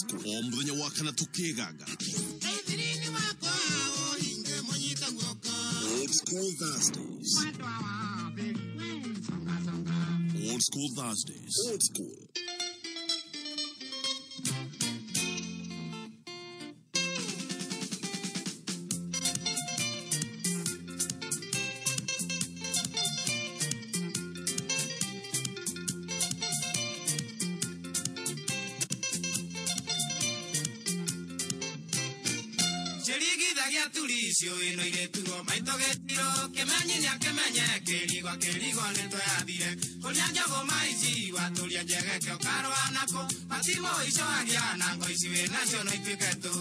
School o muthenya wa kana tukiganga. Old School Thursdays. Old School Thursdays. Old School. Ino ireturo maito getiro kemenye kemenye kerigwa kerigwa netoyathire kuria njogo maici waturia njegeke ukarwa nako matimo ico agia na ngo ici winacio no ituike tu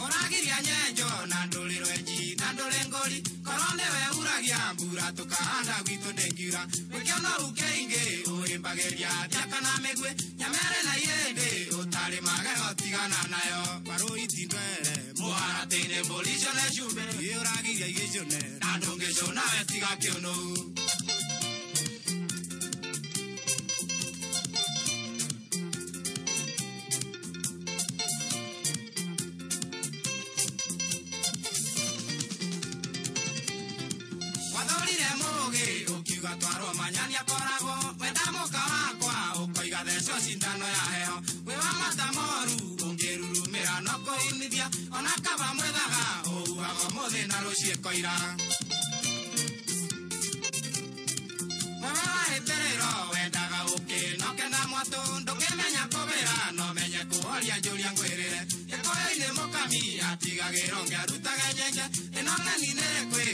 uragiria nyenjo na ndũrĩrwo enji na ndũrĩ ngũri korwo nĩwe uragia mbura tukahanda gwitũ ndĩngiura wĩkĩona ũkĩingĩ ũhĩmbagĩria thiaka na mĩguĩ nyamere na ihĩndĩ ũtarĩ magego tigana nayo warũiti ndwere mũharatĩ-inĩ mbũri icone cumbĩ ĩũragiria igĩcũne na ndũngĩcũna we tiga kĩũnũ. Twarwo manyani akoragwo wenda mũka wakwa ũkoiga theco cindano ya heho wĩ wa mata moru ũngĩrurumĩra no kũinithia ona kaba mwethaga ũhuhaga ũmũthĩ na rũciĩ koira wewe wahĩtĩrĩro wendaga ũkĩ no kenda mwatũ ndũngĩmenya kũbĩra no menye kũhoria njũria ngwĩrĩre gĩkũyũ-inĩ mũkami atigagĩrwo ngĩarutage nyenge ĩno ng'eni nĩrĩkwĩ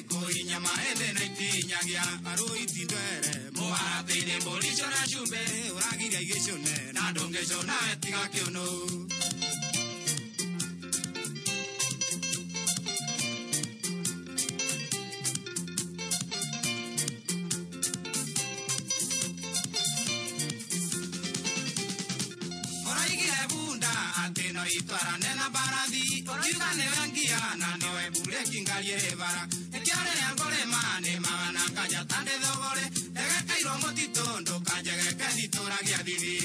mahĩndĩ na itinyagia arũiti ndwere mũharatĩ-inĩ mbũri icũne cumbĩ ũragiria igĩcũne na ndũngĩcũna we tiga kĩũnũ. Itwarane na mbarathi ũkiuga nĩwe ngia na nĩwe mburĩki ngari ĩrĩ bara ĩkĩo rĩrĩa ngũrĩma nĩmaga na nganja ta ndĩ thũgũrĩ ndegekeirwo mũtitũ ndũkanjegeke nditũragia thithi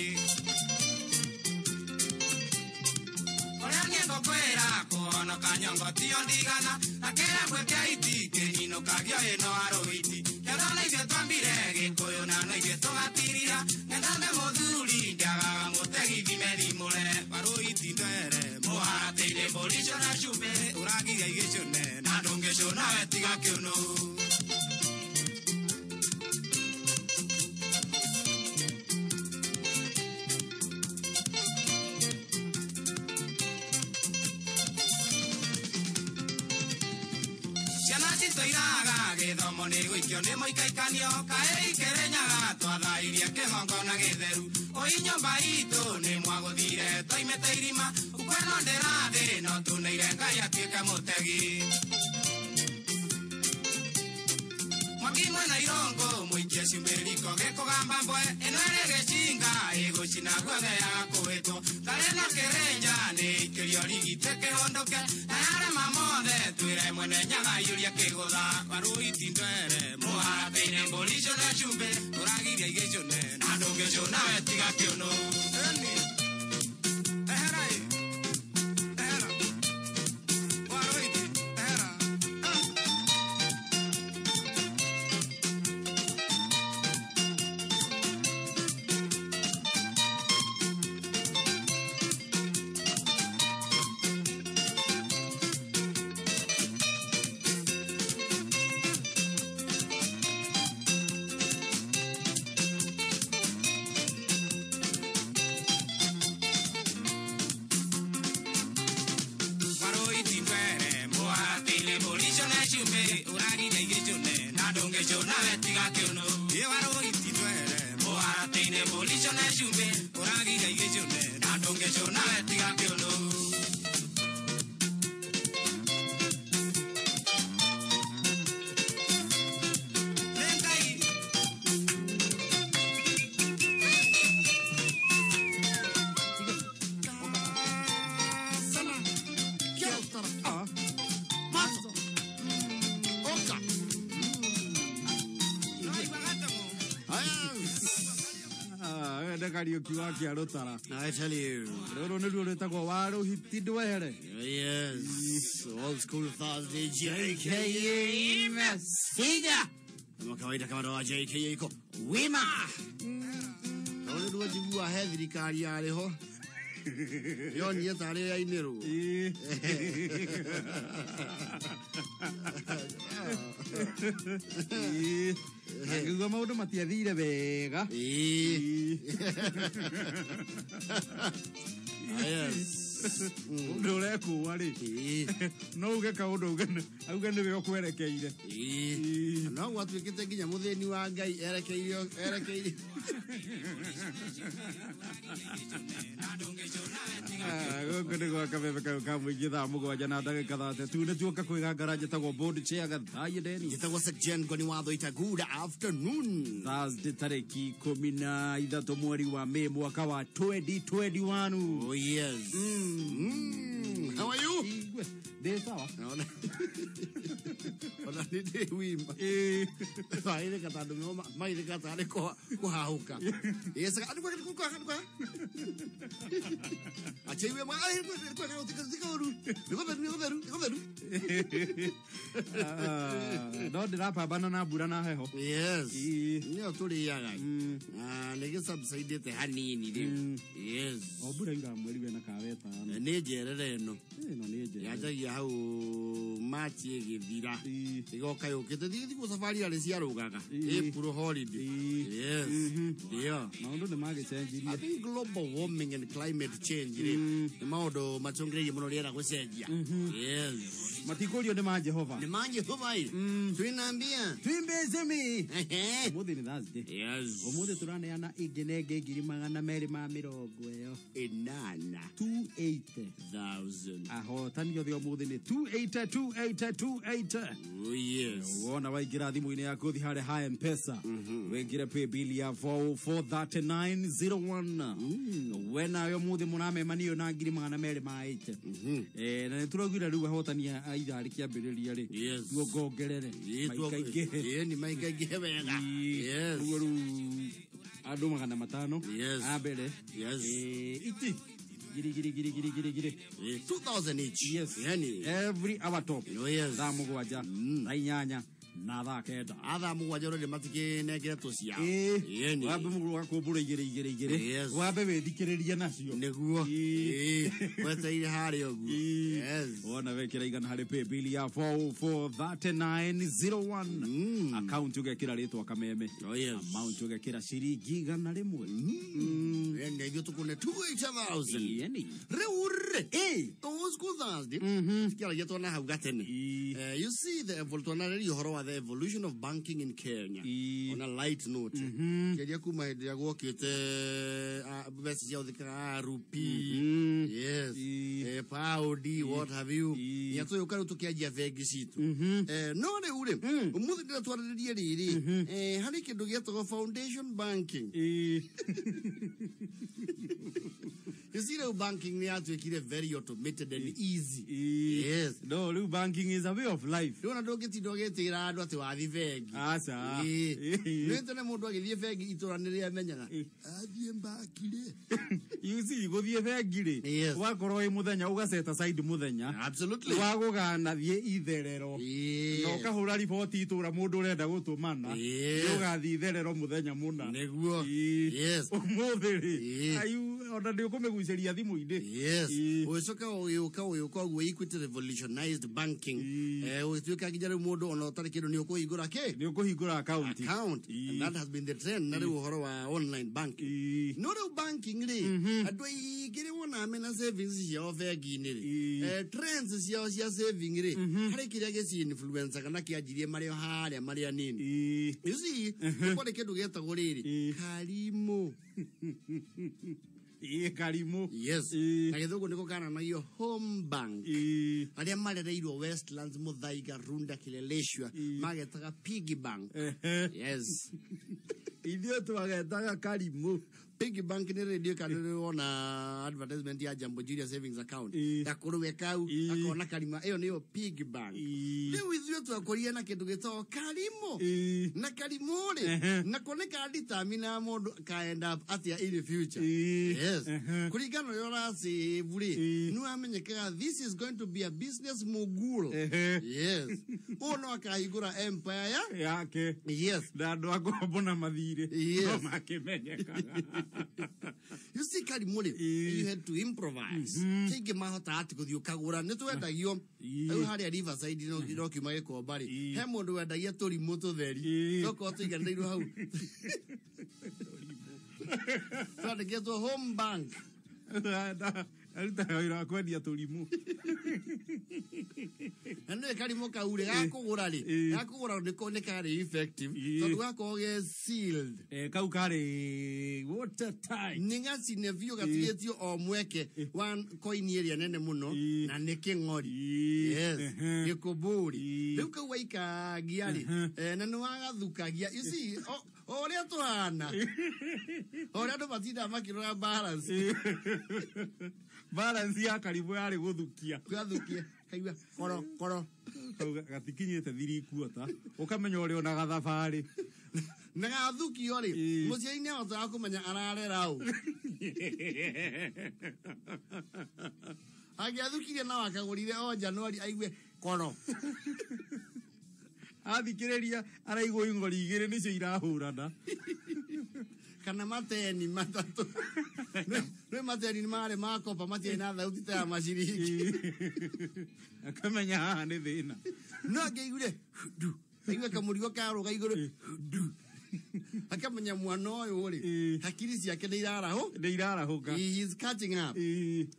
ũrĩa niĩ ngũkwĩra kũhonoka nyongo tiyo ndigana na kĩrabwe kĩa iti kĩninũkagio ĩno arũiti kĩondo nĩ ithuĩ twambire gĩkũyũ na no ithuĩ tũgatirira ng'ethame mũthuri ndiagaga mũtegi thime thimũre warũiti ndwere mũharatĩ-inĩ mbũri icũne cumbĩ ũragiria igĩcũne na ndũngĩcũna we tiga kĩũnũ. Tũiraga gĩthomo nĩ gũikio nĩ mũikaikanio kaĩ ikĩrĩnyaga twathairie kĩgongona gĩtheru ũi nyũmba itũ nĩ mwagũthire twaimĩte irima ukweno ndĩrathĩ no tũneire Ngai atuĩke mũtegi mwaki mwena irongo mũikie cumbĩ riko gĩkũgamba mbwe ĩno ĩrĩ gĩcinga ĩgũcina guothe yaga kũhĩtwo ngarĩ na kĩrĩnja nĩ ikĩrio rigitĩ kĩhũndũke na yarema mothe twĩre mwene nyaga iyũrie kĩgũtha warũiti ndwere mũharatĩ-inĩ mbũri icũne cumbĩ ũragiria igĩcũne na ndũngĩcũna we tiga kĩũnũ. Kamende Kariuki wa Kĩarũtara. I tell you. Rũrũ nĩruo rwĩtagwo Warũhiti Ndwehere. Yes. Old School Thursday, JKE Messiga. Kama kawaida kama ndo JKE iko wima. Tondũ nĩruo njigua he thirikari yarĩ ho. Yonire tarĩ yainĩrwo. Ĩĩ. Ĩĩ. Na ngĩigua maũndũ matiathire wega. Ĩĩ. Yes. Ũndũ ũrekũa rĩ, Ĩĩ. no uge kaũndũ auge nĩwe ũkwerekeire. Ĩĩ. No gwatuĩkĩte nginya mũthĩni wa Ngai erekeire erekeire. Gũkũ nĩ gwa kabebe kau ka mũingĩ thaa 7 na ndagĩka 32 nĩtuoka kwĩgangara njĩtagwo board chair Gathaiya Dennis. Njĩtagwo Sekjen Ngoni Watho ita good afternoon. Thursday tarĩki 13 mweri wa Mĩ mwaka wa 2021. Oh yes. Mm. How are you? Igwe, ndĩ sawa. Naona. Ona nĩ ndĩ wima. Ĩĩ. Mairĩka tondũ nĩo mairĩka tarĩ kũhahũka. Yes, andũ kwa kwa kwa kwa. Acheiwe ma ai kwa kwa kwa tika uru. Niko theru niko theru niko theru. No ndĩrapambana na mbura na heho. Yes. Ĩĩ. Nĩyo tũrĩaga. Mm. Ah, nĩ gĩsubsidĩte hanini rĩu. Yes. O mbura yuraga mweri wena ka wetano. Nĩ njerere ĩno. Ĩno nĩ njega. Yanjagia hau Machi ĩgĩthira. Ĩĩ. Igoka yũkĩte thikũ safari arĩ ciarũgaga. Ĩĩ. April holiday. Ĩĩ. Yes. Ndio. Maũndũ nĩ magĩcenjirie. I think global warming and climate change rĩ nĩ maũndũ macũngĩrĩirie mũno rĩera gũcenjia. Yes. Matikũrio nĩ ma Jehova. Nĩ ma Jehova ĩ. Twĩnambia. Twimbezemi. Ũmũthĩ nĩ Thursday. Yes. Ũmũthĩ tũraneana ĩngĩ na ĩngĩ 280,000 ĩyo. Inana. 280. Thousand. Ahotani othe ũmũthĩ nĩ 280 280 280. Oh yes. Wona waingĩra thimũ-inĩ yaku thiĩ harĩa ha M-Pesa wĩngĩre paybill ya 443901 we nawe ũmũthĩ mũramemanio na 280,000. Na nĩ tũraugire rĩu ahotani a ithaa rĩkĩambĩrĩria rĩ Yes. tuongongerere maikaingĩhe. Ĩĩ ni maikaingĩhe wega. Yes. Ũguo rĩu andũ 500 Yes. a mbere. Yes. Iti giri giri giri giri giri giri. 2000 each. Yes. Yani. Every hour top. Oh yes. Thaa 7 thaa 8 na thaa 9. Athaa 7 rĩrĩ matikĩnengeretwo ciao. Ĩĩ. Ĩni. Wambe mũgũrũ gakũmbũra igĩrĩ igĩrĩ igĩrĩ. Yes. Wambe wĩthikĩrĩrie nacio. Nĩguo. Ĩĩ. Ĩĩ. Wetereire harĩa ũguo. Ĩĩ. Yes. Wona wekĩra igana harĩ paybill ya 443901. Account ũgekĩra rĩtwa Kameme. Oh yes. Amount ũgekĩra ciringi 100. Ĩni ithuĩ tũkune 280,000. Ĩni. Rĩu rĩ. Ĩĩ. Old School Thursday. Kĩaragia tuona hau gatene. Ĩĩ. You see the twanarĩria ũhoro wa the evolution of banking in Kenya. Ĩĩ. On a light note. Kĩaria kuma hĩndĩ ĩrĩa gwokĩte mbeca ciahũthĩkaga rupee. Yes. Ĩĩ. Pound, what have you. Ĩĩ. Nginya tũgĩũka rĩu tũkĩanjia bengi citũ. No rĩu rĩ, ũmũthĩ ndĩratwarĩrĩrie rĩrĩ, harĩ kĩndũ gĩetagwo foundation banking. Ĩĩ. You see rĩu banking nĩ yatuĩkire very automated and easy. Ĩĩ. Yes. No, rĩu banking is a way of life. Rĩu ona ndũngĩtinda ũgĩtĩra andũ atĩ wathiĩ bengi. Aca. Ĩĩ. Ĩĩ. Nĩ tene mũndũ agĩthiĩ bengi itũra nĩrĩa amenyaga. Athiĩ mbaki rĩ. You see, gũthiĩ bengi rĩ, Yes. wakorwo wĩ mũthenya ũgaceta side mũthenya. Absolutely. Wagũgana thiĩ itherero. Ĩĩ. Na ũkahũra riboti itũra mũndũ ũrenda gũtũmana. Ĩĩ. Nĩ ũgathiĩ itherero mũthenya mũna. Nĩguo. Ĩĩ. Yes. Ũmũthĩ rĩ, Ĩĩ. ayu ona ndĩ ũkũmĩgucĩria thimũ-inĩ. Yes. Ĩĩ. Ũgĩcoka ũgĩũka ũgĩũka ũguo Equity revolutionized banking. Ĩĩ. Ũgĩtuĩka nginya rĩu mũndũ ona ũtarĩ kĩndũ nĩ ũkũhingũra kĩ? Nĩ ũkũhingũra account. Account. Ĩĩ. And that has been the trend na rĩu ũhoro wa online banking. Ĩĩ. No rĩu banking rĩ, andũ aingĩ rĩ wonaga mena savings ciao bengi-inĩ rĩ. Ĩĩ. Trends ciao cia saving rĩ, harĩ kĩrĩa gĩci-influencaga na kĩanjirie marĩ o harĩa marĩ anini. Ĩĩ. You see, nĩ kwarĩ kĩndũ gĩetagwo rĩrĩ, Ĩĩ. karimũ. Ĩĩ, karimũ. Yes. Ĩĩ. Na gĩthũngũ nĩko kananagio home bank. Ĩĩ. Arĩa marereirwo Westlands, Muthaiga, Runda, Kileleshwa Ĩĩ. magetaga piggy bank. Ehe. Yes. Ithuĩ twagetaga karimũ. Piggy bank nĩ radio kana nĩ wona advertisement ya Jambo Junior Savings Account. Gakũrũwe kau akona karima ĩyo nĩyo piggy bank. Rĩu ithuĩ twakũrire na kĩndũ gĩtagwo karimũ. Na karimũ rĩ nako nĩ ka determine mũndũ ka end up atĩa in the future. Yes. Kũringana na ũrĩa ũrasave rĩ, nĩ wamenyekaga this is going to be a business mogul. Yes. Ũyũ no akahingũra empire ya yake. Yes. Na andũ a ngombo na mathirĩ Yes. no makĩmenyekaga. You see karimũ rĩ, you had to improvise. Kĩingĩ mahotaga atĩ gũthiĩ ũkagũra nĩ twendagio rĩu harĩa Riverside no kiuma Gĩkomba rĩ, he mũndũ wendagia tũrimũ tũtheri tokorwo tũiganĩrĩirwo hau twandĩkĩtwo Home Bank. Arutaga wĩra wa kwendia tũrimũ. Na nĩ karimũ kau rĩ gakũgũra rĩ, gakũgũra nĩko nĩ karĩ effective tondũ gakoragwo ge sealed. Kau karĩ watertight. Nĩ gacine biũ gatigĩtio o mweke wa koini ĩrĩa nene mũno na nĩ kĩng'ori. Yes, gĩkũmbũri. Rĩu kau waikangia rĩ, na nĩ wagathukagia. You see, o ũrĩa tũhana, o ũrĩa andũ matindaga makĩrora balance. Balance ya karimũ yarĩ gũthukia. Gathukia kaigua koro koro. Kau gatikinyĩte 3/4 ũkamenya ũrĩa ona gathabarĩ. Na gathukio rĩ, mũciari nĩ ahotaga kũmenya ararera ũ. Angĩathukirie na wakagũrire o Januari aigue koro. Athikĩrĩria araigua ing'ori igĩrĩ nĩcio irahũrana. Kana mateni matatũ. Nĩ mateni marĩ ma kopa matiarĩ na thauti ta ya maciringi. Akamenya haha nĩ thĩna. No angĩaiguire ndu, aigue kamũrigo karũga igũrũ ndu, akamenya mwana ũyũ rĩ, hakiri ciake nĩ irarahũ. Nĩ irarahũka. He is catching up.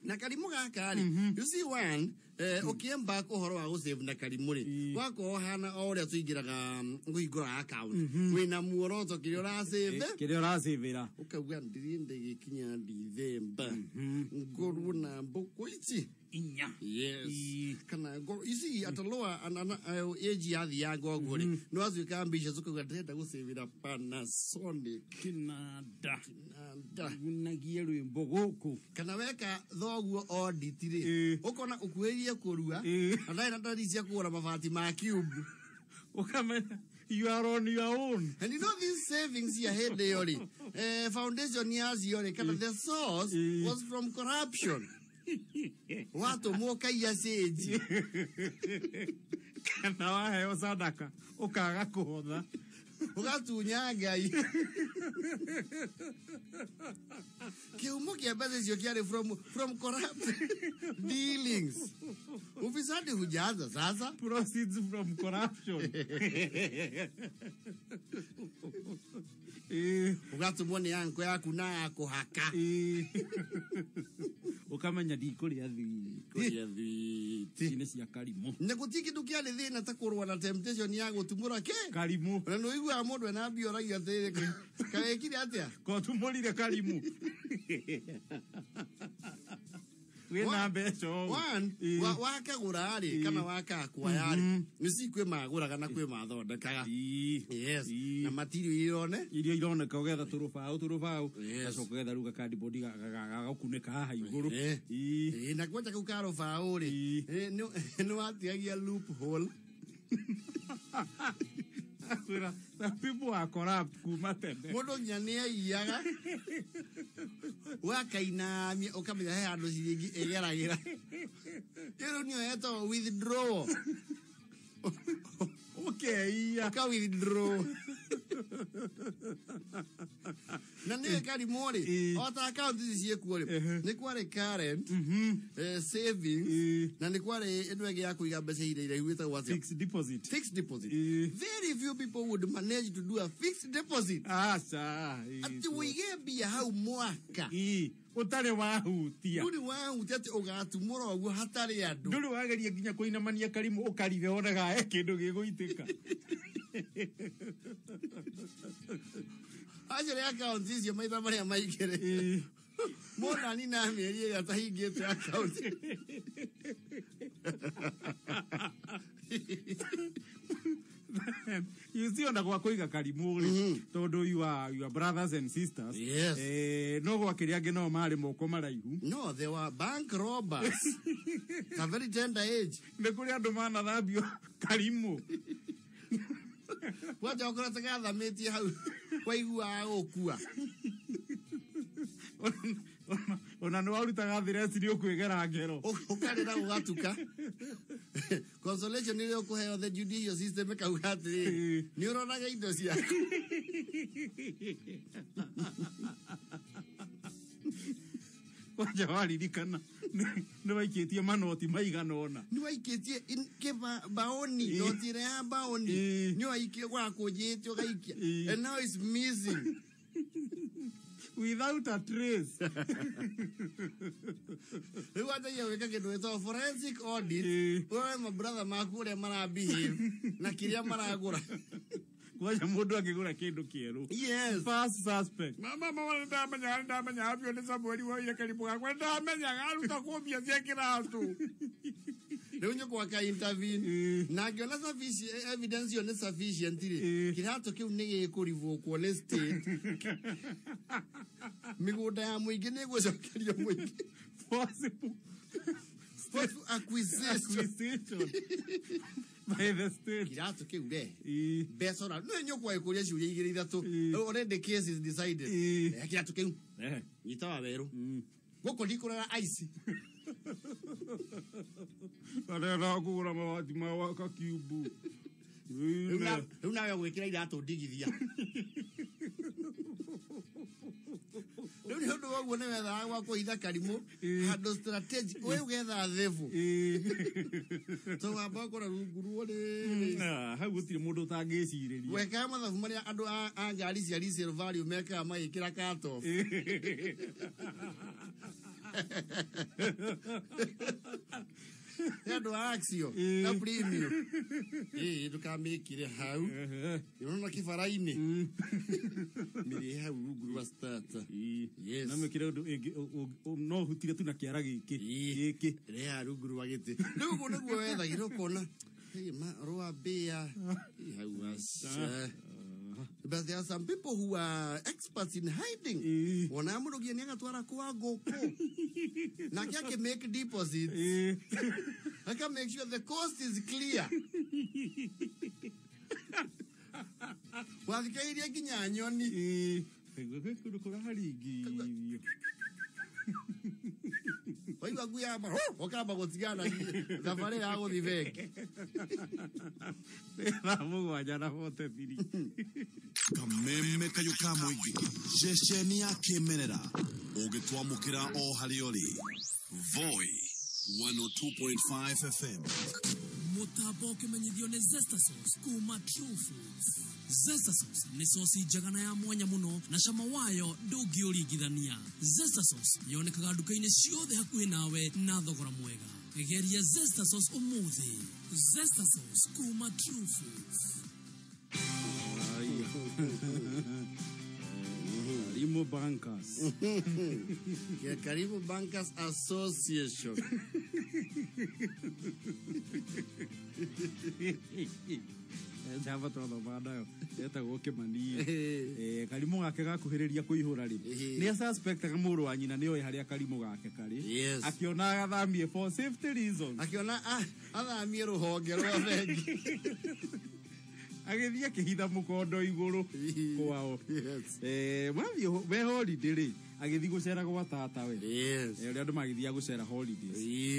Na karimũ gaka rĩ, you see one, ũkĩembark ũhoro wa gũsave na karimũ rĩ, wakorwo hana o ũrĩa tũingĩraga kũhingũra account, wĩna muoroto kĩrĩa ũrasave. Kĩrĩa ũracĩvĩra. Ũkauga ndirĩ gĩkinya Dithemba ngorwo na mbũkũ ici 4. Yes. Kana ngorwo ici ataloa age yathianga ũguo rĩ, nĩ watuĩka ambitious ũkauga ndĩrenda gũcĩvĩra Panasonic. Kĩnanda. Kĩnanda. Gunagie rwĩmbo gũkũ. Kana weka thoguo audit rĩ, ũkona ũkuhĩrĩirie kũrua na ndarĩ na ndari cia kũgũra mabati ma cube. Ũkamenya you are on your own. And you know these savings here hĩndĩ ĩyo rĩ, foundation yacio rĩ, kana the source was from corruption. Watũmwo ũkaiya cĩnji. Kana waheo sadaka ũkaga kũhotha. Ũgatunya Ngai. Kĩhumo kĩa mbeca icio kĩarĩ from corrupt dealings. Ufisadi hujaanza sasa. Proceeds from corruption. Ũgatũmwo nĩ anko yaku na ya kũhaka. Ũkamenya ndikũrĩa thwiti. Kũrĩa thwiti. Ici nĩ cia karimũ. Na gũtirĩ kĩndũ kĩarĩ thĩna ta kũrũa na temptation ya gũtumũra kĩ? Karimũ. Na nĩ ũiguaga mũndũ ena mbia oragia atĩrĩrĩ, kawĩkire atĩa? Kotumũrire karimũ. Wĩna mbeca ũũ. One, wakagũra rĩ, kana wakakwaya rĩ, nĩ kwĩ magũraga na kwĩ mathondekaga. Yes. Na material irone? Iria ironeka ũgetha tũrũbaũ tũrũbaũ. Yes. Gacoka ũgetha rĩu gakandibodi gagakunĩka haha igũrũ. Na kwanja kau ka rũbaũ rĩ, nĩ watigagia loophole. Akwĩra, the people are corrupt kuma tene. Mũndũ nginya nĩ aiyaga. Wakainamia ũkamenya he handũ ciringi ĩgeragĩra. Ĩyo rĩu nĩyo yetagwo withdrawal. Ũkeiya. Ũka withdraw. Na nĩ karimũ rĩ, o ta account ici ciĩkuo rĩ, nĩ kwarĩ current, savings, na nĩ kwarĩ ĩno ĩngĩ ya kũiga mbeca ihinda iraihu ĩtagwo atĩa? Fixed deposit. Fixed deposit. Very few people would manage to do a fixed deposit. Aca. Atĩ ũige mbia hau mwaka. Ũtarĩ wahutia. Ndũrĩ wahutia atĩ ũgatumũra ũguo hatarĩ andũ. Ndũrĩ wageria nginya kũinamania karimũ ũkarithe wonaga he kĩndũ gĩgũitĩka. Acio nĩ account icio maitha marĩa maingĩ. Mũndũ anina mĩeri ĩrĩa atahingĩte account. You see ona gwa kũiga karimũ rĩ, tondũ you are your brothers and sisters. Yes. No gwakĩrĩ angĩ nao marĩ moko maraihu. No, they were bank robbers at a very tender age. Nĩ kũrĩ andũ manathambio karimũ. Kwanja okorwo gathamĩtie hau waiguaga gũkua. Ona nĩ warutaga thireci nĩ ũkwĩgera ngero. Ũkarĩra gũgatuka. Consolation ĩrĩa ũkũheo the judicial system ĩkauga atĩrĩrĩ, nĩ ũroraga indo ciaku. Kwanja waririkana nĩ waikĩtie manoti maigana ũna. Nĩ waikĩtie baoni, noti ĩrĩa ya baoni nĩ waikia wakũnjĩte ũgaikia, and now it's missing without a trace. Rĩu wanjagia gwĩka kĩndũ gĩtagwo forensic audit, ũrore mabrother maku ũrĩa marabehave na kĩrĩa maragũra. Kwanja mũndũ akĩgũra kĩndũ kĩerũ. Yes. First suspect. Mama mama ndamenya ndamenya biũ nĩ Samueli woire karimũ gakwa ndamenyaga aruta kũ mbia cia kĩratũ. Rĩu nyũkwa aka intervene na angĩona evidence ĩyo nĩ sufficient rĩ, kĩratũ kĩu nĩ gĩkũrivũkwo nĩ state. Mĩgũnda ya mũingĩ nĩ ĩgũcokerio mũingĩ. Forcible acquisition by the state. Kĩratũ kĩu re mbeca ora nĩ nyũkwa ĩkũria ciũria igĩrĩ ithatũ, already case is decided. Kĩratũ kĩu nyita wa werũ gũkũ ndikũrora ice. Arenda kũgũra mabati ma gwaka kiumbu. Rĩu nawe gwĩkĩra iratũ ndigithia. Rĩu nĩ ũndũ wa ũguo nĩ wethaga gwa kũhitha karimũ handũ strategic, we ũgetha thĩbũ to wamba ũkora rungu ruo rĩrĩ. Hau gũtirĩ mũndũ ũtangĩcirĩria. Wekaga mathabu marĩa andũ a ngari cia resale value mekaga magĩkĩra cut off. Nĩ andũ a Axio na premium. Ndũkamĩkire hau. Ũrona kĩbara-inĩ. Mĩrĩhe hau rungu rwa starter. Yes. Na mĩkĩre ũndũ no hutire tu na kĩara gĩkĩ. Gĩkĩ. Rĩha rungu rwa gĩtĩ. Rĩu ũguo nĩguo wethagĩra ũkona. Rwa mbĩa. Hau aca. But there are some people who are experts in hiding. Wona mũndũ nginya nĩagatwara kwa ngũkũ. Nake akĩ make deposits. Aka make sure the cost is clear. Wathikĩrĩria nginya nyoni. Kũndũ kũraringithio. Waigua ngui yamba, ũkamba gũtigana thabarĩ ya gũthiĩ bengi. Thaa 7:43. Kameme kayũ ka mũingĩ ceceni ya kĩmerera ũngĩtwamũkĩra o harĩa ũrĩ. Voi 102.5 FM. Mũtambo ũkĩmenyithio nĩ Zesta Sauce kuma True Foods. Zesta Sauce nĩ sosi njega na ya mwanya mũno na cama wayo ndũngĩũringithania. Zesta Sauce yonekaga nduka-inĩ ciothe hakuhĩ nawe na thogora mwega. Geria Zesta Sauce ũmũthĩ. Zesta Sauce kuma True Foods. Karimu Bankers. Karimu Bankers Association. Njamba twathoma nayo etagwo Kĩmani. Karimũ gake gakuhĩrĩria kũihũra rĩ, nĩ suspectaga mũrũ wa nyina nĩoĩ harĩa karimũ gake karĩ. Akĩona agathamie for safety reasons. Akĩona athamie rũhonge rwa bengi. Agĩthiĩ akĩhitha mũkondo igũrũ kwao. Mathiĩ me holiday rĩ, agĩthiĩ gũcera gwa tatawe. Ũrĩa andũ magĩthiaga gũcera holidays.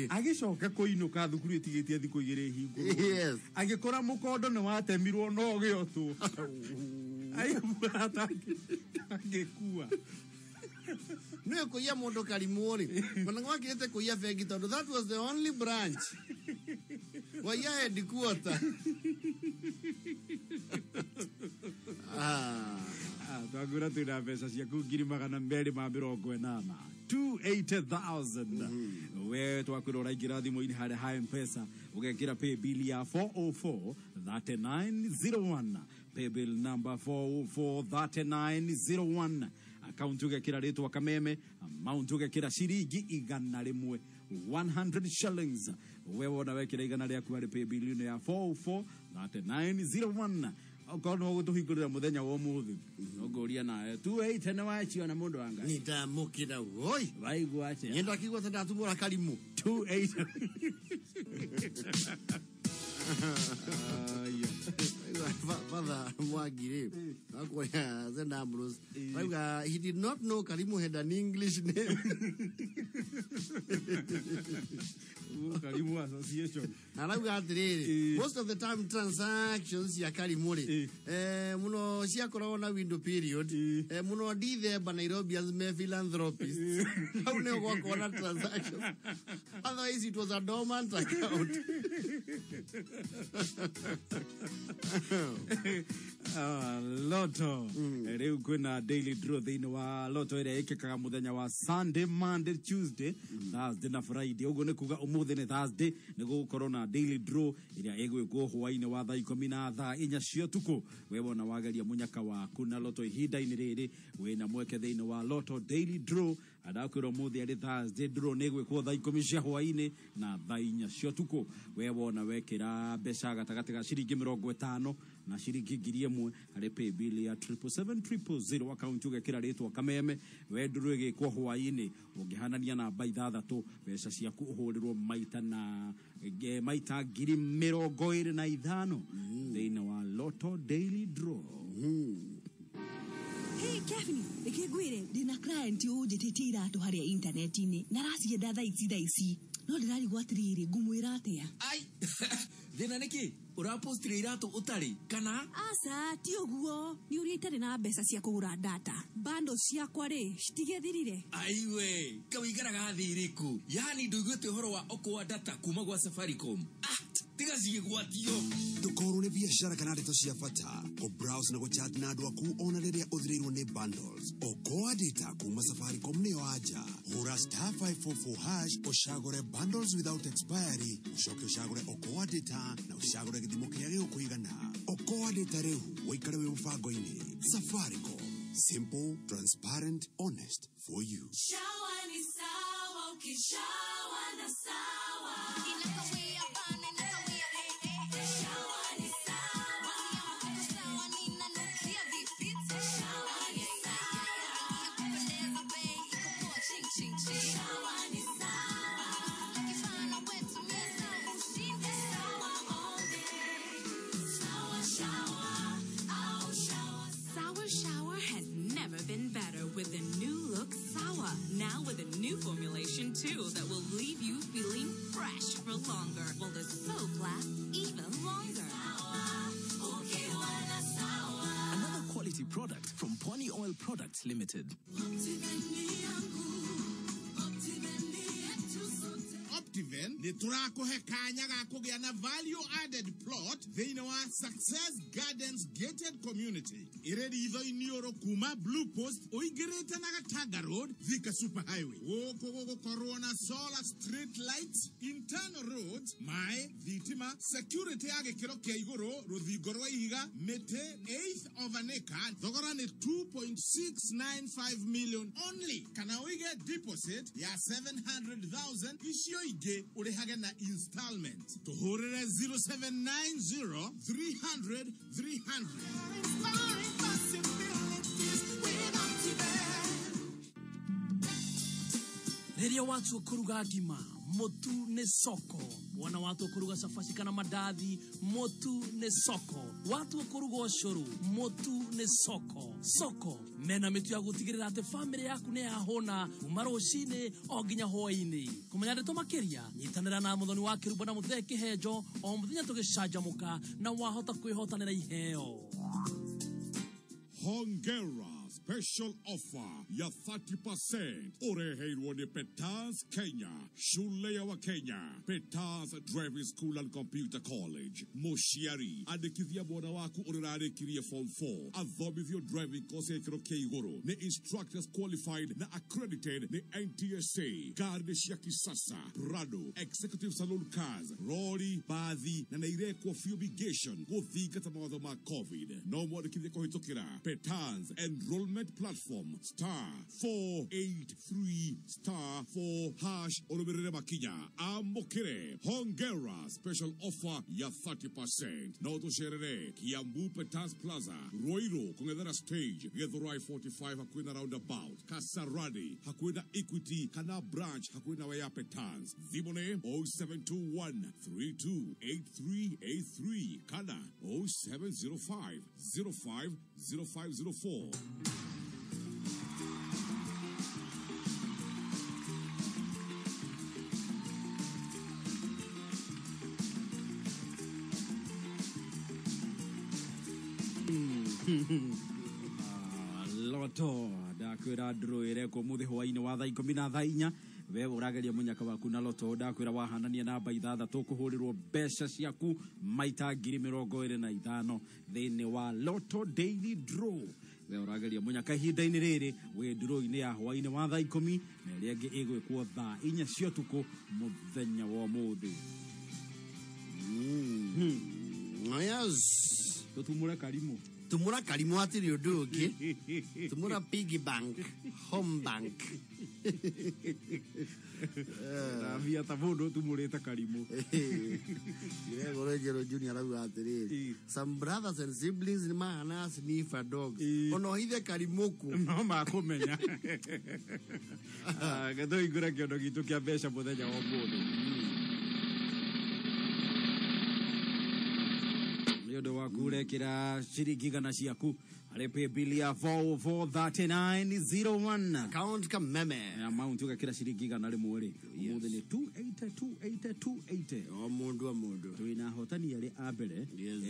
Agĩcoka kũinũka thukuru ĩtigĩtie thikũ igĩrĩ hingũrwo. Agĩkora mũkondo nĩ watemirwo no ũgĩotwo. Aigua atangĩkua. Nĩ kũiya mũndũ karimũ rĩ, ona gwakĩrĩte kũiya bengi tondũ that was the only branch. Waiya headquarter. Twagura twĩna mbeca ciaku 280,000. 280,000. We twakwĩra ũraingĩra thimũ-inĩ harĩa ha M-Pesa ũgekĩra pay bill ya 4043901. Pay bill number 4043901. Account ũgekĩra rĩtwa Kameme, amount ũgekĩra ciringi 100, 100 shillings. We wona wekĩra 100 rĩaku harĩ paybill ĩno ya 443901. Okorwo nĩ ũgũtũhingũrĩra mũthenya wa ũmũthĩ, ũngũria nawe 28 nĩ waciona mũndũ wa Ngai. Nĩndamũkĩra woi. Waigua atĩa? Niĩ ndakigua ta ndatumũra karimũ. 28. Father Mwangi rĩ, akuoya St. Ambrose. Rauga he did not know Karimu had an English name. Karimu Association. Arauga atĩrĩrĩ, most of the time transactions cia Karimu rĩ, mũno ciakoragwo na window period, mũno December Nairobians me philanthropists. Hau nĩho gwakorwo na transactions. Otherwise it was a dormant account. Lotto rĩu kwĩna daily draw thĩinĩ wa Lotto ĩrĩa ĩkĩkaga mũthenya wa Sunday, Monday, Tuesday, Thursday na Friday. Ũguo nĩ kuga ũmũthĩ nĩ Thursday, nĩ gũgũkorwo na daily draw ĩrĩa ĩgwĩkwo hwaĩ-inĩ wa thaa 10 na thaa 4 cia ũtukũ. We wona wageria mũnyaka waku na Lotto ihinda-inĩ rĩrĩ, wĩna mweke thĩinĩ wa Lotto daily draw. Adakwĩrwo ũmũthĩ arĩ Thursday, draw nĩ ĩgwĩkwo thaa 10 cia hwaĩ-inĩ na thaa 4 cia ũtukũ. We wona wekĩra mbeca gatagatĩ ga ciringi 50 na ciringi 1000 harĩ paybill ya 777 000 account ũgekĩra rĩtwa Kameme. We ndũrũ ĩgĩkwo hwaĩ-inĩ, ũngĩhanania namba 6 mbeca ciaku ũhũrĩrwo maita na maita 25,000 thĩinĩ wa Lotto daily draw. Hey Kevin, reke ngwĩre ndĩna client ũnjĩtĩtie iratũ harĩa intaneti-inĩ na aracienda thaa ici no ndĩrarigwo atĩrĩrĩ, ngũmwĩra atĩa? Ai, thĩna nĩkĩ? Ũrapostire iratũ ũtarĩ kana? Aca, ti ũguo, nĩ ũrĩa itarĩ na mbeca cia kũgũra data. Bundles ciakwa rĩ citigethirire. Aiwe, kawĩikaraga thĩ ĩrĩkũ? Yani ndũiguĩte ũhoro wa okoa data kuma gwa Safaricom? Tiga ciĩgwatio. Ndũkorwo nĩ biacara kana ndeto cia bata, kũ browse na gũchat na andũ aku ona rĩrĩa ũthirĩirwo nĩ bundles. Okoa data kuma Safaricom nĩyo anja. Hũra *544# ũcagũre bundles without expiry, ũcoke ũcagũre okoa data na ũcagũre gĩthimo kĩrĩa gĩgũkũigana. Okoa data rĩu ũikare wĩ mũbango-inĩ. Safaricom, simple, transparent, honest for you. Shawa ni sawa, ukishawa na sawa. Inakawia bana, inakawia Shawa ni sawa. Sawa ninanukia vipiti. Shawa ni sawa. Kupendeza bei iko poa ching ching ching. Shawa ni sawa. Nakifana wetu meza ushinde. Sawa all day. Sawa shower. Au shower. Sour Shower has never been better with the new look Sour. Now with a new formulation too that will leave you feeling fresh for longer. While the soap lasts even longer. Another quality product from Pwani Oil Products Limited. Optiven nĩ tũrakũhe kanya ga kũgĩa na value added plot thĩinĩ wa Success Gardens gated community ĩrĩ ritho-inĩ ũrũ kuma Blue Post ũingĩrĩte na Gatanga Road Thika Super Highway. Gũkũ gũgũkorwo na solar street lights, internal roads, maĩ, thitima, security ya gĩkĩro kĩa igũrũ, rũthingo rwa ihiga, mĩtĩ, eighth of an acre, thogora nĩ 2.695 million only, kana ũige deposit ya 700,000 icio ingĩ ũrĩhage na installment. Tũhũrĩre 0790 300 300. Rĩrĩa watua kũruga ngima, mũtu nĩ soko. Wona watua kũruga cabaci kana mandathi, mũtu nĩ soko. Watua kũruga ũcũrũ, mũtu nĩ soko. Soko mena mĩtu ya gũtigĩrĩra atĩ bamĩrĩ yaku nĩ yahũna kuma rũcinĩ o nginya hwaĩ-inĩ. Kũmenya ndeto makĩria, nyitanĩra na Mũthoni wa Kĩrumba na Mũthee Kĩhenjo o mũthenya tũgĩcanjamũka na wahota kwĩhotanĩra iheo. Hongera special offer ya 30% ureheirwo ni Petals Kenya, shule ya Wakenya, Petals Driving School and Computer College. Mũciari andĩkithia mwana waku ũrĩa ũrarĩkirie form 4 athomithio driving course ya gĩkĩro kĩa igũrũ nĩ instructors qualified na accredited nĩ NTSA. Ngari nĩ cia kisasa, Prado, executive saloon cars, rori, bathi na nĩ irekwo fumigation gũthingata mawatho ma COVID. No mwandĩkithie kũhĩtũkĩra Petals enrollment Installment platform star 483 star 4 hash ũrũmĩrĩre makinya. Amũkĩre hongera special offer ya 30%. No tũcerere Kiambu Peters Plaza, Ruiru kũng'ethera stage, Githurai 45 hakuhĩ na roundabout, Kasarani hakuhĩ na Equity kana branch hakuhĩ na ya Peters. Thimũ nĩ 0721 328383 kana 0705 050504. Loto ndakwĩra ndũrũ ĩrekwo mũthĩ hwainĩ wa thaa 10 na thaa 4. We ũrageria mũnyaka waku na loto, ndakwĩra wahanania namba 6 kũhũrĩrwo mbeca ciaku maita 25,000 thĩinĩ wa Lotto Daily Draw. We ũrageria mũnyaka ihinda-inĩ rĩrĩ wĩ ndũrũ-inĩ ya hwainĩ wa thaa 10 na ĩrĩa ĩngĩ ĩgwĩkwo thaa 4 cia ũtukũ mũthenya wa ũmũthĩ. Yes. Tũtumũre karimũ. Tumura karimũ hatirĩ ũndũ ũngĩ. Tumura piggy bank, home bank. Thambia ta mũndũ ũtumũrĩte karimũ. Gregor Jero Junior arauga atĩrĩrĩ, some brothers and siblings nĩ mahana sniffer dogs. Ona ũhithe karimũ kũ. No makũmenya. Tũhingũre kĩondo gitũ kĩa mbeca mũthenya wa ũmũthĩ. Nĩ ũndũ waku ũrekĩra ciringi 100 ciaku harĩ paybill ya 443901. Account kameme. Amount ũgekĩra ciringi 100 rĩ. Ũmũthĩ nĩ 280 280 280. O mũndũ o mũndũ. Twĩna ahotani erĩ a mbere. Yes.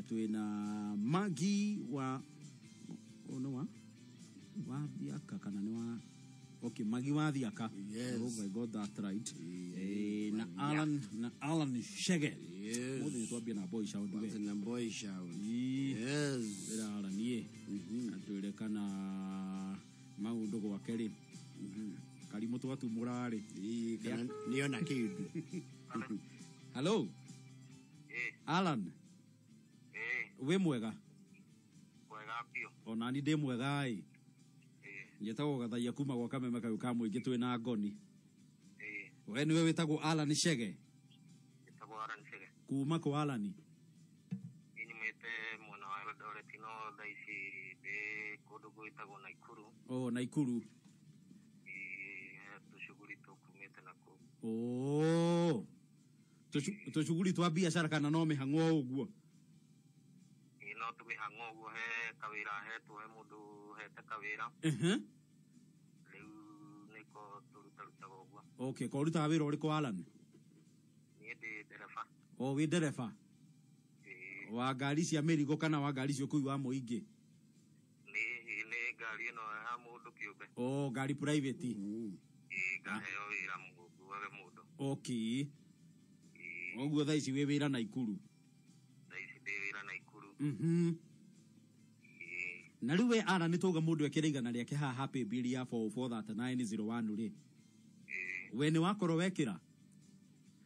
Twĩna Magi wa ono wa Thiaka kana nĩ wa okay, Magi wa Thiaka. Yes. Oh, I got that right. Na Alan, na Alan Shege. Yes. Mũthĩ nĩ twambia na boy shout we. Na boy shout. Yes. Yes. Alan ye. Atwĩre kana maũndũ gwake rĩ. Karimũ twatumũra rĩ. Kana nĩona kĩndũ. Hello. Alan. Wĩ mwega? Mwega biũ. Ona ni ndĩ mwega ĩ. Njĩtagwo Gathaia kuma gwa Kameme kayũ ka mũingĩ twĩ na ngoni. We nĩwe wĩtagwo Alan Shege? Njĩtagwo Alan Shege. Kuma kũ Alan? Niĩ nyumĩte mwena wa Eldoret no thaa ici ndĩ kũndũ gwĩtagwo Naikuru. Oh, Naikuru. Tũcuguri tũkumĩte nakũu. Oh. Tũcuguri twa biacara kana no mĩhang'o o ũguo? No tũmĩhang'o ũguo, he kawĩra hetwo, he mũndũ hete kawĩra. Rĩu nĩko tũrutarutaga ũguo. Okay, ko ũrutaga wĩra ũrĩkũ Alan? Niĩ ndĩ ndereba. O wĩ ndereba? Wa ngari cia mĩrigo kana wa ngari cia ũkui wa mũingĩ? Nĩ ngari ĩno ya mũndũ kĩũmbe. Oh, ngari private. Ngaheo wĩra nguage mũndũ. Okay. Ũguo thaa ici wĩ wĩra Naikuru? Thaa ici ndĩ wĩra Naikuru. Na rĩu we Alan nĩ twauga mũndũ ekĩre 100 rĩake haha paybill ya 443901 rĩ. We nĩ wakorwo wekĩra?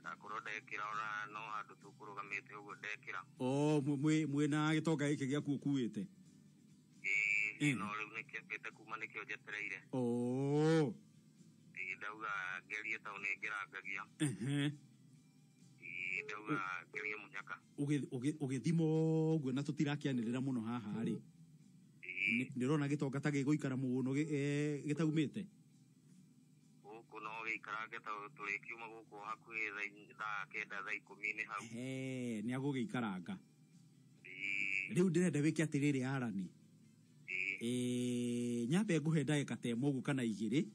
Ndakorwo ndekĩra ona no handũ tũkũrũgamĩte ũguo ndekĩra. Oh, mwĩna gĩtonga gĩkĩ gĩaku ũkuĩte? No rĩu nĩkĩambĩte kuma nĩkĩo njetereire. Oh. Ndauga ngerie tondũ nĩ ngerangagia. Ndauga ngerie mũnyaka. Ũgĩthima ũguo na tũtirakĩanĩrĩra mũno haha rĩ. Nĩ ũrona gĩtonga ta gĩgũikara mũno gĩtaumĩte? Gũkũ no gĩikarange tondũ tũrĩkiuma gũkũ hakuhĩ thaa 9 thaa 10 hau. Nĩ agũgĩikaranga. Rĩu ndĩrenda wĩke atĩrĩrĩ Alan. Nyambe ngũhe ndagĩka ta ĩmwe ũguo kana 2.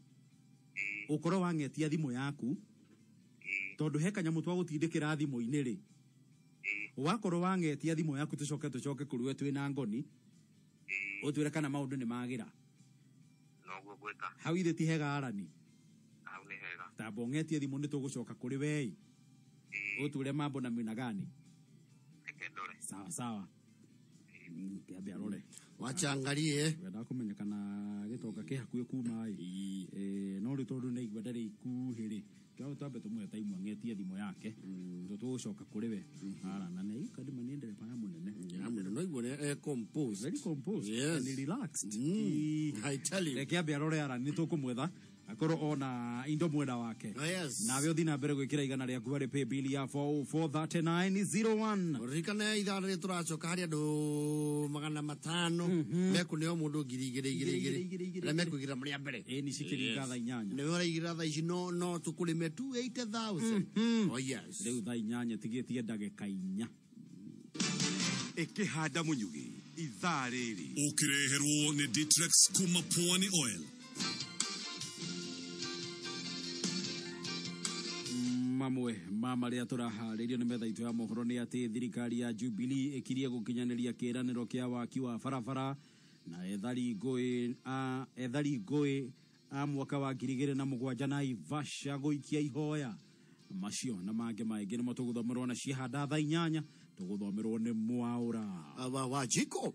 Ũkorwo wang'etia thimũ yaku. Tondũ he kanyamũ twagũtindĩkĩra thimũ-inĩ rĩ. Wakorwo wang'etia thimũ yaku tũcoke kũrĩ we twĩna ngoni. Ũtwĩre kana maũndũ nĩ magĩra. Noguo ngwĩka. Hau ithe ti hega Alan? Hau nĩ hega. Tamba ũng'etie thimũ nĩ tũgũcoka kũrĩ we ĩ. Ũtwĩre mambo na mĩna gani. Reke ndore. Sawa sawa. Kĩambe arore. Wachangarie. Wenda kũmenya kana gĩtonga kĩ hakuhĩ kuma ĩ. No rĩu tondũ nĩ aigua ndarĩ ikuhĩ rĩ, kĩao twambe tũmũhe taimu ang'etie thimũ yake, tũgũcoka kũrĩ we. Ara na nĩ kadima nĩ ndereba ya mũnene. Ya mũnene no igua nĩ composed. Very composed. Yes. And relaxed. I tell you. Reke ambe arore ara nĩ tũkũmwetha akorwo ona indo mwena wake. Yes. Nawe ũthiĩ na mbere gwĩkĩra igana rĩaku harĩ pay bill ya 4043901. Ririkane ithaa rĩrĩ tũracoka harĩ andũ 500 mekũneo mũndũ 2,000 2,000 arĩa mekũigĩra marĩ a mbere. Ĩĩ nĩ cikĩringa thaa 8. Nĩwe ũraigĩra thaa ici no tũkũrĩme 280,000. Oh yes. Rĩu thaa 8 tigĩtie ndagĩka 4. Ĩkĩhanda mũnyugĩ ithaa rĩrĩ Ũkĩreherwo nĩ Ditrex kuma Pwani Oil. Mamwe ma marĩa tũraharĩrio nĩ metha itũ ya mohoro nĩ atĩ thirikari ya Jubilee ĩkirie gũkinyanĩria kĩĩranĩro kĩa waki wa barabara na ethari ngũĩ a mwaka wa 2007 na Naivasha gũikia ihoya. Macio na mangĩ maingĩ nĩmo tũgũthomerwo na ciahanda thaa 8 tũgũthomerwo nĩ Mwaũra wa Jiko.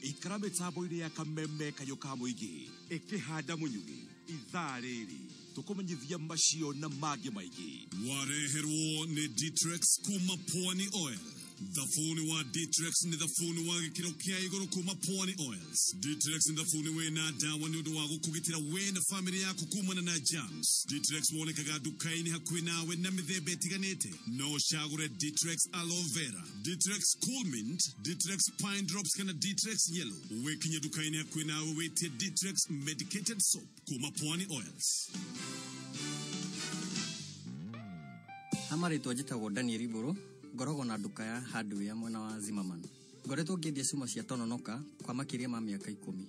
Ikara mĩtambo-inĩ ya kameme kayũ ka mũingĩ ĩkĩhanda mũnyugĩ ithaa rĩrĩ tũkũmenyithia macio na mangĩ maingĩ. Wareherwo nĩ Ditrex kuma Pwani Oil. Thabuni wa Ditrex nĩ thabuni wa gĩkĩro kĩa igũrũ kuma Pwani Oils. Ditrex nĩ thabuni wĩna ndawa nĩ ũndũ wa gũkũgitĩra we na famĩlĩ yaku kumana na germs. Ditrex wonekaga nduka-inĩ hakuhĩ nawe na mĩthemba ĩtiganĩte. No ũcagũre Ditrex Aloe Vera, Ditrex Cool Mint, Ditrex Pine Drops kana Ditrex Yellow. Wĩkinye nduka-inĩ hakuhĩ nawe wĩtie Ditrex Medicated Soap kuma Pwani Oils. Amarĩtwa njĩtagwo Daniel Ibũrũ, ngoragwo na nduka ya hardware mwena wa Zimmerman. Ngoretwo ngĩendia cuma cia Tononoka kwa makĩria ma mĩaka 10.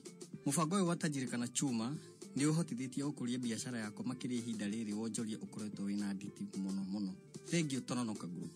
Mũbango ũyũ wa Tajirika na Chuma nĩ ũhotithĩtie gũkũria biacara yakwa makĩria ihinda rĩrĩ wonjoria ũkoretwo wĩna nditi mũno mũno. Thank you Tononoka Group.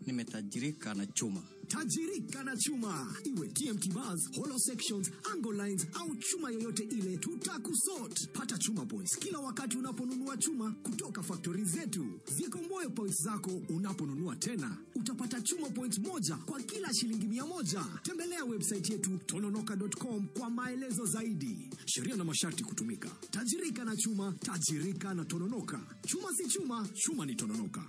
Nimetajirika na chuma. Tajirika na chuma, iwe TMT bars, hollow sections, angle lines au chuma yoyote ile, tutakusort. Pata chuma points kila wakati unaponunua chuma kutoka factory zetu. Zikomboe points zako unaponunua tena, utapata chuma points 1 kwa kila shilingi 100. Tembelea website yetu tononoka.com kwa maelezo zaidi. Sheria na masharti kutumika. Tajirika na chuma, tajirika na Tononoka. Chuma si chuma, chuma ni Tononoka.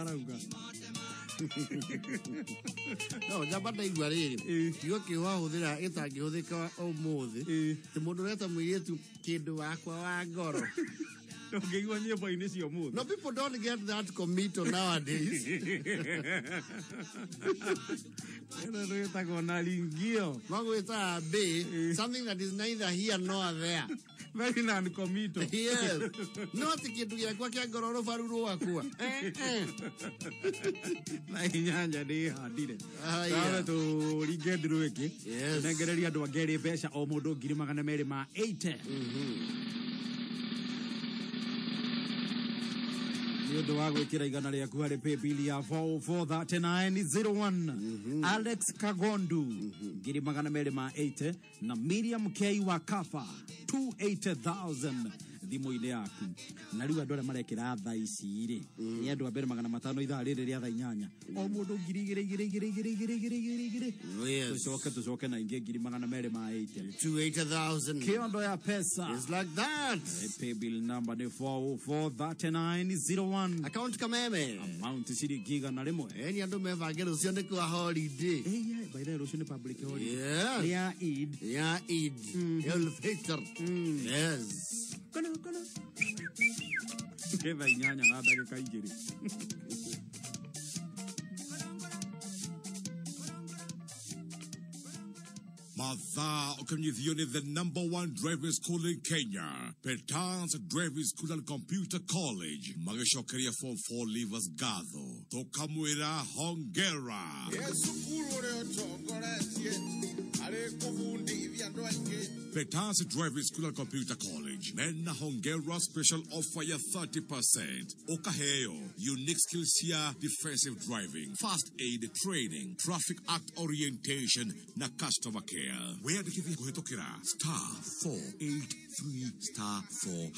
Arauga. No, njamba ndaigua rĩrĩ kiugo kĩu wahũthĩra gĩtangĩhũthĩka ũmũthĩ ti mũndũ ũreta mũirĩtu kĩndũ wakwa wa ngoro. Ndũngĩigua nyĩmbo-inĩ cia ũmũthĩ. No, people don't get that committal nowadays. Ĩno rwĩtagwo na ringio. Magwĩtaga B, something that is neither here nor there. Very non-committal. Yes. No atĩ kĩndũ gĩakwa kĩa ngoro rũbaru rwakwa. Na inyanya ndĩhandire. Aya. Tawe tũringe nduru ĩngĩ. Yes. Nengereria andũ angĩ mbeca o mũndũ 280,000. Nĩ ũndũ wa gwĩkĩra igana rĩaku harĩ paybill ya 443901 Alex Kagondu 280,000 na Miriam K wa Kafa 280,000 thimũ-inĩ yaku. Na rĩu andũ arĩa marekĩra thaa ici rĩ nĩ andũ a mbere 500 ithaa rĩrĩ rĩa thaa inyanya o mũndũ 2,000 2,000 2,000 2,000 2,000. Yes. Tũcoke na ingĩ 280,000. 280,000. Kiondo ya pesa. It's like that. Paybill number ni 443901. Account Kameme. Amount ciringi 100. Eni andũ mebange rũciũ nĩ kwa holiday. Eh, by the way rũciũ nĩ public holiday. Yes. Ya Eid. Ya Eid. El Fitr. Yes. Kono kono. Thaa inyanya na ndagĩka igĩrĩ. Mathaa ũkĩmenyithio nĩ the number one driving school in Kenya, Petans Driving School and Computer College, magĩcokeria form 4 leavers ngatho tũkamwĩra hongera. Cukuru ũrĩa ũtongoretie arĩ kũbundithia andũ aingĩ. Petans Driving School and Computer College mena hongera special offer ya 30%. Ukaheo unique skills cia defensive driving, first aid training, traffic act orientation na customer care. Wĩyandĩkithie kũhĩtũkĩra *483*4#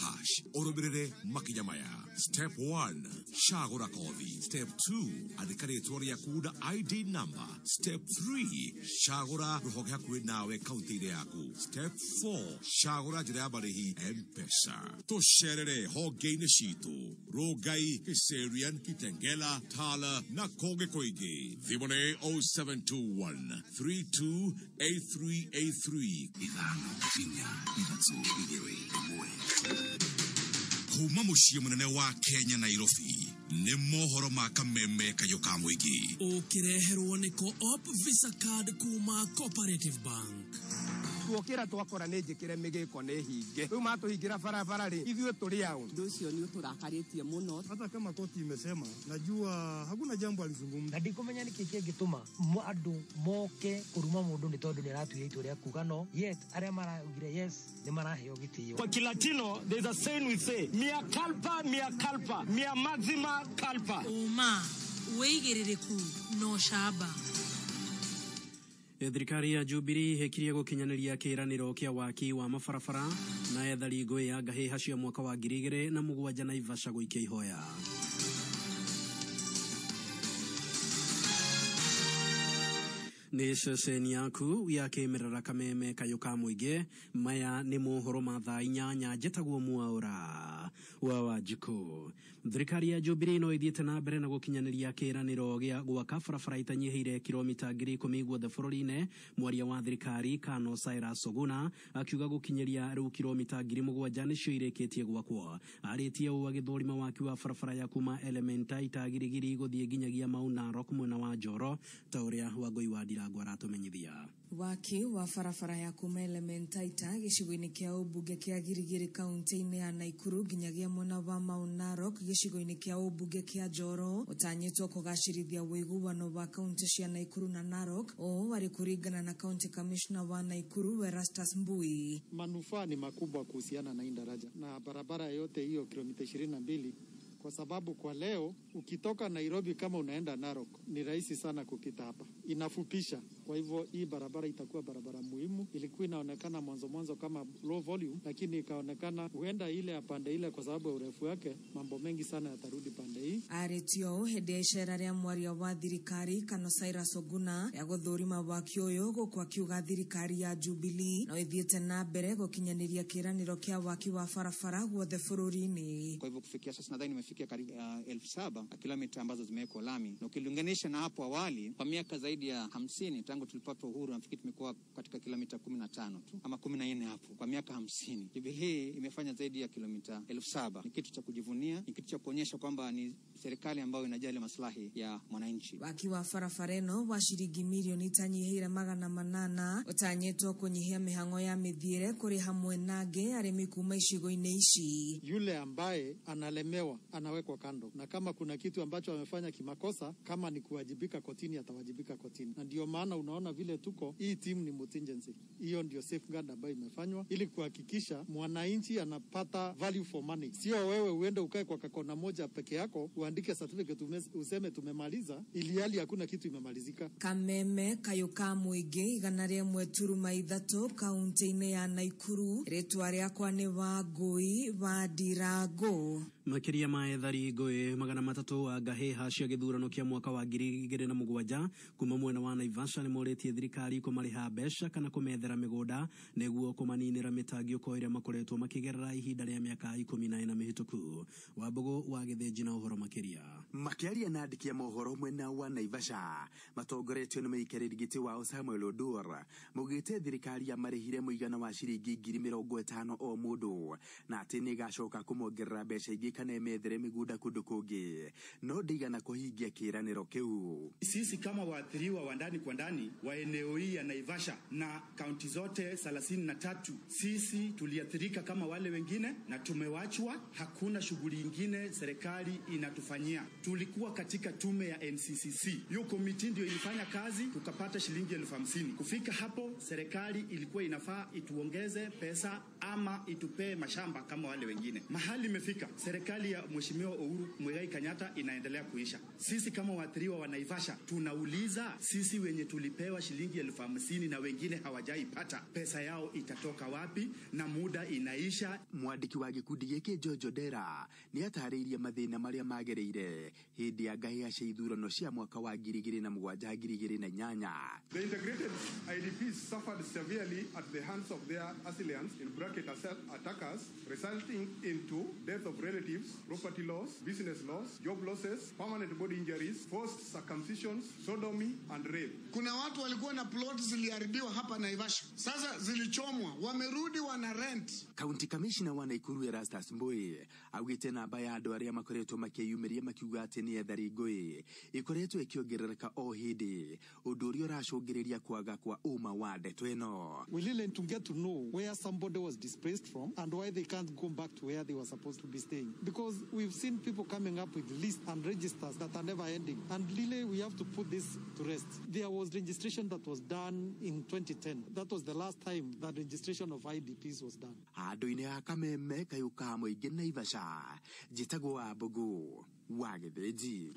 ũrũmĩrĩre makinya maya. Step 1, cagũra kothi. Step 2, andĩka rĩtwa rĩaku na ID number. Step 3, cagũra rũhonge hakuhĩ nawe kaunti-inĩ yaku. Step 4, cagũra njĩra ya marĩhi M-Pesa. Tũcerere honge-inĩ citũ Rongai, Kiserian, Kitengela, Tala na kũngĩ kũingĩ. Thimũ nĩ 0721 328383 5 4 3 2 1. Kuma mũciĩ mũnene wa Kenya Nairobi nĩ mohoro ma Kameme kayũ ka mũingĩ. Ũkĩreherwo nĩ Co-op Visa Card kuma Cooperative Bank. Tuokĩra twakora nĩ njĩkĩre mĩgĩko nĩ hinge rĩu matũhingĩra barabara rĩ ithuĩ tũrĩ aũ. Ũndũ ũcio nĩ ũtũrakarĩtie mũno. Hata kama koti imesema, najua hakuna jambo alizungumza. Na ndikumenya nĩkĩ kĩngĩtũma andũ moke kũruma mũndũ nĩ tondũ nĩ aratuire itua rĩa kuga no yet arĩa maraugire yes nĩ maraheo gĩtĩo. Kwa Kilatino there's a saying we say mea culpa mea culpa mea maxima culpa. Ũma wĩigĩrĩrĩku no camba. Thirikari ya Jubilee ĩkirie gũkinyanĩria kĩĩranĩro kĩa waki wa mabarabara na ethari ngũĩ ya ngahĩha cia mwaka wa 2007 Naivasha gũikia ihoya. Nĩ ceceni yaku ya kĩmerera Kameme kayũ ka mũingĩ. Maya nĩ mohoro ma thaa inyanya. Njĩtagwo Mwaũra wa Wanjikũ. Thirikari ya Jubilee no ĩthiĩte na mbere na gũkinyanĩria kĩĩranĩro gĩa gwaka barabara itanyihĩire kilomita 10,000 guothe bũrũri-inĩ. Mwaria wa thirikari Kano Cyrus Oguna akiuga gũkinyĩria rĩu kilomita 7,000 nĩcio irĩkĩtie gwakwo. Arĩtie ũũ agĩthũrima waki wa barabara ya kuma Elementaita Girigiri gũthiĩ nginyagia Mau Narok mwena wa Njoro ta ũrĩa Wangũi wa Ndirango aratũmenyithia. Waki wa barabara ya kuma Elementaita gĩcigo-inĩ kĩa ũmbunge kĩa Girigiri kaunti-inĩ ya Naikuru nginyagia mwena wa Mau Narok gĩcigo-inĩ kĩa ũmbunge kĩa Njoro ũtanyĩtwo kũgacĩrithia ũiguano wa kaunti cia Naikuru na Narok. Ũũ warĩ kũringana na County Commissioner wa Naikuru Erastus Mbui. Manufaa ni makubwa kuhusiana na hii daraja na barabara yote hiyo kilomita 22, kwa sababu kwa leo ukitoka Nairobi kama unaenda Narok ni rahisi sana kupita hapa, inafupisha. Kwa hivyo hii barabara itakuwa barabara muhimu. Ilikuwa inaonekana mwanzo kama low volume, lakini ikaonekana huenda ile ya pande ile kwa sababu ya urefu wake mambo mengi sana yatarudi pande hii. Arĩtio hĩndĩ ya icera rĩa mwaria wa thirikari Kano Cyrus Oguna ya gũthũrima waki ũyũ gũkũ akiuga thirikari ya Jubilee no ĩthiĩte na mbere gũkinyanĩria kĩĩranĩro kĩa waki wa barabara guothe bũrũri-inĩ. Kwa hivyo kufikia sasa nadhani nimefika Tumefikia karibu 7,000 kilomita ambazo zimewekwa lami, na ukilinganisha na hapo awali kwa miaka zaidi ya 50 tangu tulipata uhuru, nafikiri tumekuwa katika kilomita 15 tu ama 14 hapo kwa miaka 50. Jubilee imefanya zaidi ya kilomita 7,000. Ni kitu cha kujivunia, ni kitu cha kuonyesha kwamba ni serikali ambayo inajali maslahi ya mwananchi. Waki wa barabara ĩno wa ciringi mirioni itanyihĩire 800 ũtanyĩtwo kũnyihia mĩhang'o ya mĩthiĩre kũrĩ hamwe na angĩ arĩmi kuma icigo-inĩ ici. Yule ambaye analemewa anawekwa kando, na kama kuna kitu ambacho amefanya kimakosa, kama ni kuwajibika kotini, atawajibika kotini. Na ndio maana unaona vile tuko hii timu ni contingency. Hiyo ndio safeguard ambayo imefanywa ili kuhakikisha mwananchi anapata value for money. Sio wewe uende ukae kwa kakona moja peke yako uandike certificate useme tumemaliza, ili hali hakuna kitu imemalizika. Kameme kayũ ka mũingĩ 103.3 kaunti-inĩ ya Naikuru. Rĩtwa rĩakwa nĩ Wangũi wa Ndirango. Makiria ma ethari ngũĩ 300 a ngahĩha cia gĩthurano kĩa mwaka wa 2007 kuma mwena wa Naivasha nĩ morĩtie thirikari kũmarĩha mbeca kana kũmethera mĩgũnda nĩguo kũmaninĩra mĩtangĩko ĩrĩa makoretwo makĩgerera ihinda rĩa mĩaka 14 mĩhĩtũku. Wambũgũ wa Gĩthĩnji na ũhoro makĩria. Makĩaria na andĩki a mohoro mwena wa Naivasha matongoretio nĩ mũikarĩri gĩtĩ wao Samuel Oduor maugĩte thirikari yamarĩhire mũigana wa ciringi 50,000 o mũndũ na atĩ nĩ ĩgacoka kũmongerera mbeca ingĩ kana ĩmethere mĩgũnda kũndũ kũngĩ, no ndĩigana kũhingia kĩĩranĩro kĩu. Sisi kama waathiriwa wa ndani kwa ndani wa eneo hii ya Naivasha na kaunti zote 33, sisi tuliathirika kama wale wengine na tumewachwa, hakuna shughuli ingine serikali inatufanyia. Tulikuwa katika tume ya NCCC, hiyo komiti ndio ilifanya kazi, tukapata shilingi 50,000. Kufika hapo serikali ilikuwa inafaa ituongeze pesa ama itupee mashamba kama wale wengine. Mahali imefika serikali ya Mheshimiwa Uhuru Muigai Kenyatta inaendelea kuisha. Sisi kama waathiriwa wa Naivasha tunauliza, sisi wenye tulipewa shilingi 50,000 na wengine hawajaipata, pesa yao itatoka wapi? Na muda inaisha. Mwandiki wa gĩkundi gĩkĩ Jojo Dera nĩ atarĩirie mathĩna marĩa magereire hĩndĩ ya ngahĩha cia ithurano cia mwaka wa 2007 2008. The integrated IDPs suffered severely at the hands of their assailants, in bracket attackers, resulting into death of relatives, property loss, business loss, job losses, permanent body injuries, forced circumcisions, sodomy and rape. Kuna watu walikuwa na plot ziliharibiwa hapa Naivasha, sasa zilichomwa, wamerudi wana rent. County Commissioner wa Naikuru Erastus Mbui augĩte namba ya andũ arĩa makoretwo makĩyumĩria makiuga atĩ nĩ ethari ngũĩ ĩkoretwo ĩkĩongerereka o hĩndĩ, ũndũ ũrĩa ũracũngĩrĩria kwaga kwa ũma wa ndeto ĩno. We really to get to know where somebody was displaced from and why they can't go back to where they were supposed to be staying, because we've seen people coming up with lists and registers that are never ending, and really we have to put this to rest. There was registration that was done in 2010. That was the last time that registration of IDPs was done. Handũ-inĩ ha Kameme kayũ ka mũingĩ Naivasha, njĩtagwo Wambũgũ wa Gĩthĩnji.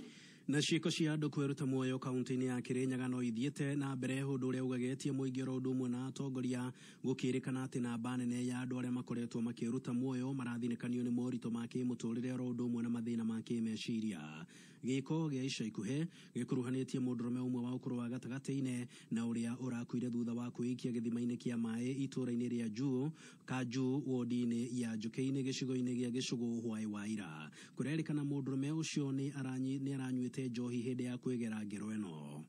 Na ciĩko cia andũ kwĩruta muoyo kaunti-inĩ ya Kĩrĩnyaga no ithiĩte na mbere, ũndũ ũrĩa ũgegetie mũingĩ oro ũndũ ũmwe na atongoria, gũkĩrĩkana atĩ namba nene ya andũ arĩa makoretwo makĩruta muoyo marathinĩkanio nĩ moritũ ma kĩmũtũrĩre oro ũndũ ũmwe na mathĩna ma kĩmeciria. Gĩko gĩa ica ikuhĩ gĩkuruhanĩtie mũndũrũme ũmwe wa ũkũrũ wa gatagatĩ-inĩ na ũrĩa ũrakuire thutha wa kwĩikia gĩthima-inĩ kĩa maĩ itũũra-inĩ rĩa Juu Kanju wodi-inĩ ya Njũkĩ-inĩ gĩcigo-inĩ gĩa Gĩcũgũ hwaĩ wa ira. Kũrerĩkana mũndũrũme ũcio nĩ aranyuĩte njohi hĩndĩ ya kwĩgera ngero ĩno.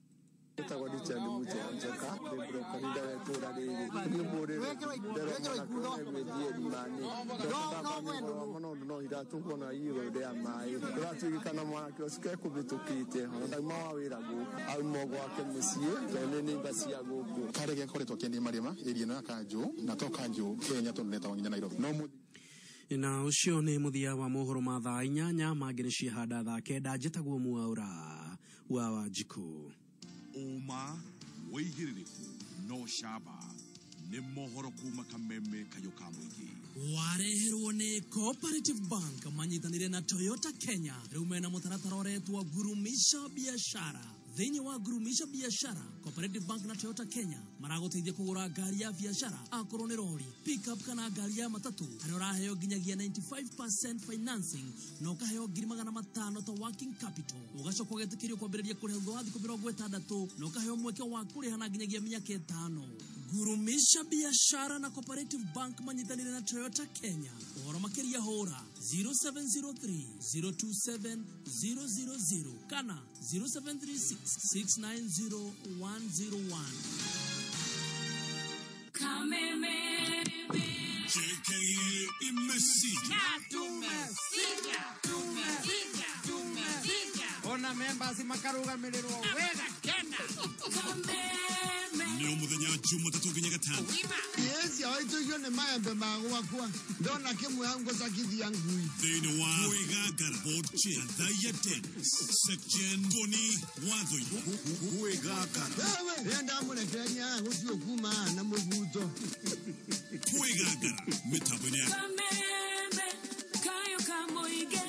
Etagwo Richard Muche Njoka, ndĩ broker wa itũũra rĩrĩ. Niĩ mũrĩrĩ ndĩrona gwĩthiĩ rimani mũno no iratũkuona igũrũ rĩa maĩ kũratuĩkana mwanake ũcio kekũhĩtũkĩte ona ndauma wa wĩra gũkũ auma gwake mũciĩ tondũ nĩ neighbour cia gũkũ. Karege koretwo akĩendia marima area ĩno ya Kanjũ na to Kanjũ Kenya tondũ netagwo nginya Nairobi. No na ũcio nĩ mũthia wa mohoro ma thaa 8 mangĩ nĩ ciahanda thaa 9. Njĩtagwo Mwaura wa Wanjikũ. Ũma wĩigĩrĩrĩku no camba nĩ mohoro kuma Kameme kayũ ka mũingĩ. Wareherwo nĩ Cooperative Bank manyitanĩire na Toyota Kenya, rĩu mena mũtaratara ũretwo Gurumisha Biashara. Thĩinĩ wa Gurumisha Biashara, Cooperative Bank na Toyota Kenya maragũteithia kũgũra ngari ya biashara, akorwo nĩ rori, pickup kana ngari ya matatũ, harĩa ũraheo nginyagia 95% financing na ũkaheo 500,000 ta working capital. Ũgacoka ũgetĩkĩrio kwambĩrĩria kũrĩha thutha wa thikũ 60 na ũkaheo mweke wa kũrĩha na nginyagia mĩaka 5. Gurumisha Biashara na Cooperative Bank manyitanĩire na Toyota Kenya. Ũhoro makĩria hũra 0703 027 000 kana 0736 690 101. Kameme. JKA imesija. Tumesija. Tumesija. Tumesija. Ona members makarugamirĩrwo wega kena. Kameme. Nĩ mũthenya Jumatatũ nginya Gatano. Yes, yawaitũigio nĩ maembe ma gwakwa ndona kĩmwe ngũcakithia ngui. Thĩinĩ wa Kwĩgangara Board Chair Thaiya Dennis Section Tony Watho Kwĩgangara. Wewe rĩrĩa ndamũrekereria gũtirĩ kuma na mũbuto. Kwĩgangara mĩtambo-inĩ ya Kameme. Kayo kamoige.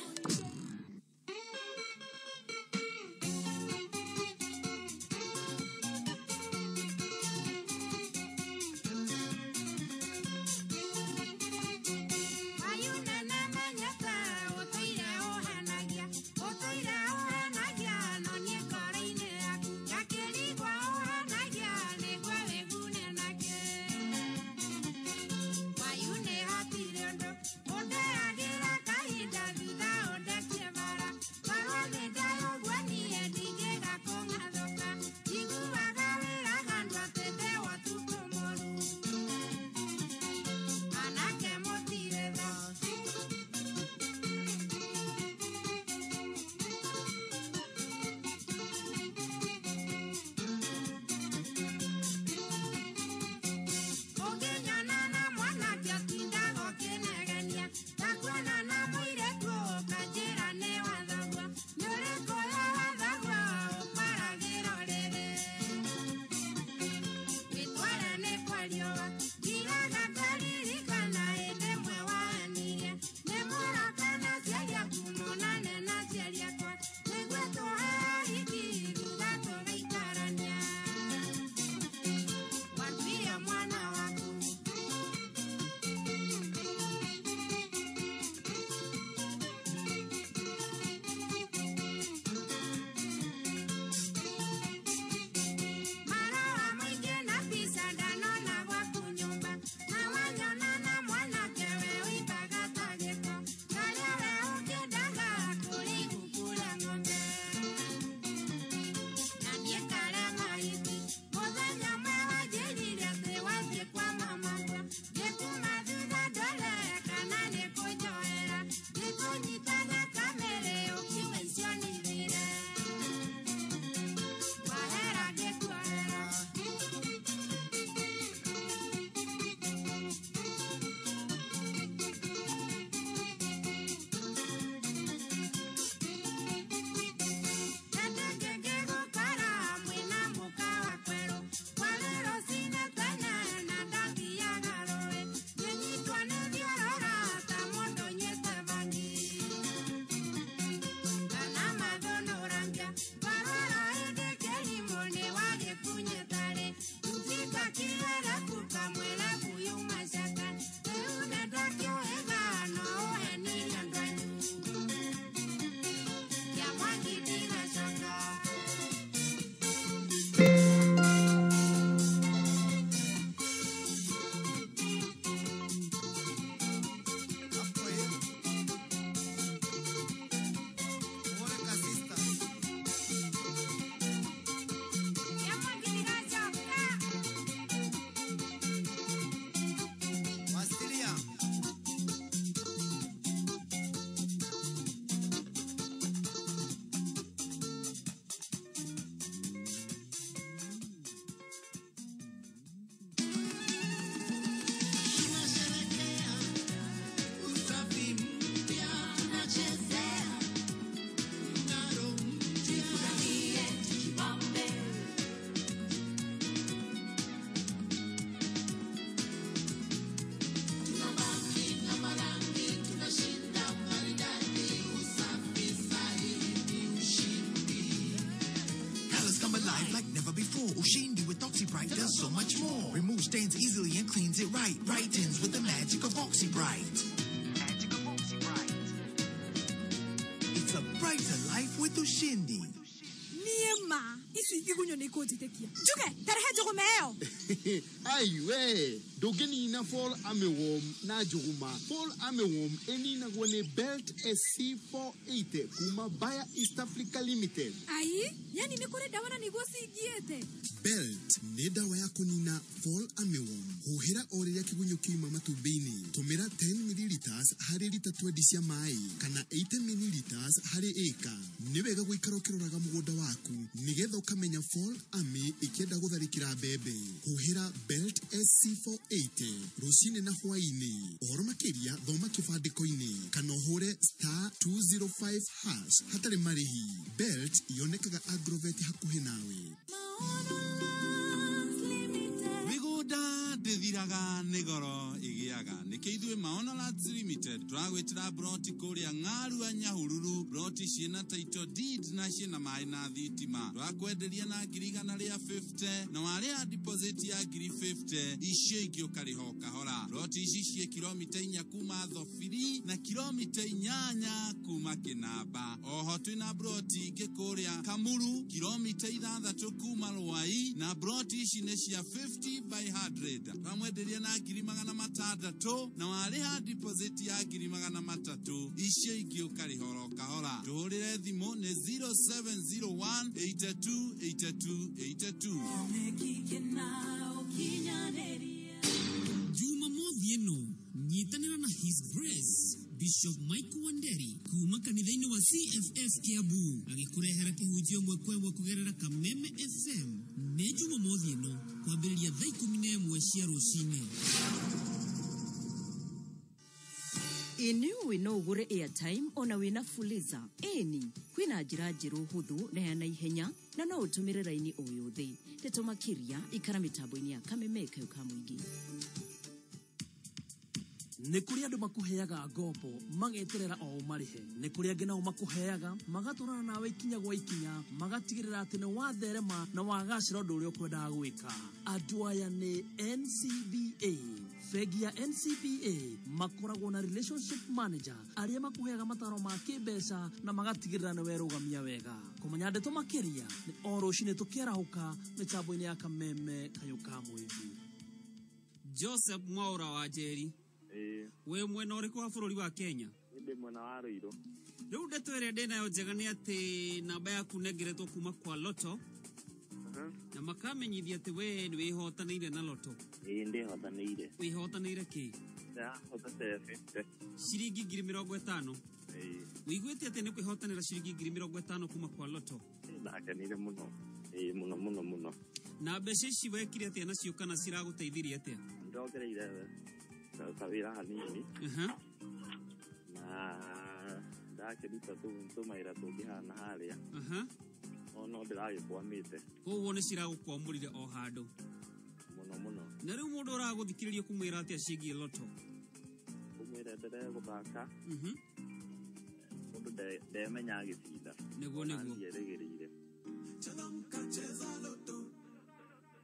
Ushindi with OxyBright does so much more. Removes stains easily and cleans it right. Brightens with the magic of OxyBright. Magic of OxyBright. It's a brighter life with Ushindi. Niema, ici igunyo nĩ ikũnjĩtĩkia. Njuge, tarehe njũgũma ĩyo. Ai we ndũngĩnina fall armyworm na njũgũma. Fall armyworm ĩninagwo nĩ Belt SC 480 kuma Bayer East Africa Limited. Ai, yani nĩ kũrĩ ndawa na nĩguo cingiĩte. Belt nĩ ndawa ya kũnina fall armyworm. Huhĩra o rĩrĩa kĩgunyũ kĩuma matumbĩ-inĩ. Tũmĩra 10 milliliters harĩ lita 20 cia maĩ kana 80 milliliters harĩ ĩka. Nĩ wega gũikara ũkĩroraga mũgũnda waku nĩgetha ũkamenya fall army ĩkĩenda gũtharĩkĩra mbembe. Huhĩra Belt SC480 rũcinĩ na hwaĩ-inĩ. Ũhoro makĩria thoma kĩbandĩko-inĩ kana ũhũre star 205 hash hatarĩ marĩhi. Belt yonekaga Agrovet hakuhĩ nawe. Mĩgũnda ndĩthiraga nĩ goro ĩgĩaga nĩkĩo ithuĩ Maono Lands Limited tũragwĩtĩra broti kũrĩa Ng'arua Nyahururu, broti ciĩna title deed na ciĩna maĩ na thitima. Tũrakwenderia na 150,000 na warĩha deposit ya 50,000, icio ingĩ ũkarĩha o kahora. Broti ici ciĩ kilomita 4 kuma Thobiri na kilomita 8 kuma Kĩnamba. Oho twĩna broti ingĩ kũrĩa Kamuru kilomita 6 kuma Rwai na broti ici nĩ cia 50 by 100. Twamwenderia na 600,000 na warĩha deposit ya 300,000, icio ingĩ ũkarĩha oro kahora. Tũhũrĩre thimũ nĩ 0701 82 82 82. Jumamothi ĩno nyitanĩra na His Grace Bishop Michael Wanderi kuma kanitha-inĩ wa CFF Kiambu agĩkũrehera kĩhunjio ĩmwe kwa ĩmwe kũgerera Kameme FM. Nĩ Jumamothi ĩno kwambĩrĩria thaa 11 cia rũcinĩ. Ĩ nĩũĩ no ũgũre airtime ona wĩna Fuliza? Ĩni, kwĩna njĩra njerũ hũthũ na ya naihenya na no ũtũmĩre raini o yothe. Ndeto makĩria ikara mĩtambo-inĩ ya Kameme kayũ ka mũingĩ. Nĩ kũrĩ andũ makũheaga ngombo mageterera o ũmarĩhe. Nĩ kũrĩ angĩ nao makũheaga magatwarana nawe ikinya gwa ikinya magatigĩrĩra atĩ nĩ watherema na wagacĩra ũndũ ũrĩa ũkwendaga gwĩka. Andũ aya nĩ NCBA. Bengi ya NCBA makoragwo na relationship manager arĩa makũheaga mataro ma kĩmbeca na magatigĩrĩra nĩ werũgamia wega. Kũmenya ndeto makĩria nĩ o rũcinĩ tũkĩarahũka mĩtambo-inĩ ya Kameme kayũ ka mũingĩ. Joseph Mwaura wa Njeri, wĩ mwena ũrĩkũ wa bũrũri wa Kenya? Ndĩ mwena wa Ruiru. Rĩu ndeto ĩrĩa ndĩ nayo njega nĩ atĩ namba yaku nengeretwo kuma kwa Lotto na makamenyithia atĩ we nĩ wĩhotanĩire na Lotto. Ĩĩ ndĩhotanĩire. Wĩhotanĩire kĩ? Ndahotete 50. Ciringi 50,000. Ĩĩ. Wĩiguĩte atĩ nĩ kwĩhotanĩra ciringi 50,000 kuma kwa Lotto? Ndakenire mũno. Ĩĩ mũno mũno mũno. Na mbeca ici wekire atĩa nacio kana ciragũteithirie atĩa? Ndongereire kawĩra hanini na ndakĩruta tũmawĩra tũngĩ haha na harĩa, no ndĩragĩkwamĩte. Koguo nĩ ciragũkwamũrire o handũ. Mũno mũno. Na rĩu mũndũ ũragũthikĩrĩria kũmwĩra atĩa ciĩgiĩ Lotto? Kũmwĩra endelee gũthaka. Mũndũ ndemenya agĩcinda. Nĩguo nĩguo. Ndierĩgĩrĩire.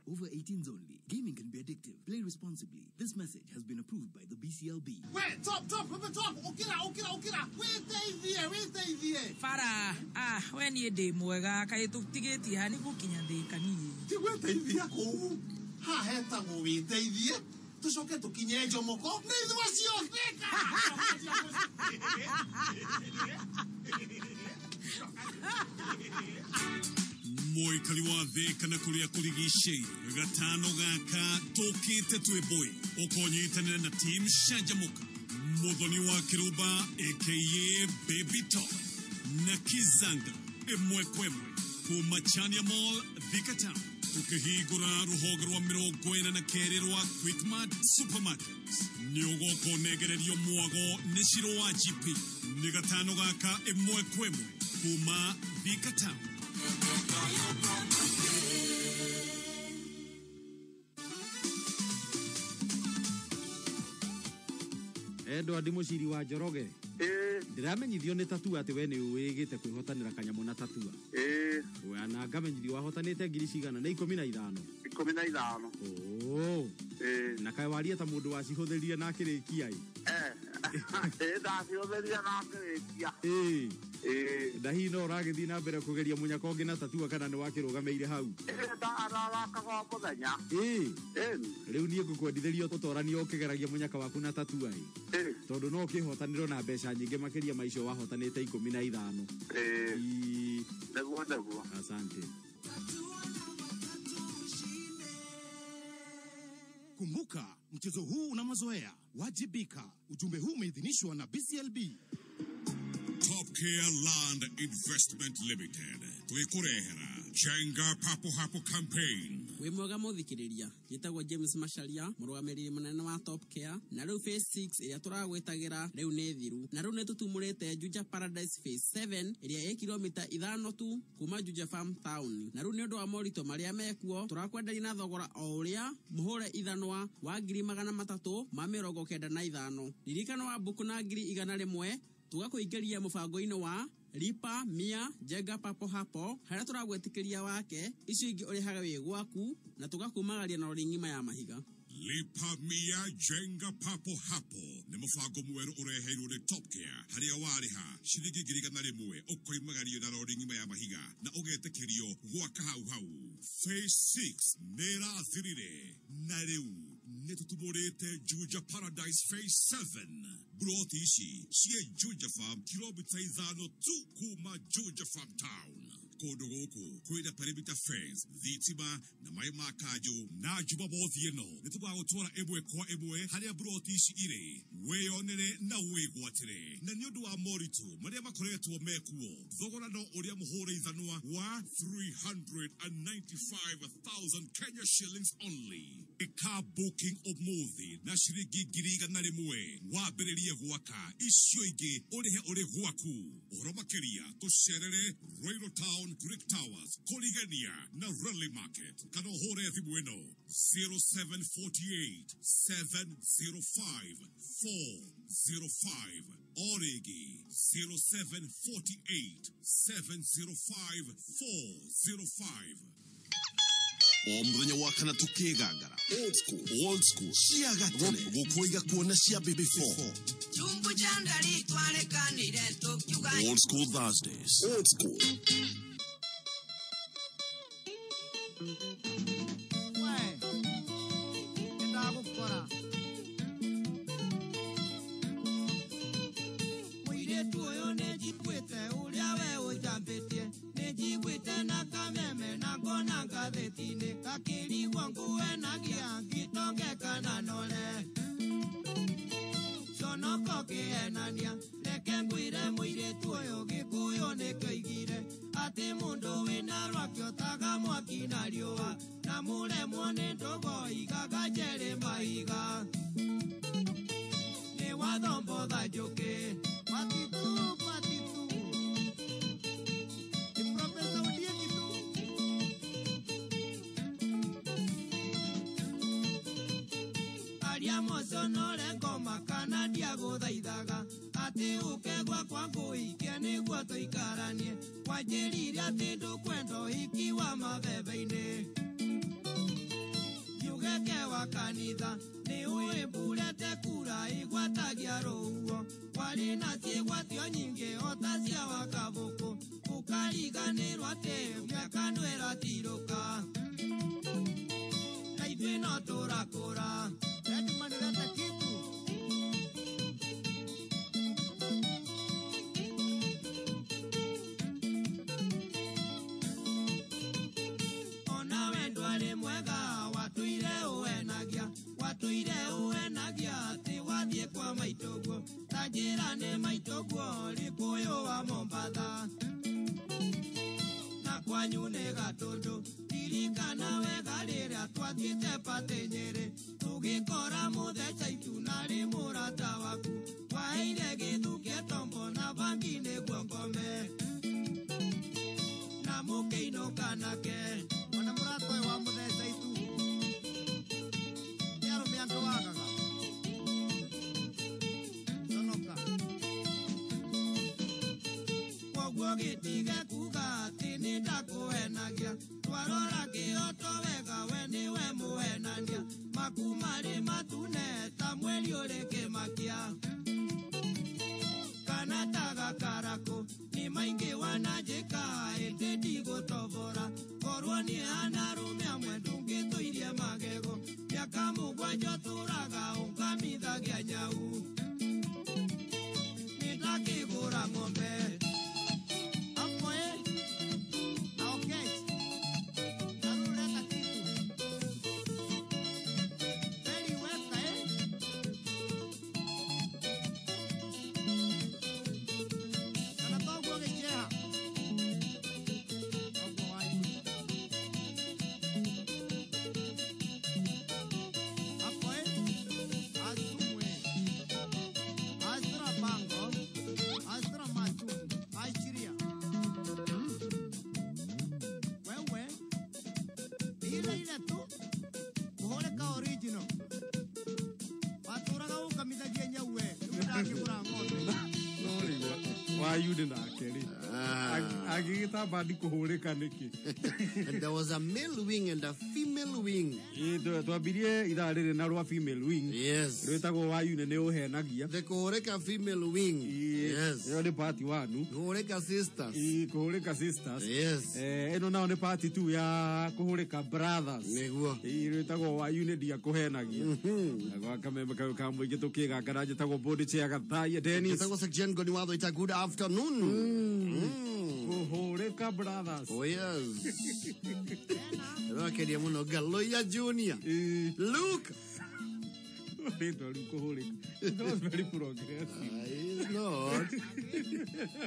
Over 18s only. Gaming can be addictive. Play responsibly. This message has been approved by the BCLB. Wait, top, top, top, top. Ukira, ukira, ukira. Wĩteithie, wĩteithie. Bara, ah, we niĩ ndĩ mwega kaĩ tũtigĩtie ha nĩ gũkinya Thĩka niĩ. Ti gwĩteithia kũu. Haha hetagwo wĩteithie. Tũcoke tũkinye Njomoko. Nĩ ithuĩ acio Thĩka. Mũikari wa Thĩka na kũrĩa kũrigicĩirie gatano gaka tũkĩte twĩ mbũi ũkonyitanĩra na team Canjamũka, Mũthoni wa Kĩrũmba aka Baby Top na Kizanga ĩmwe kwa ĩmwe kuma Chania Mall, Thika Town, tũkĩhingũra rũhonge rwa 42 rwa Quickmart Supermarket. Nĩ ũgoka ũnengererio mwago nĩ Ciro wa GP. Nĩ gatano gaka ĩmwe kwa ĩmwe kuma Thika Town. Edward Muciri wa Njoroge, ndĩramenyithio nĩ tatua atĩ we nĩ ũĩgĩte kwĩhotanĩra kanyamũ na tatua. We na ngamenyithio wahotanĩte ngiri cigana? Nĩ 15. 15. Oo. Na kaĩ waria ta mũndũ wacihũthĩrire na akĩrĩkia ĩ? Ĩ ndacihũthĩrire na ngĩrĩkia. Na hihi no ũragĩthiĩ na mbere kũgeria mũnyaka ũngĩ na tatua kana nĩ wakĩrũgamĩire hau? Arathakaga o mũthenya. Ĩĩ. Rĩu niĩ ngũkwendithĩria ũtoranie ũkĩgeragia mũnyaka waku na tatua ĩ. Tondũ no ũkĩhotanĩrwo na mbeca nyingĩ makĩria ma icio wahotanĩte 15. Ĩĩ. Nĩguo nĩguo. Asante. Kumbuka, mchezo huu una mazoea. Wajibika. Ujumbe huu umeidhinishwa na BCLB. Top Care Land Investment Limited twikurehera Jenga Papo Hapo campaign. Wĩ mwega mũthikĩrĩria, njĩtagwo James Macharia, mũrũgamĩrĩri mũnene wa Top Care, na rĩu phase 6 ĩrĩa tũragwĩtagĩra rĩu nĩ thiru, na rĩu nĩ tũtumũrĩte Juja Paradise phase 7 ĩrĩa ĩ kilomita 5 tu kuma Juja Farm Town. Na rĩu nĩ ũndũ wa moritũ marĩa mekuo, tũrakwenderia na thogora o ũrĩa mũhũre ithanwa wa 395,000. Ririkana wa mbuku na 100,000 tũgakũingĩria mũbango-inĩ wa Lipa Mia Jenga Papo Hapo harĩa tũragwĩtĩkĩria wake icio ingĩ ũrĩhaga wĩ gwaku na tũgakumagaria na rori ng'ima ya mahiga. Lipa Mia Jenga Papo Hapo nĩ mũbango mwerũ ũreheirwo nĩ Top Care harĩa warĩha ciringi 100,000 ũkoimagario na rori ng'ima ya mahiga na ũgetĩkĩrio gwaka hau hau. Phase 6 nĩ ĩrathirire na rĩu nĩ tũtumũrĩte Juja Paradise Phase 7. Broti ici ciĩ Juja Farm kilomita 5 tu kuma Juja Farm Town. Kũndũ gũkũ kwĩna perimeter fence, thitima na maĩ ma kanjũ. Na Jumamothi ĩno nĩ tũgagũtwara ĩmwe kwa ĩmwe harĩa broti ici irĩ, wĩyonere na wĩgwatĩre. Na nĩ ũndũ wa moritũ marĩa makoretwo mekuo, thogora no ũrĩa mũhũre ithanwa wa 395,000 Kenya shillings only. Ĩka booking ũmũthĩ na ciringi 100,000 wambĩrĩrie gwaka, icio ingĩ ũrĩhe ũrĩ gwaku. Ũhoro makĩria tũcerere Royal Town, Greek Towers, Korigania na Raleigh Market, kana ũhũre thimũ ĩno 0748 705 405 o rĩngĩ 0748 705 405. O mũthenya wa kana tũkĩgangara old school, old school cia gatene gũkũiga kuona cia baby 4. Chumbu cha ndari twarekanire tũkiuga. Old school Thursdays, old school. We nĩndagũkora mũirĩtu ũyũ nĩnjiguĩte ũrĩa we ũnjambĩtie, nĩnjiguĩte na kameme na ngona ngathĩti-inĩ gakĩrigwo nguenagia ngitonge kana nore conoko kĩenania. Reke ngwĩre mũirĩtu ũyũ gĩkũyũ nĩkĩoigire atĩ mũndũ wĩna rwake otaga mwaki na riũa na mũremwo nĩ ndũgo igaga njerĩ mahiga nĩ wathombotha njũkĩ. Patitu, patitu. Ni Profesa Ondieki tu. Aria moconore ngoma kana ndiagũthaithaga atĩ ũke gwakwa ngũhikie nĩguo tũikaranie, wanjĩrire atĩ ndũkwenda ũhiki wa mabebe-inĩ. Ngiugeke wa kanitha nĩ ũĩ mburete kura igwatagia rũhuho, kwarĩ na ciĩgwatio nyingĩ ota cia wakabũkũ, ũkariganĩrwo atĩ mĩaka no ĩratirũka na ithuĩ no tũrakũra. Edmund leta kitu. Ona we ndwarĩ mwega watũire ũenagia, watũire ũenagia atĩ wathiĩ kwa maitũguo, ta njĩra nĩ maitũguo Gĩkũyũ wa Mombatha na kwanyu nĩ Gatũndũ. Ririkana wega rĩrĩa twathiĩte patĩ Nyĩrĩ tũgĩkora mũtheca itu narĩ mũrata waku waheire gĩthukĩ tombo na bangi nĩguo ngome na mũkĩinũka nake. Ona mũrata ũyũ wa mũtheca itu nĩ arũme andũ wagaga conoka. Koguo gĩtige kuga atĩ nĩ ndakũhenagia, twarora kĩoto wega we nĩwe mũhenania, maku marĩ matune ta mweri ũrĩ kĩmakia kana ta gakarakũ nĩ Tuonie anarume amwe ndũngĩtũirie magego. Mĩaka mũgwanja ũtũraga ũkamithagia nyau. Nĩndakĩgũra ng'ombe. Hapo na Okech. Naruleta kitu. Very weka Kana toguo gĩkĩeha. Toguo wa igũrũ. Hapo Asumwe. Astra bango. Astra masumu. Ashiria. Wewe. Ile ile tu. Kuhoreka original. Watũraga ũkamithagia nyau we. Rĩu ndakĩgũra ng'ombe. Wayude nake rĩ agĩgĩtamba ndikũhũrĩka nĩkĩ. And there was a male wing and a female wing. Twambirie ithaa rĩrĩ na rwa female wing. Yes. Rwĩtagwo Wayune nĩ ũhenagia. The kũhũrĩka female wing. Yes. Ĩyo nĩ part 1. Kũhũrĩka sisters. Kũhũrĩka sisters. Yes. Ĩno nao nĩ part 2 ya kũhũrĩka brothers. Nĩguo. Rwĩtagwo Wayune ndiakũhenagia. Gwa kameme kau ka mũingĩ tũkĩgangara njĩtagwo Bodi Chair Gathaiya Dennis. Njĩtagwo Section Ngoni Watho ita good afternoon. Kũhũrĩka brothers. Oh yes. Rakeria muno Galoya Junior. Luke. Rĩtwa rĩu kũhũrĩka. It was very progressive. It's not.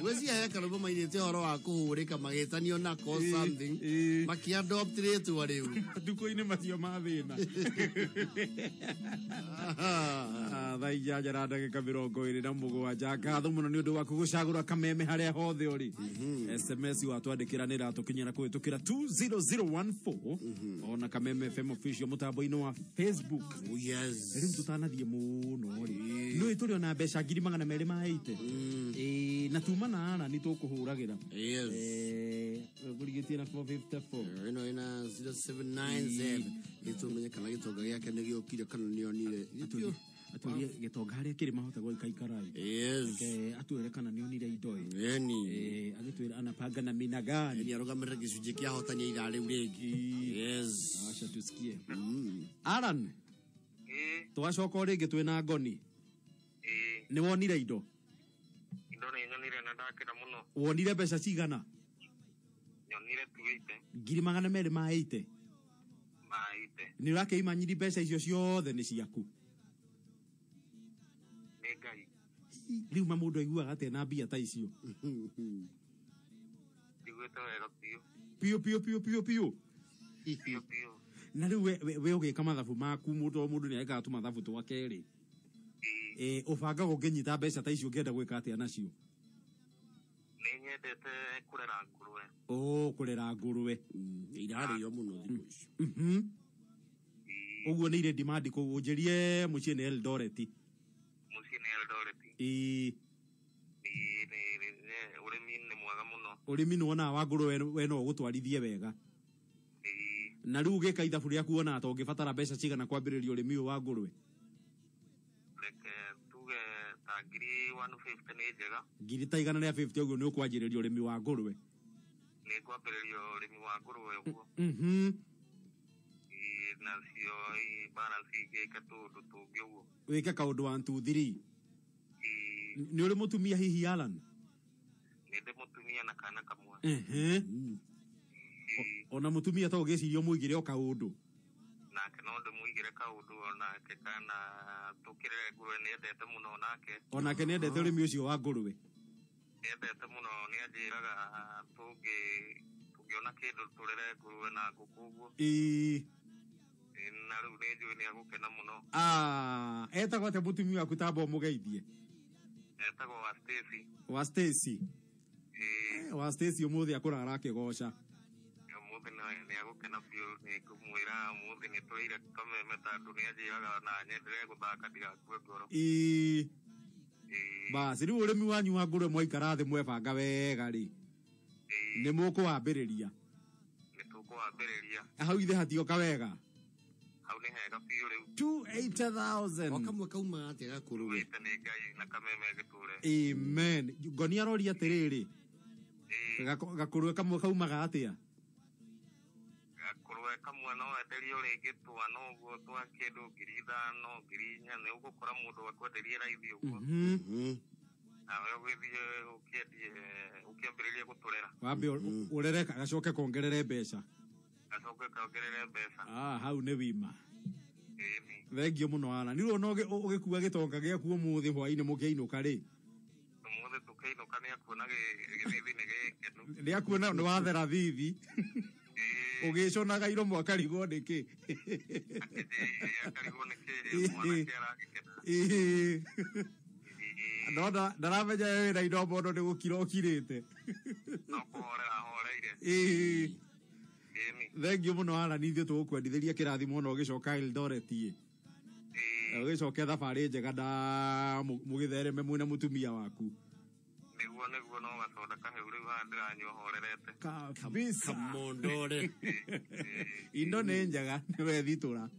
Gwĩciria he karũmbo mainĩte ũhoro wa kũhũrĩka magĩtanio nako something. Makĩadopt rĩtwa rĩu. Matukũ-inĩ macio ma thĩna. Thaa inyanya na ndagĩka 27. Ngatho mũno nĩ ũndũ waku gũcagũra kameme harĩa hothe ũrĩ. SMS watwandĩkĩra nĩ ĩratũkinyĩra kũhĩtũkĩra 20014 ona Kameme FM official mũtambo-inĩ wa Facebook. Oh yes. Rĩu tũtanathiĩ mũno rĩ, nĩ tũrĩ ona mbeca 280,000. Na tuma na ara nĩ tũkũhũragĩra. Yes. Ũrigĩtie na 454. Ĩno ĩna 0797. Gĩtũmenye kana gĩtonga gĩake nĩ gĩũkire kana nĩonire. Atwĩrie gĩtonga harĩa kĩrĩ mahota gũikaikara. Yes. Atwĩre kana nĩonire indo ĩ. Eni. Agĩtwĩra anapanga na mina gani. Eni arũgamĩrĩre gĩcunjĩ kĩa ahotani a ithaa rĩu rĩngĩ. Yes. Acha tusikie. Alan. Twacoka o rĩngĩ twĩna Ngoni. Nĩ wonire indo? Indo nĩ nyonire na ndakena mũno. Wonire mbeca cigana? Nyonire 280. 280,000. Maite. Nĩ ũrakĩimanyiri mbeca icio ciothe nĩ ciaku? Nĩ Ngai. Rĩu ma mũndũ aiguaga atĩa na mbia ta icio? Njiguĩte wega biũ. Piũ piũ piũ piũ piũ. Biũ biũ. Na rĩu we ũgĩka mathabu maku mũndũ o mũndũ nĩ ekaga tũmathabu twake rĩ. Ũbangaga ũngĩnyita mbeca ta icio ũngĩenda gwĩka atĩa nacio? Nĩ nyendete kũrera ngũrwe. Oh, kũrera ngũrwe. Irarĩo mũno thikũ ici. Ũguo nĩ irĩ demand kũu ũnjĩrie mũciĩ nĩ Eldoret. Mũciĩ nĩ Eldoret. Ũrĩmi nĩ mwega mũno. Ũrĩmi nĩ wonaga wa ngũrwe we no ũgũtwarithie wega. Na rĩu ũgĩka ithabu rĩaku wonaga ta ũngĩbatara mbeca cigana kwambĩrĩria ũrĩmi ũyũ wa ngũrwe? Reke tuge ta 150,000 nĩ njega. 150,000 ũguo nĩ ũkwanjĩrĩria ũrĩmi wa ngũrwe. Nĩ ngwambĩrĩria ũrĩmi wa ngũrwe ũguo. Nacio balance ingĩka tũũndũ tũngĩ ũguo. Wĩke kaũndũ 1 2 3. Nĩ ũrĩ mũtumia hihi Alan? Nĩ ndĩ mũtumia na kana kamwe. Ona mũtumia ta ũgĩciria ũmũigĩre o kaũndũ? Nake no ndĩmũigĩre kaũndũ onake kana tũkĩrere ngũrwe nĩ endete mũno onake. Onake nĩ endete ũrĩmi ũcio wa ngũrwe? Nĩ endete mũno, nĩ anjĩraga tũngĩona kĩndũ tũrere ngũrwe na ngũkũ ũguo. Na rĩu nĩ njũĩ nĩ agũkena mũno. Etagwo atĩa mũtumia waku tamba ũmũgeithie? Etagwo wa Stacy. Wa Stacy? Wa Stacy ũmũthĩ akũrara akĩgoca. Ũmũthĩ nĩ agũkena biũ, nĩ ngũmwĩra ũmũthĩ nĩ tũrĩire kameme tondũ nĩ anjĩraga na nyendere gũthaka ndigakue ngoro. Basi rĩu ũrĩmi wanyu wa ngũrwe mwaikara thĩ mwebanga wega rĩ, nĩ mũkũwambĩrĩria? Nĩ tũkũwambĩrĩria. Hau ithe hatioka wega? Hau nĩ hega biũ rĩu. 280,000. O kamwe kauma atĩa gakũrũwe? Nĩ Ngai na kameme gĩtũre. Amen. Ngoni aroria atĩrĩrĩ, gakũrũwe kamwe kaumaga atĩa? Ngũrwe kamwe no wenderio rĩngĩ twana ũguo twa kĩndũ 5,000 4,000 nĩ ũgũkora mũndũ akwenderie raithi ũguo. Nawe ũgĩthiĩ ũkĩendie ũkĩambĩrĩrie gũtũrera. Wambe ũrere gacoke kongerere mbeca. Gacoke kongerere mbeca. Ah, hau nĩ wima. Thengio mũno Alan. Rĩu ona ũgĩkua gĩtonga gĩaku ũmũthĩ hwainĩ mũkĩinũka rĩ? Ũmũthĩ tũkĩinũka nĩakuona gĩthithi nĩ gĩkenu. Nĩakuona nĩ wathera thithi. Ũgĩconaga iromo akarigwo nĩkĩ. Akarigwo nĩkĩ mwanake aragĩkena. No ndaramenya wĩna indo mono nĩ gũkira ũkirĩte. No kũhorera ahoreire. Thengio mũno Alan, ithuĩ tũgũkwendithĩria kĩrathimo ona ũgĩcoka Eldoret ĩ. Ũgĩcoke thabarĩ njega na mũgĩthereme mwĩna mũtumia waku. Nĩguo no gacoda kahĩu rĩu haha ndĩranyua horerete. Kabisa. Kamondore. Indo nĩ njega nĩwe thitũra.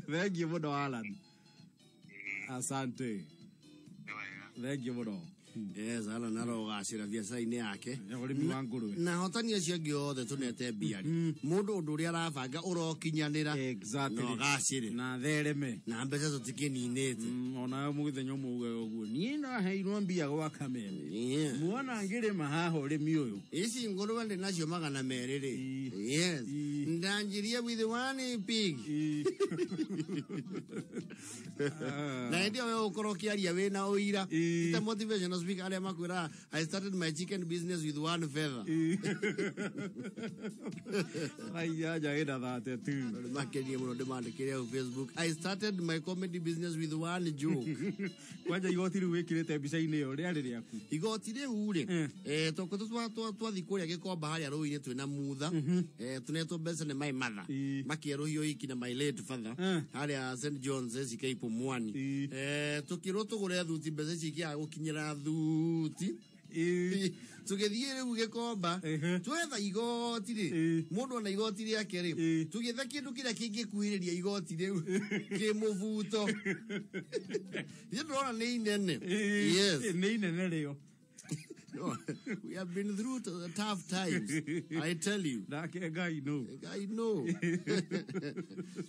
Thengio mũno Alan. Asante. Thengio mũno. Yes, Alan arogacĩra biacara-inĩ yake. Ũrĩmi wa ngũrwe. Na hotani acio angĩ othe tũnete mbia rĩ. Mũndũ ũndũ ũrĩa arabanga ũrokinyanĩra. Exactly. Na ũgacĩre. Na thereme. Na mbeca tũtikĩninĩte. Ona mũthenya ũmwe uge ũguo. Niĩ ndaheirwo mbia gwa Kameme. Muona ngĩrĩma haha ũrĩmi ũyũ. Ici ngũrwe ndĩ nacio 200 rĩ. Yes. Ndanjirie with one pig. Na hĩndĩ ĩyo we ũkorwo ũkĩaria wĩna ũira. Ti ta motivational speaker arĩa makwĩraga I started my chicken business with one feather. Aiya ĩna thate tu. Makerie mũno ndĩmandĩkĩre hau Facebook. I started my comedy business with one joke. Kwanja igoti rĩu wĩkĩrĩte mbica-inĩ ĩyo rĩarĩ rĩaku. Igoti rĩu rĩ, toko twathiĩ kũrĩa Gĩkomba harĩa rũĩ-inĩ twĩna mutha, tũnetwo mbeca nĩ my mother. Makĩerũhio iki na my late father harĩa St John's SK Pumwani. Tũkĩrwo tũgũre thuti mbeca ici ikĩaga gũkinyĩra thuti. Tũgĩthiĩ rĩu Gĩkomba twetha igoti rĩ, mũndũ ona igoti rĩake rĩ, tũgĩetha kĩndũ kĩrĩa kĩngĩkuhĩrĩria igoti rĩu kĩmũbuto. Ithuĩ ndĩrona nĩ inene. Yes. Nĩ inene rĩo. No, we have been through the tough times. I tell you. Nake Ngai no. Ngai no.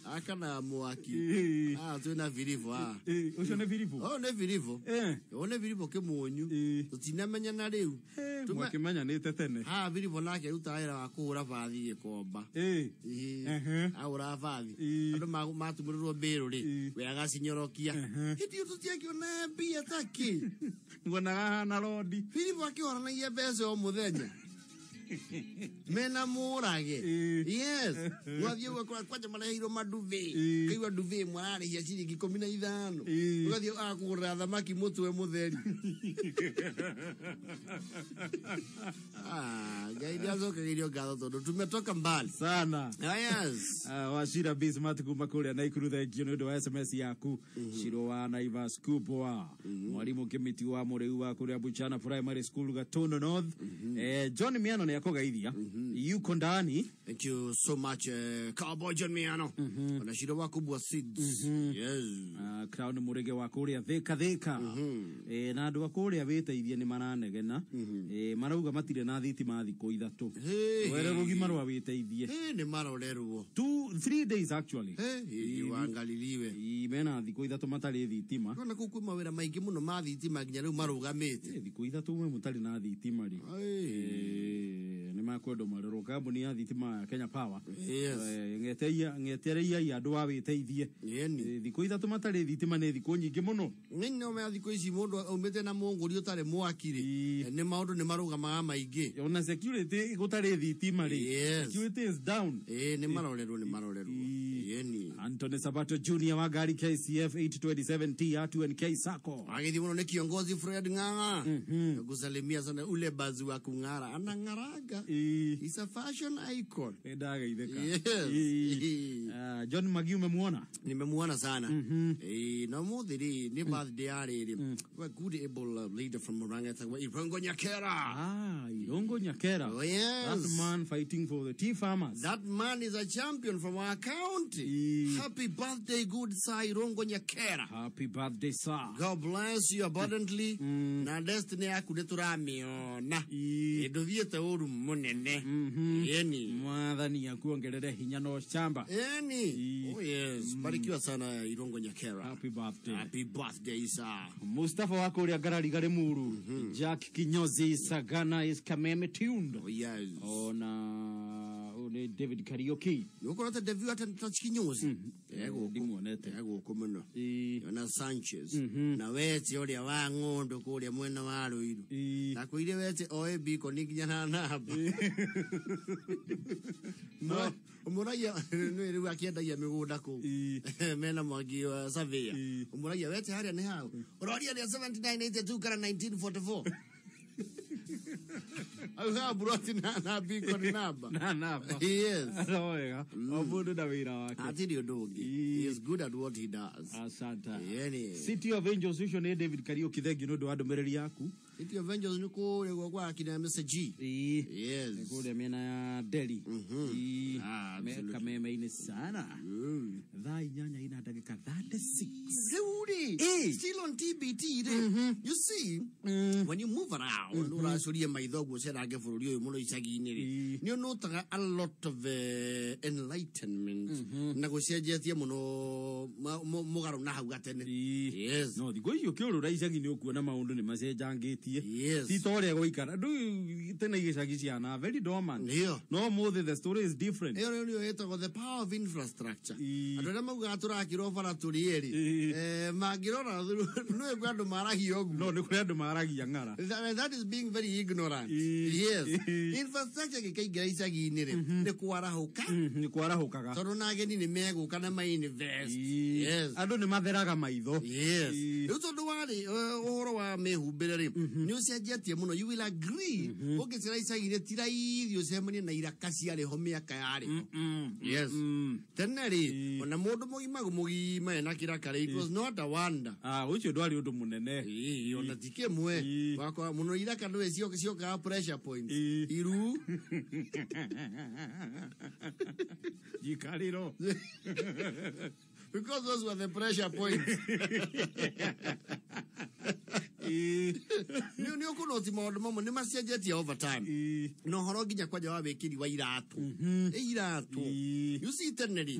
Aka na mwaki. Ah, twĩna biribũ ah. Ũcio nĩ biribũ? Oh, nĩ biribũ. Oh, nĩ biribũ kĩmunyu. Tũtinamenyana rĩu. Mwakĩmenyanĩte tene. Ha, biribũ nake arutaga wĩra wa kũhũra bathi Gĩkomba. Ahũraga bathi. Andũ matumũrĩrwo mbĩrũ rĩ, we agacinyorokia. Hĩndĩ ĩyo tũtiakĩona mbia takĩ. Muonaga hana rodi. Biribũ akĩhoranagia mbeca o mũthenya. Mena mũrage. Yes. Wathiĩ ũgakora kwanja mareheirwo maduve. Kaigua duve ĩmwe ararĩhia ciringi 15. Ũgathiĩ agakũgũrĩra thamaki mũtwe mũtheri. Ah, Ngai nĩacokagĩrio ngatho tondũ tumetoka mbali sana. Yes. Wachira Bismarck kuma kũrĩa Naikuru, thengio nĩ ũndũ wa SMS yaku. Shiro wa Naivas Kubwa, mwalimu Kimiti wa Mũrĩu wa kũrĩa Buchana Primary School Gatondo North. John Miano nĩ akũgeithia. Yuko ndani. Thank you so much, Cowboy John Miano. Ona Shiro wa Kubwa Seeds. Yes. Crown Mũrĩge wa kũrĩa Thika Thika. Na andũ a kũrĩa wĩteithie nĩ maranegena. Marauga matirĩ na thitima thikũ 3. Were rũgima rwa wĩteithie. Nĩ marorerwo. 2 3 days actually. Wangaliliwe. Mena thikũ 3 matarĩ thitima. Nona kũu kwĩ mawĩra maingĩ mũno ma thitima nginya rĩu marũgamĩte. Thikũ 3 mwe mũtarĩ na thitima rĩ. Nĩ makwendwo marerwo kambuni ya thitima ya Kenya Power. Yes. Ng'etereia andũ a wĩteithie. Thikũ 3 matarĩ thitima nĩ thikũ nyingĩ mũno. Nĩ no mea thikũ ici mũndũ aumĩte na mũngũri ũtarĩ mwaki rĩ. Nĩ maũndũ nĩ marũgamaga maingĩ. Ona security gũtarĩ thitima rĩ. Yes. Security is down. Nĩ marorerwo nĩ marorerwo. Yeni. Anthony Sabato Junior wa gari KCF 827T R2NK Sacco. Agĩthiĩ mũno nĩ kiongozi Fred Ng'ang'a. Kusalimia sana ule bazi wa kung'ara. Anang'araga. He's a fashion icon. Ndageithĩka. Yes. John Magi umemuona? Nimemuona sana. Na mũthĩ rĩ nĩ birthday ya rĩrĩ. We good able leader from Murang'a etagwo Irongo Nyakera. Ah, Irongo Nyakera. Oh, yes. That man fighting for the tea farmers. That man is a champion from our county. Happy birthday, good sir Irongo Nyakera. Happy birthday, sir. God bless you abundantly. Na destiny yaku nĩ tũramĩona. Ndũthiĩte ũru mũnene. Ĩni. Mwathani akuongerere hinya na ũcamba. Ĩni. Oh yes. Barikiwa sana Irongo Nyakera. Happy birthday. Happy birthday, sir. Mustafa wako ũrĩa ngarariga Limuru. Jack Kinyozi Sagana is Kameme tuned. Oh yes. Ona ũyũ nĩ David Kariuki. Nĩũkorete David atĩ Kinyozi. Ndimuonete. Egũkũ mũno. Ona Sanchez. Na wete ũrĩa wa ng'ũndũ kũrĩa mwena wa Ruiru. Nakwĩire wete oe biko nĩ nginya na namba. No, ũmũragia nĩ rĩu akĩendagia mĩgũnda kũu. Mena Mwangi wa surveyor. Ũmũragia wete harĩa nĩ hau. Ũroria nĩ 7982 kana 1944. Auga buroti na biko nĩ namba. Na namba. Yes. No wega. O mũndũ na wĩra wake. Hatirĩ ũndũ ũngĩ. He is good at what he does. Asante. Yeni. City of Angels ũcio nĩ David Kariuki, thengiũ nĩ ũndũ wa ndũmĩrĩri yaku. City of Angels nĩ kũrĩa gwa kwa akina Mr. G. Yes. Nĩ kũrĩa mĩena ya Delhi. Ah, absolutely. Kameme-inĩ sana. Thaa 8 ina ndagĩka 36. Rĩu rĩ, still on TBT rĩ, you see, when you move around, ũracuria maitho ũguo ũcerange bũrũri ũyũ mũno icagi-inĩ rĩ, nĩ ũnotaga a lot of enlightenment na gũcenjetie mũno mũgarũ na hau gatene. Yes. No thikũ ici ũkĩũrũra icagi nĩ ũkuona maũndũ nĩ macenjangĩtie. Yes. Ti ta ũrĩa gwaikara. Ndũ tene gĩcagi ciana very dormant. Nĩyo. No mũthĩ the story is different. Ĩyo rĩu nĩyo ĩtagwo the power of infrastructure. Andũ arĩa maugaga tũrakĩrwo bara tũrĩ erĩ, mangĩrora nĩwe kwĩ andũ maragia ũguo. No nĩ kũrĩ andũ maragia ng'ara. That is being very ignorant. Yes. Infrastructure gĩkaingĩra icagi-inĩ rĩ, nĩ kwarahũka. Nĩ kwarahũkaga. Tondũ na ageni nĩ megũka na ma-invest. Yes. Andũ nĩ matheraga maitho. Yes. Rĩu tondũ warĩ ũhoro wa mĩhumbĩre rĩ, nĩ ũcenjetie mũno. You will agree. Ũngĩcera icagi-inĩ ti raithi ũcemanie na iraka ciarĩ ho mĩaka yarĩ ho. Yes. Tene rĩ, ona mũndũ mũgima mũgima ena kĩraka rĩ, it was not a wonder. Ah, ũcio ndwarĩ ũndũ mũnene. Ona ti kĩmwe. Wakora mũno iraka ndũĩ ciokaga pressure points. Iru. Njikarĩro. Because those were the pressure points. Nĩ ũkũnoti maũndũ mamwe nĩ macenjetie over time. Na ũhoro nginya kwanja wa wĩkĩri wa iratũ. Iratũ. You see tene rĩ,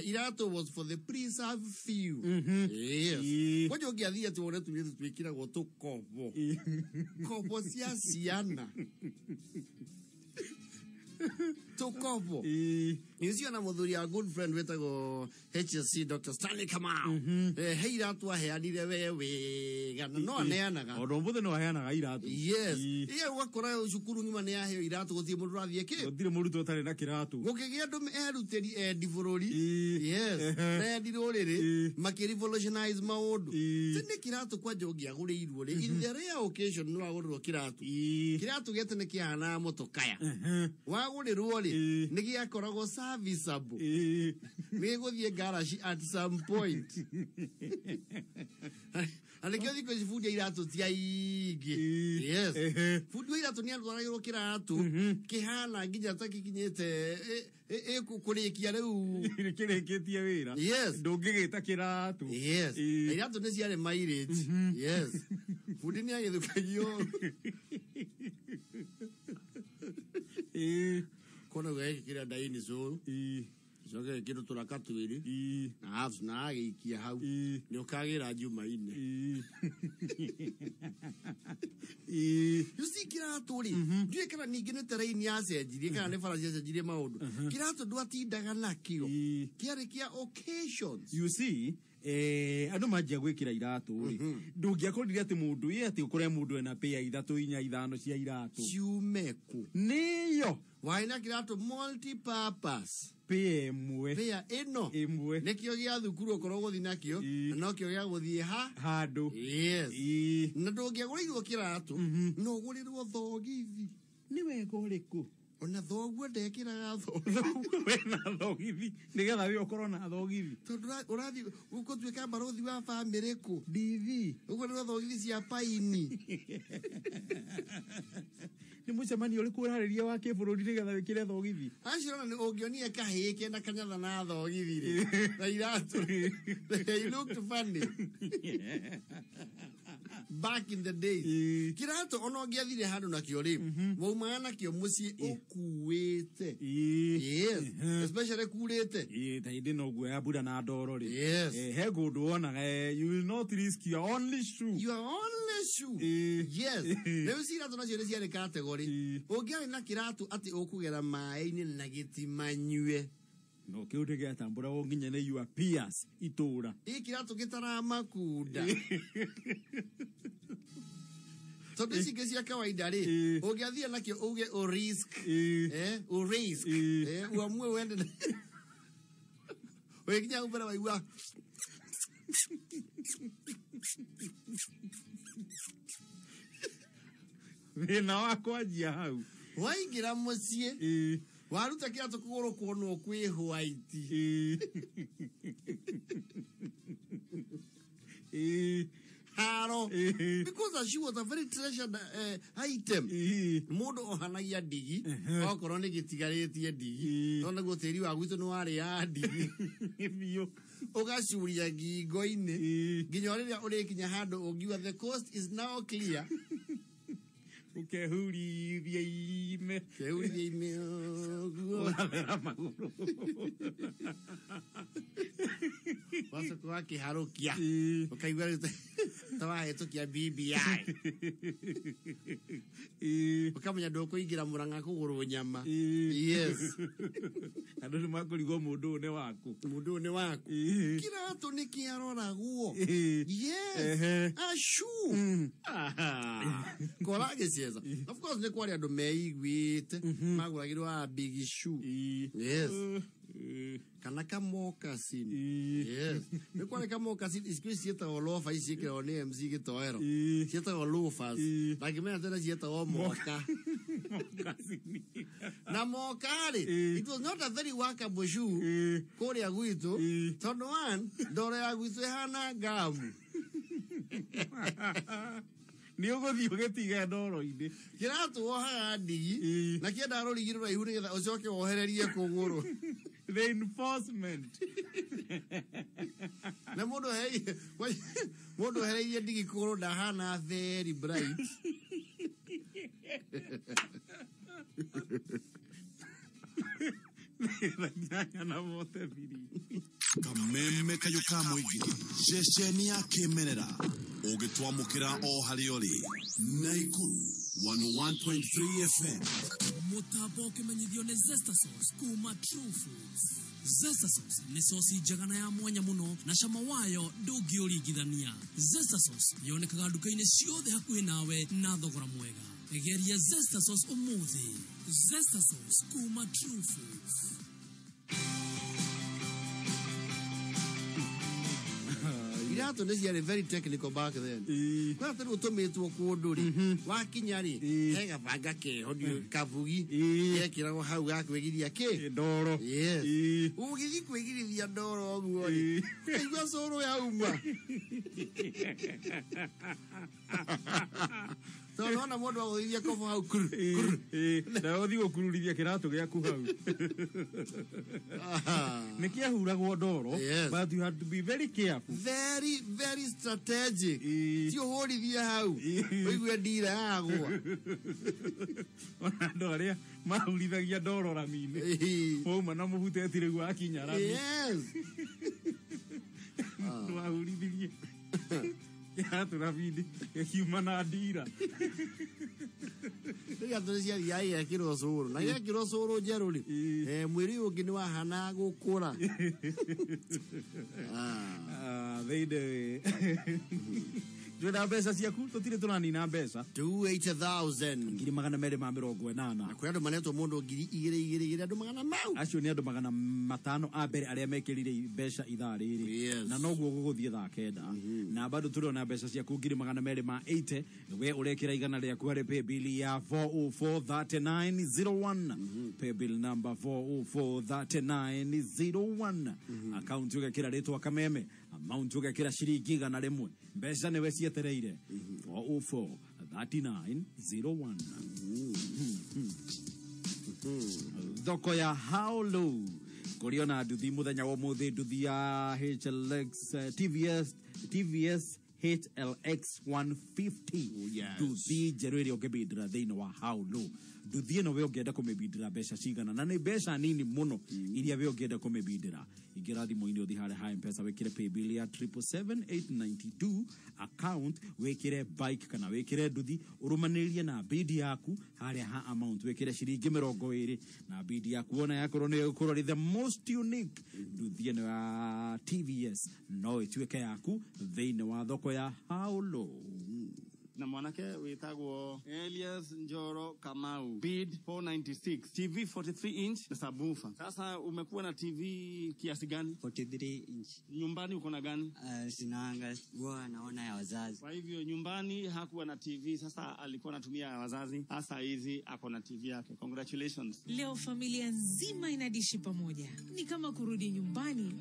iratũ was for the preserved few. Yes. Kwanja ũngĩathiĩ atĩ wone tũirĩtu twĩkĩragwo tũkobo. Kobo cia ciana. Tũkobo. Nĩũcio na mũthuri wa good friend wĩtagwo HSC Dr. Stanley Kamau. He iratũ aheanire we wega na no aneanaga. Ona ũmũthĩ no aheanaga iratũ. Yes. Iye ũgakora cukuru ng'ima nĩ yaheo iratũ gũtirĩ mũndũ ũrathiĩ kĩ? Gũtirĩ mũrutwo ũtarĩ na kĩratũ. Gũkĩgĩa andũ erutĩri endi bũrũri. Yes. Na endi rũrĩrĩ makĩ revolutionize maũndũ. Tene kĩratũ kwanja ũngĩagũrĩirwo rĩ, in the rare occasion nĩ wagũrĩrwo kĩratũ. Kĩratũ gĩa tene kĩahanaga mũtũkaya. Wagũrĩrwo rĩ, nĩ gĩakoragwo serviceable. Nĩ gĩgũthiĩ garage at some point. Na nĩkĩo thikũ ici bundi a iratũ ti aingĩ. Yes. Bundi wa iratũ nĩ atwaragĩrwo kĩratũ kĩhana nginya ta gĩkinyĩte kũrĩkia rĩu. Kĩrĩkĩtie wĩra. Yes. Ndũngĩgĩta kĩratũ. Yes. Na iratũ nĩ ciarĩ mileage. Yes. Bundi nĩ agĩthũkagio. Kona gĩkĩ kĩrĩa dinosaur. Coke gĩkĩrwo tũraka twĩrĩ. Na halves na agĩikia hau. Nĩ ũkagĩra Jumaine. You see kĩratũ rĩ, ndiũĩ kana ningĩ nĩ terrain yacenjirie kana nĩ bara ciacenjirie maũndũ. Kĩratũ ndwatindaga nakĩo. Kĩarĩ kĩa occasions. You see, andũ manjia gwĩkĩra iratũ rĩ, ndũngĩakorire atĩ mũndũ ĩ atĩ ũkore mũndũ ena pĩa 3 4 5 cia iratũ. Ciume kũ? Nĩyo. Warĩ na kĩratũ multi-purpose. Pĩa ĩmwe. Pĩa ĩno. Ĩmwe. Nĩkĩo gĩa thukuru ũkorwo ũgũthiĩ nakĩo, na nokĩo gĩa gũthiĩ ha? Handũ. Yes. Na ndũngĩagũrĩirwo kĩratũ, no ũgũrĩrwo thogithi. Nĩ wega ũrĩkũ? Ona thoguo ndekĩraga thoguo wena thogithi nĩgetha we ũkorwo na thogithi. Tondũ ũrathiĩ gũtuĩka barothi wa bamĩrĩ kũ? DV. Ũguo nĩ thogithi cia paini. Nĩ mũcemanio ũrĩkũ ũrarĩria wa kĩbũrũri nĩgetha wĩkĩre thogithi? Acio ona nĩ ũngĩonire kahĩĩ kena kanyatha na thogithi rĩ na iratũ, they looked funny back in the days. Kĩratũ ona ũngĩathire handũ nakĩo rĩ, waumaga nakĩo mũciĩ ũkuĩte. Yes, especially kurĩte. Ĩĩ, ta hĩndĩ no guoya mbura na ndoro rĩ. Yes. He kũndũ wonaga you will not risk your only shoe. Your only shoe. Yes. Rĩu ciratũ nacio nĩ ciarĩ category. Ũngĩarĩ na kĩratũ atĩ ũkũgera maĩ-inĩ na gĩtimanyue. No kĩu nĩgĩatambũragwo nginya nĩ your peers itũra. Ĩ kĩratũ gĩtaramakunda. Tondũ ici ingĩ cia kawaida rĩ, ũngĩathire nakĩo uge ũrisk. Ũrisk. Uamue wende. Ũgĩkinya hau mbere waigua. Thĩna wa kwanjia hau. Waingĩra mũciĩ. Waruta kĩratũ kũgũrũ kuonwo kwĩ white. Haro. Because a shoe was a very treasured item. Mũndũ ohanagia ndigi okorwo nĩ gĩtigarĩtie ndigi. Tondũ naguo tĩri wa gwitũ nĩ warĩaga ndigi. Biũ. Ũgacuria ngingo-inĩ nginya rĩrĩa ũrĩkinya handũ ũngiuga the coast is now clear. Ũkehurithia ime. Kehurithia ime ũguo. Ũrathera magũrũ. Wacoka wakĩharũkia ũkaigua rĩu ta wahĩtũkia BBI. Ũkamenya ndũkũingĩra Mũrang'a kũgũrwo nyama. Yes. Andũ nĩ makũrigwo mũndũ ũyũ nĩ waku. Mũndũ ũyũ nĩ waku. Kĩratũ nĩ kĩaroragwo. Yes. A shoe. Kora gĩciaca. Of course nĩ kwarĩ andũ meiguĩte magũragĩrwo a big shoe. Yes. Kana ka moccasin. Yes. Nĩ kwarĩ ka moccasin ici ciĩtagwo loafer, ici ciĩkĩragwo nĩ MC Gĩtoero. Ciĩtagwo loafers. Na ngĩmenya tene ciĩtagwo moka. Na moka rĩ, it was not a very workable shoe kũrĩa gwitũ tondũ one, ndoro ya gwitũ ĩhana ngamu. Nĩ ũgũthiĩ ũgĩtiga ndoro-inĩ. Kĩratũ wohaga ndigi na kĩendaga rũrigi rũraihu nĩgetha ũcoke wohererie kũgũrũ. The enforcement. Na mũndũ ohereirie ndigi kũgũrũ ndahana very bright. Na wote biri. Kameme kayũ ka mũingĩ ceceni ya kĩmerera ũgĩtwamũkĩra o harĩa ũrĩ. Naikuru 101.3 FM. Mũtambo ũkĩmenyithio nĩ Zesta Sauce kuma True Foods. Zesta Sauce nĩ sosi njega na ya mwanya mũno na cama wayo ndũngĩũringithania. Zesta Sauce yonekaga nduka-inĩ ciothe hakuhĩ nawe na thogora mwega. Geria Zesta Sauce ũmũthĩ. Zesta Sauce kuma True Foods. Iratũ nĩ ciarĩ very technical back then. Kwĩna tondũ ũtũmĩtwo kũndũ rĩ, wakinya rĩ, he gabanga keho kabugi gekĩragwo hau ga kwĩgiria kĩ? Ndoro. Yes. Ũgĩthiĩ kwĩgirithia ndoro ũguo rĩ, ũkaigua cũrũ yauma. Tondũ wona mũndũ agũthithia kobo hau kuru, kuru. Na ũthiĩ gũkururithia kĩratũ gĩaku hau. Nĩ kĩahuragwo ndoro, but you had to be very careful. Very, very strategic. Ti ũhũrithie hau, ũigue ndira yagũa. Ona andũ arĩa mahurithagia ndoro rami-inĩ. Wauma na mũhuteti rĩu wakinya rami. Yes. Ndwahurithirie. Kĩratũ rami-inĩ gĩkiuma na ndira. Rĩrĩa tũrĩ ciathiaga igekĩrwo cũrũ na igekĩrwo cũrũ njerũ rĩ, mwĩrĩ ũyũ ũngĩ nĩ wahana gũkũra. Thĩinĩ Twĩna mbeca ciaku, tũtirĩ tũranina mbeca. 280,000. 280,000. Na kwĩ andũ manetwo mũndũ 2,000 2,000 andũ magana mau. Acio nĩ andũ 500 a mbere arĩa mekĩrire mbeca ithaa rĩrĩ. Yes. Na noguo gũgũthiĩ thaa 9. Na bado tũrĩ mbeca ciaku 280,000. We ũrekĩra 100 rĩaku harĩ paybill ya 4043901. Paybill number 4043901. Account ũgekĩra rĩtwa Kameme, amount ũgekĩra ciringi 100. Mbeca nĩwe cietereire. 4043901. Thoko ya How Low kũrĩ ona nduthi mũthenya wa ũmũthĩ, nduthi ya HLX, TVS, TVS HLX 150. Nduthi njerũ ĩrĩa ũngĩbindĩra thĩinĩ wa How Low. Nduthi ĩno we ũngĩenda kũmĩbindĩra mbeca cigana? Na nĩ mbeca nini mũno iria we ũngĩenda kũmĩbindĩra. Ingĩra thimũ-inĩ, ũthiĩ harĩa ha M-Pesa, wĩkĩre paybill ya 777,892, account wĩkĩre bike kana wĩkĩre nduthi, ũrũmanĩrĩrie na bid yaku. Harĩa ha amount wĩkĩre ciringi 20, na bid yaku wona yakorwo nĩyo ĩgũkorwo ĩrĩ the most unique, nduthi ĩno ya TVS no ĩtuĩke yaku thĩinĩ wa thoko ya How Low. Na mwanake witagwo Elias Njoro Kamau, bid 496, TV 43 inch na subwoofer. Sasa umekuwa na TV kiasi gani? 43 inch. Nyumbani uko na gani? Sinanga, huwa naona ya wazazi. Kwa hivyo nyumbani hakuwa na TV, sasa alikuwa anatumia ya wazazi. Sasa hizi ako na TV yake. Congratulations. Leo familia nzima inadishi pamoja, ni kama kurudi nyumbani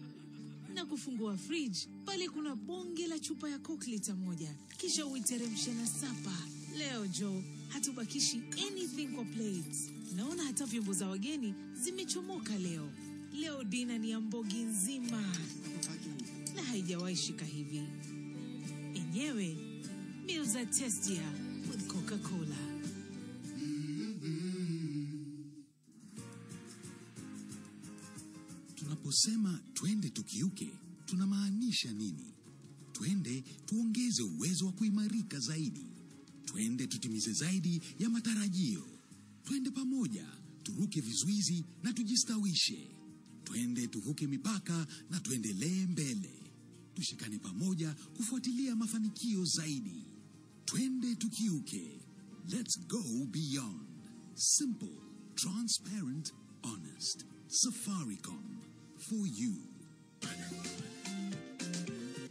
na kufungua fridge, pale kuna bonge la chupa ya Coke lita 1, kisha uiteremshe na sapa. Leo Joe, hatubakishi anything kwa plates. Naona hata vyombo za wageni zimechomoka leo. Leo dina ni ya mbogi nzima na haijawahi shika hivi. Enyewe, meals are tastier with Coca-Cola. Tunaposema twende tukiuke, tunamaanisha nini? Twende tuongeze uwezo wa kuimarika zaidi. Twende tutimize zaidi ya matarajio. Twende pamoja, turuke vizuizi na tujistawishe. Twende tuvuke mipaka na tuendelee mbele. Tushikane pamoja kufuatilia mafanikio zaidi. Twende tukiuke. Let's go beyond. Simple, transparent, honest. Safaricom. For you.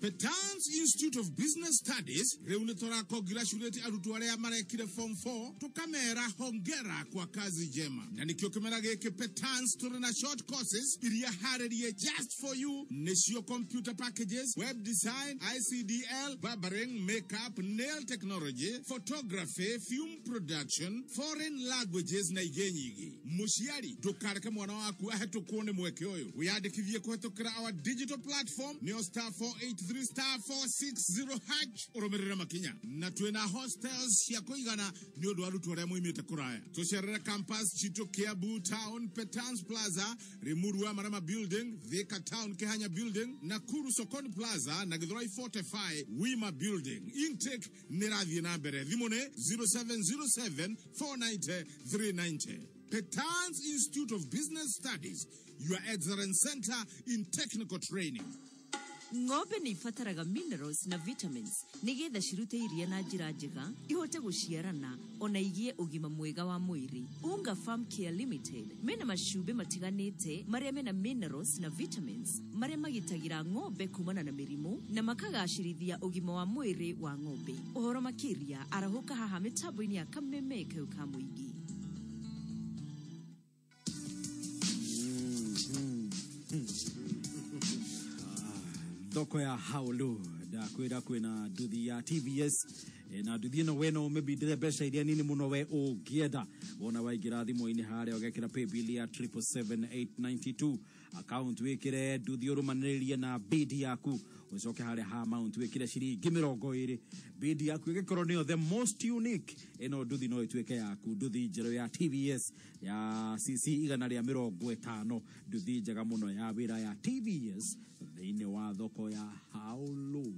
Petans Institute of Business Studies rĩu nĩ tũrakongiracurĩti arutwo arĩa marekire form 4, tũkamera hongera kwa kazi njema. Na nĩkĩo kĩmera gĩkĩ Petans tũrĩ na short courses iria harĩrie just for you, nĩcio computer packages, web design, ICDL, barbering, makeup, nail technology, photography, film production, foreign languages na ingĩ nyingĩ. Mũciari, ndũkareke mwana waku ahetũkwo nĩ mweke ũyũ. Wĩyandĩkithie kũhetũkĩra our digital platform, nĩyo *483 *460#, ũrũmĩrĩre makinya. Na twĩna hostels cia kũigana nĩ ũndũ wa arutwo arĩa moimĩte kũraya. Tũcerere campus citũ Kiambu Town, Petans Plaza, Limuru wa Marama Building, Thika Town Kihanya Building, Nakuru Sokoni Plaza na Githurai 45 Wima Building. Intake nĩ ĩrathiĩ na mbere. Thimũ nĩ 0707 490 390. Petans Institute of Business Studies, your excellent center in technical training. Ng'ombe nĩ ibataraga minerals na vitamins nĩgetha cirute iria na njĩra njega, ihote gũciarana ona igĩe ũgima mwega wa mwĩrĩ. Unga Farm Care Limited mena macumbĩ matiganĩte marĩa mena minerals na vitamins marĩa magitagĩra ng'ombe kumana na mĩrimũ na makagacĩrithia ũgima wa mwĩrĩ wa ng'ombe. Ũhoro makĩria arahũka haha mĩtambo-inĩ ya Kameme kau ka mũingĩ. Thoko ya Haulu ndakwĩra kwĩna nduthi ya TVS, na nduthi ĩno we no ũmĩbindĩre mbeca iria nini mũno we ũngĩenda. Wona waingĩra thimũ-inĩ harĩa ũgekĩra paybill ya 777,892, account wĩkĩre nduthi, ũrũmanĩrĩrie na bid yaku, ũcoke harĩa ha amount wĩkĩre ciringi 20. Bid yaku ĩgĩkorwo nĩyo the most unique, ĩno nduthi no ĩtuĩke yaku. Nduthi njerũ ya TVS ya CC 150, nduthi njega mũno ya wĩra ya TVS thĩinĩ wa thoko ya Haulu.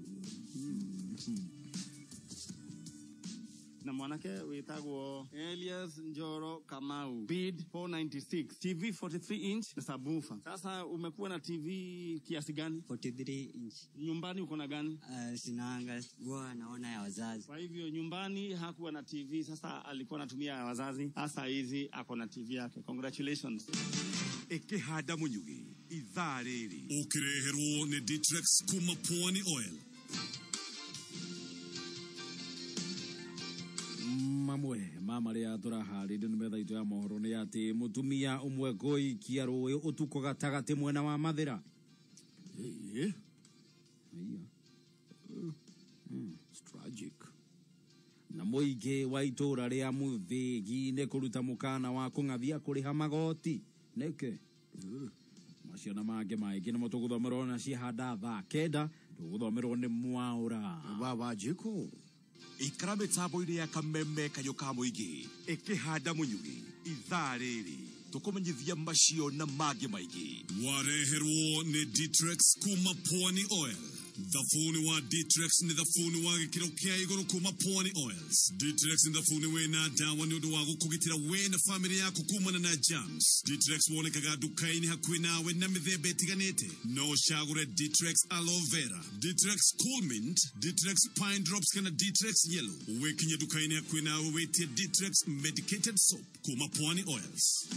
Na Na mwanake wĩtagwo Elias Njoro Kamau, bid 496, TV 43 inch na subwoofer. Sasa umekuwa na TV kiasi gani? 43 inch. Nyumbani uko na gani? Sinanga, huwa naona ya wazazi. Kwa hivyo nyumbani hakuwa na TV, sasa alikuwa anatumia ya wazazi. Sasa hizi ako na TV yake. Congratulations. Ikihanda munyugi ithaa rĩrĩ Ũkĩreherwo nĩ Ditrex kuma Pwani Oil. Mamwe ma marĩa tũraharĩria nĩ metha itũ ya mohoro nĩ atĩ mũtumia ũmwe kũikia rũĩ ũtukũ gatagatĩ mwena wa Mathĩra. Ĩĩ. Iya. It's tragic. Na mũingĩ wa itũũra rĩa Mũthĩgi nĩ kũruta mũkana wa kũng'athia kũrĩha magoti nĩkĩ? Macio na mangĩ maingĩ nĩmo tũgũthomerwo na ciahanda thaa 9 tũgũthomerwo nĩ Mwaũra wa Jiko. Ikara mĩtambo-inĩ ya kameme kayũ ka mũingĩ ĩkĩhanda mũnyugĩ ithaa rĩrĩ tũkũmenyithia macio na mangĩ maingĩ. Wareherwo nĩ Ditrex kuma Pwani Oil. Thabuni wa Ditrex nĩ thabuni wa gĩkĩro kĩa igũrũ kuma Pwani Oils. Ditrex nĩ thabuni wĩna ndawa nĩ ũndũ wa gũkũgitĩra we na famĩlĩ yaku kumana na germs. Ditrex wonekaga nduka-inĩ hakuhĩ nawe na mĩthemba ĩtiganĩte. No ũcagũre Ditrex Aloe Vera, Ditrex Cool Mint, Ditrex Pine Drops kana Ditrex Yellow. Wĩkinye nduka-inĩ hakuhĩ nawe wĩtie Ditrex Medicated Soap kuma Pwani Oils.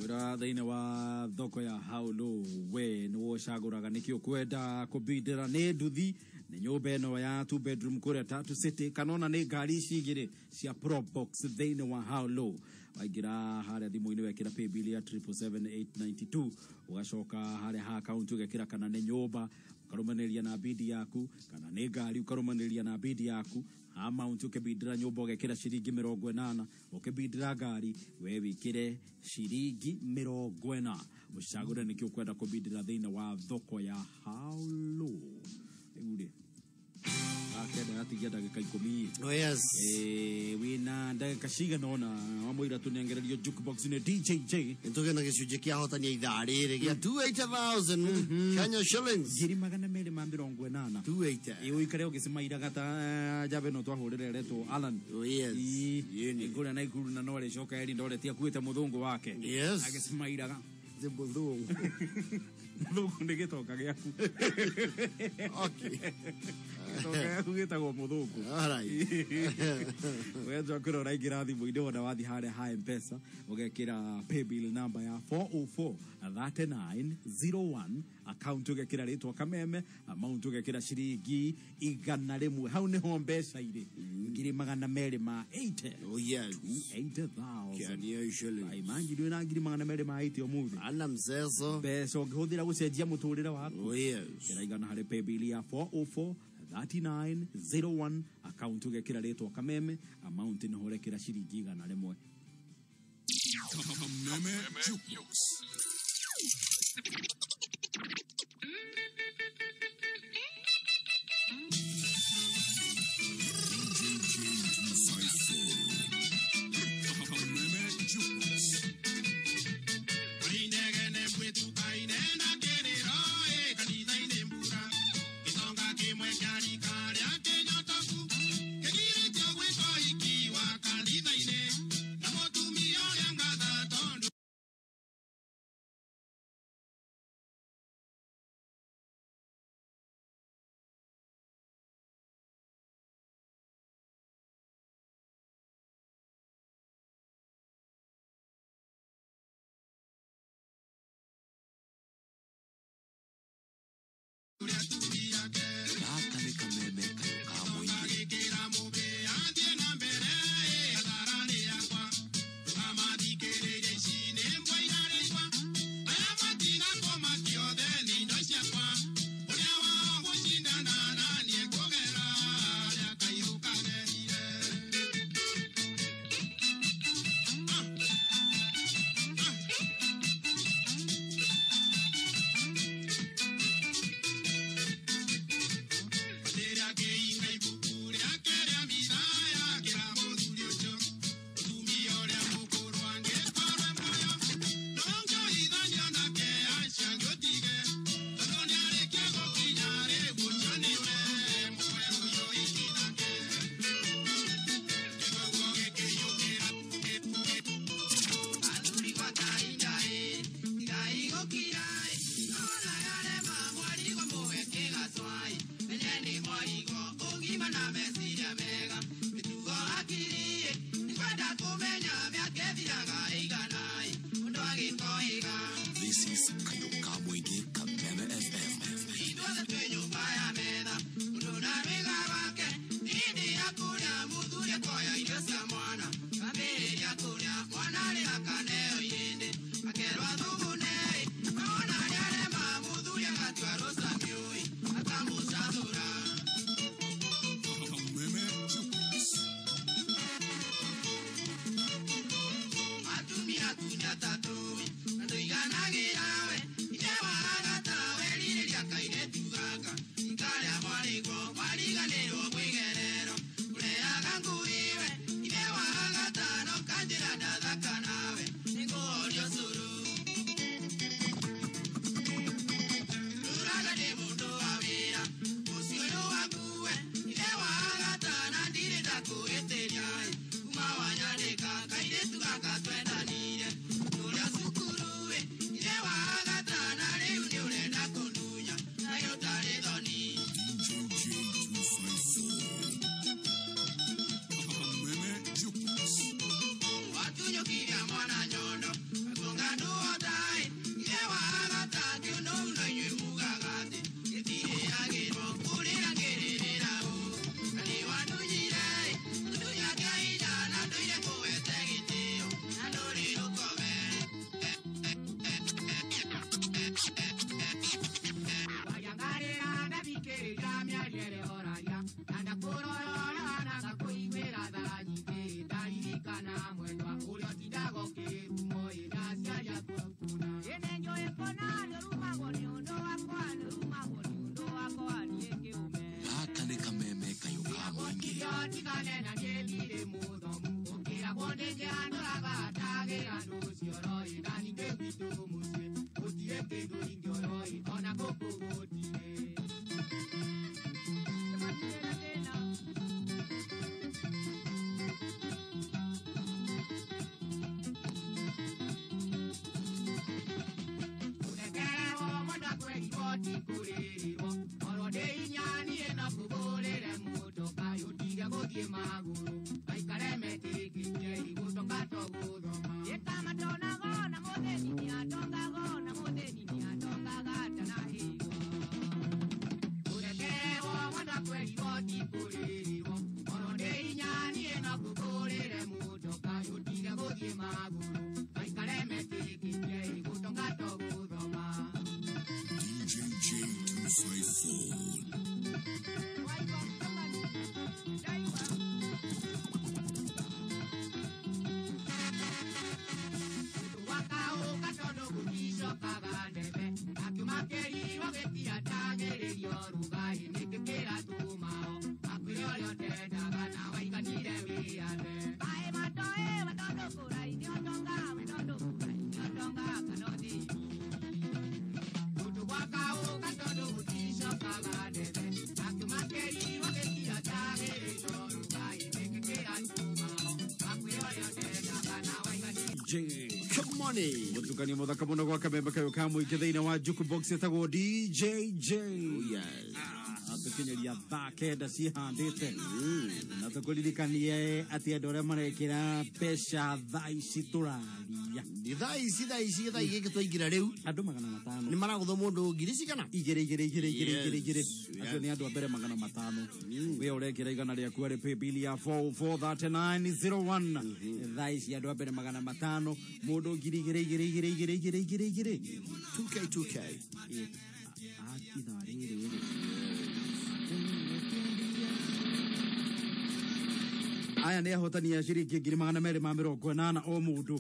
Kwĩra thĩinĩ wa thoko ya Haulo we nĩwe ũcagũraga nĩkĩ ũkwenda kũbindĩra nĩ nduthi nĩ nyũmba ĩno ya 2 bedroom kũrĩa Tatu City kana ona nĩ ngari ici igĩrĩ cia Probox thĩinĩ wa Haulo. Waingĩra harĩa thimũ-inĩ wekĩra paybill ya 777892 ũgacoka harĩa ha account ũgekĩra kana nĩ nyũmba ũkarũmanĩria na bidi yaku kana nĩ ngari ũkarũmanĩria na bidi yaku amount ũkĩbindĩra nyũmba ũgekĩra ciringi 80 ũkĩbindĩra ngari we wĩkĩre ciringi 40 ũcagũre nĩkĩ ũkwenda kũbindĩra thĩinĩ wa thoko ya Haulo. Rĩu rĩ akenda gatigia ndagĩka 10. Oh yes. Wĩna ndagĩka cigana ũna wa mũira tũnengererio jukebox nĩ DJJ. Nĩtũgĩe na gĩcunjĩ kĩa hotania ithaa rĩrĩ gĩa 280,000 Kenya shillings. 280,000. 280. Ĩ ũikare ũgĩcimairaga ta njamba ĩno twahũrĩra ĩretwo Alan. Oh yes. Ĩ kũrĩa Naikuru na no arĩcoka Eldoret akuĩte mũthũngũ wake. Yes. Agĩcimairaga. Ti mũthũngũ. Mũthũngũ nĩ gĩtonga gĩaku. Okay. Gĩtonga gĩaku gĩtagwo mũthũngũ. All right. Wenjwa kwĩra ũraingĩra thimũ-inĩ wona wathiĩ harĩa ha M-Pesa ũgekĩra paybill number ya 404 3901 account ũgekĩra rĩtwa Kameme amount ũgekĩra ciringi 100 hau nĩho mbeca irĩ 280,000. Oh yes. 280,000. Kenya shillings. Imagine wĩna 280,000 ũmũthĩ. Ana mseso. Mbeca ũngĩhũthĩra gũcenjia mũtũrĩre waku. Oh yes. Kĩra igana harĩ paybill ya 404 3901 account ũgekĩra rĩtwa Kameme amount nĩho ũrekĩra ciringi 100. Kameme Jukebox. DJJ 254. Kameme Jukebox. Inegene kwetu kainena kerero kanitha-inĩ mbura gĩtonga kĩmwe kĩa rika rĩa kĩnyotoku kĩgirĩtio gwĩka ũhiki wa kanitha-inĩ na mũtumia ũrĩa ngatha tondũ kũmenya mĩaka ĩthiraga ĩigana mũndũ agĩkoiga. This is Kayuka Mwingi Kameme FM. Ithuothe twĩ nyũmba ya metha mũndũ na rwĩga rwake hĩndĩ ya kũrĩa mũthuri akoya irio cia mwana ambĩrĩria kũrĩa mwana arĩra kaneo irĩndĩ akerwo athugune ona arĩa arema mũthuri agatua rũcamiũi akamũcathũra. Kameme Jukebox. Atumia kunya tatu na ndũiganagĩra we ithe wa agata werirĩria kairĩtu gaka ikarĩa mwarĩguo wariganĩrwo kwĩgerero ũreaga ngui we ithe wa agata no kanjĩra ndathaka nawe nĩngũhorio cũrũ ndũraga ndĩ mũndũ wa wĩra mũciĩ ũyũ waku we ithe wa agata na ndirĩ ndakũhĩtĩria kuma wanyandĩka kairĩtu gaka twendanire tũrĩa cukuru we ithe wa agata na rĩu nĩ ũrenda kũndunya kaĩ ũtarĩ thoni. DJ J254. Kameme Jukebox. Watunyũkirie mwana nyondo akuonga ndũhotaĩ ithe wa agata kĩũndũ no inyuĩ mugaga atĩ gĩtirĩagĩrwo kũrĩra ngĩrĩrĩra ũ na nĩ wandunyire ũndunya kĩahinda na ndũire kũwete gĩtĩo na ndũrĩ rũkome. Wanyangarĩra ndathikĩrĩria mĩario ĩrĩa ũraria na ndakũrorora na ngakũiguĩra tha nyingĩ ndaririkana mwendwa ũrĩa ũtindaga ũkĩrumwo ĩ na aciari aku akuna. Ĩnĩ njũĩ kũna nĩũrumagwo nĩ ũndũ wakwa nĩũrumagwo nĩ ũndũ wakwa niĩ kĩũme. Gaka nĩ Kameme Kayuka Mwingi. Gũtirĩ tigane na niĩ ndirĩ mũthomu ũkĩragwo nĩ njĩandũraga ndagĩra andũ cioro ĩ na ningĩ gwitũ mũciĩ gũtirĩ kĩndũ ingĩoro ĩ ona gũkũ gũtirĩ. Kũrekererwo mwendwa kwerirwo ti kũrĩrĩrwo korwo ndĩ inya niĩ no kũgũrĩre mũtoka ũtige gũthiĩ magũrũ maikare metĩkĩtie gũtoka to gũthoma. Ĩka matonago na mũthĩni nĩatongago na mũthĩni nĩatongaga ndanahĩrwo. Kũrekererwo mwendwa kwerirwo ti kũrĩrĩrwo korwo ndĩ inya niĩ no kũgũrĩre mũtoka ũtige gũthiĩ magũrũ maikare metĩkĩtie gũtonga to gũthoma. DJ J254. Wakaũka tondũ gũticokaga ndebe akiuma kĩrirwo gĩtiatagĩrĩrio rũgai nĩkĩ kĩratũmao akwĩre ũrĩa ũtendaga na waiganire wĩyathe. Kaĩ matoĩ we tondũ kũrai nĩũtonga we tondũ kũrai nĩũtonga kana ũthĩni. Mũndũ gwakaũka tondũ gũticokaga ndebe akiuma kĩrirwo gĩtiatagĩrĩrio rũgai nĩkĩ kĩratũmao akwĩre ũrĩa ũtendaga na waiganire. J. Come on. Mutukania muthaka muno gwa Kameme Kayũ ka Mũingĩ thĩinĩ wa Jukebox ĩtagwo DJJ. Oh, yes. Tũkinyeria thaa kenda cihandĩte na tũkũririkanie atĩ andũ arĩa marekĩra mbeca thaa ici tũraria Thaa ici thaa ici thaa igĩkĩ twaingĩra rĩu andũ 500 nĩ maragũthwo mũndũ ngiri cigana igĩrĩ igĩrĩ igĩrĩ igĩrĩ igĩrĩ igĩrĩ Yes, acio nĩ andũ a mbere 500 we ũrekĩra igana rĩaku arĩ paybill ya 443901 thaa ici andũ a mbere 500 mũndũ ngiri igĩrĩ igĩrĩ igĩrĩ igĩrĩ igĩrĩ igĩrĩ igĩrĩ 2K 2K. Ithaa rĩrĩ rĩ aya nĩ ahotani a ciringi 280,000 o mũndũ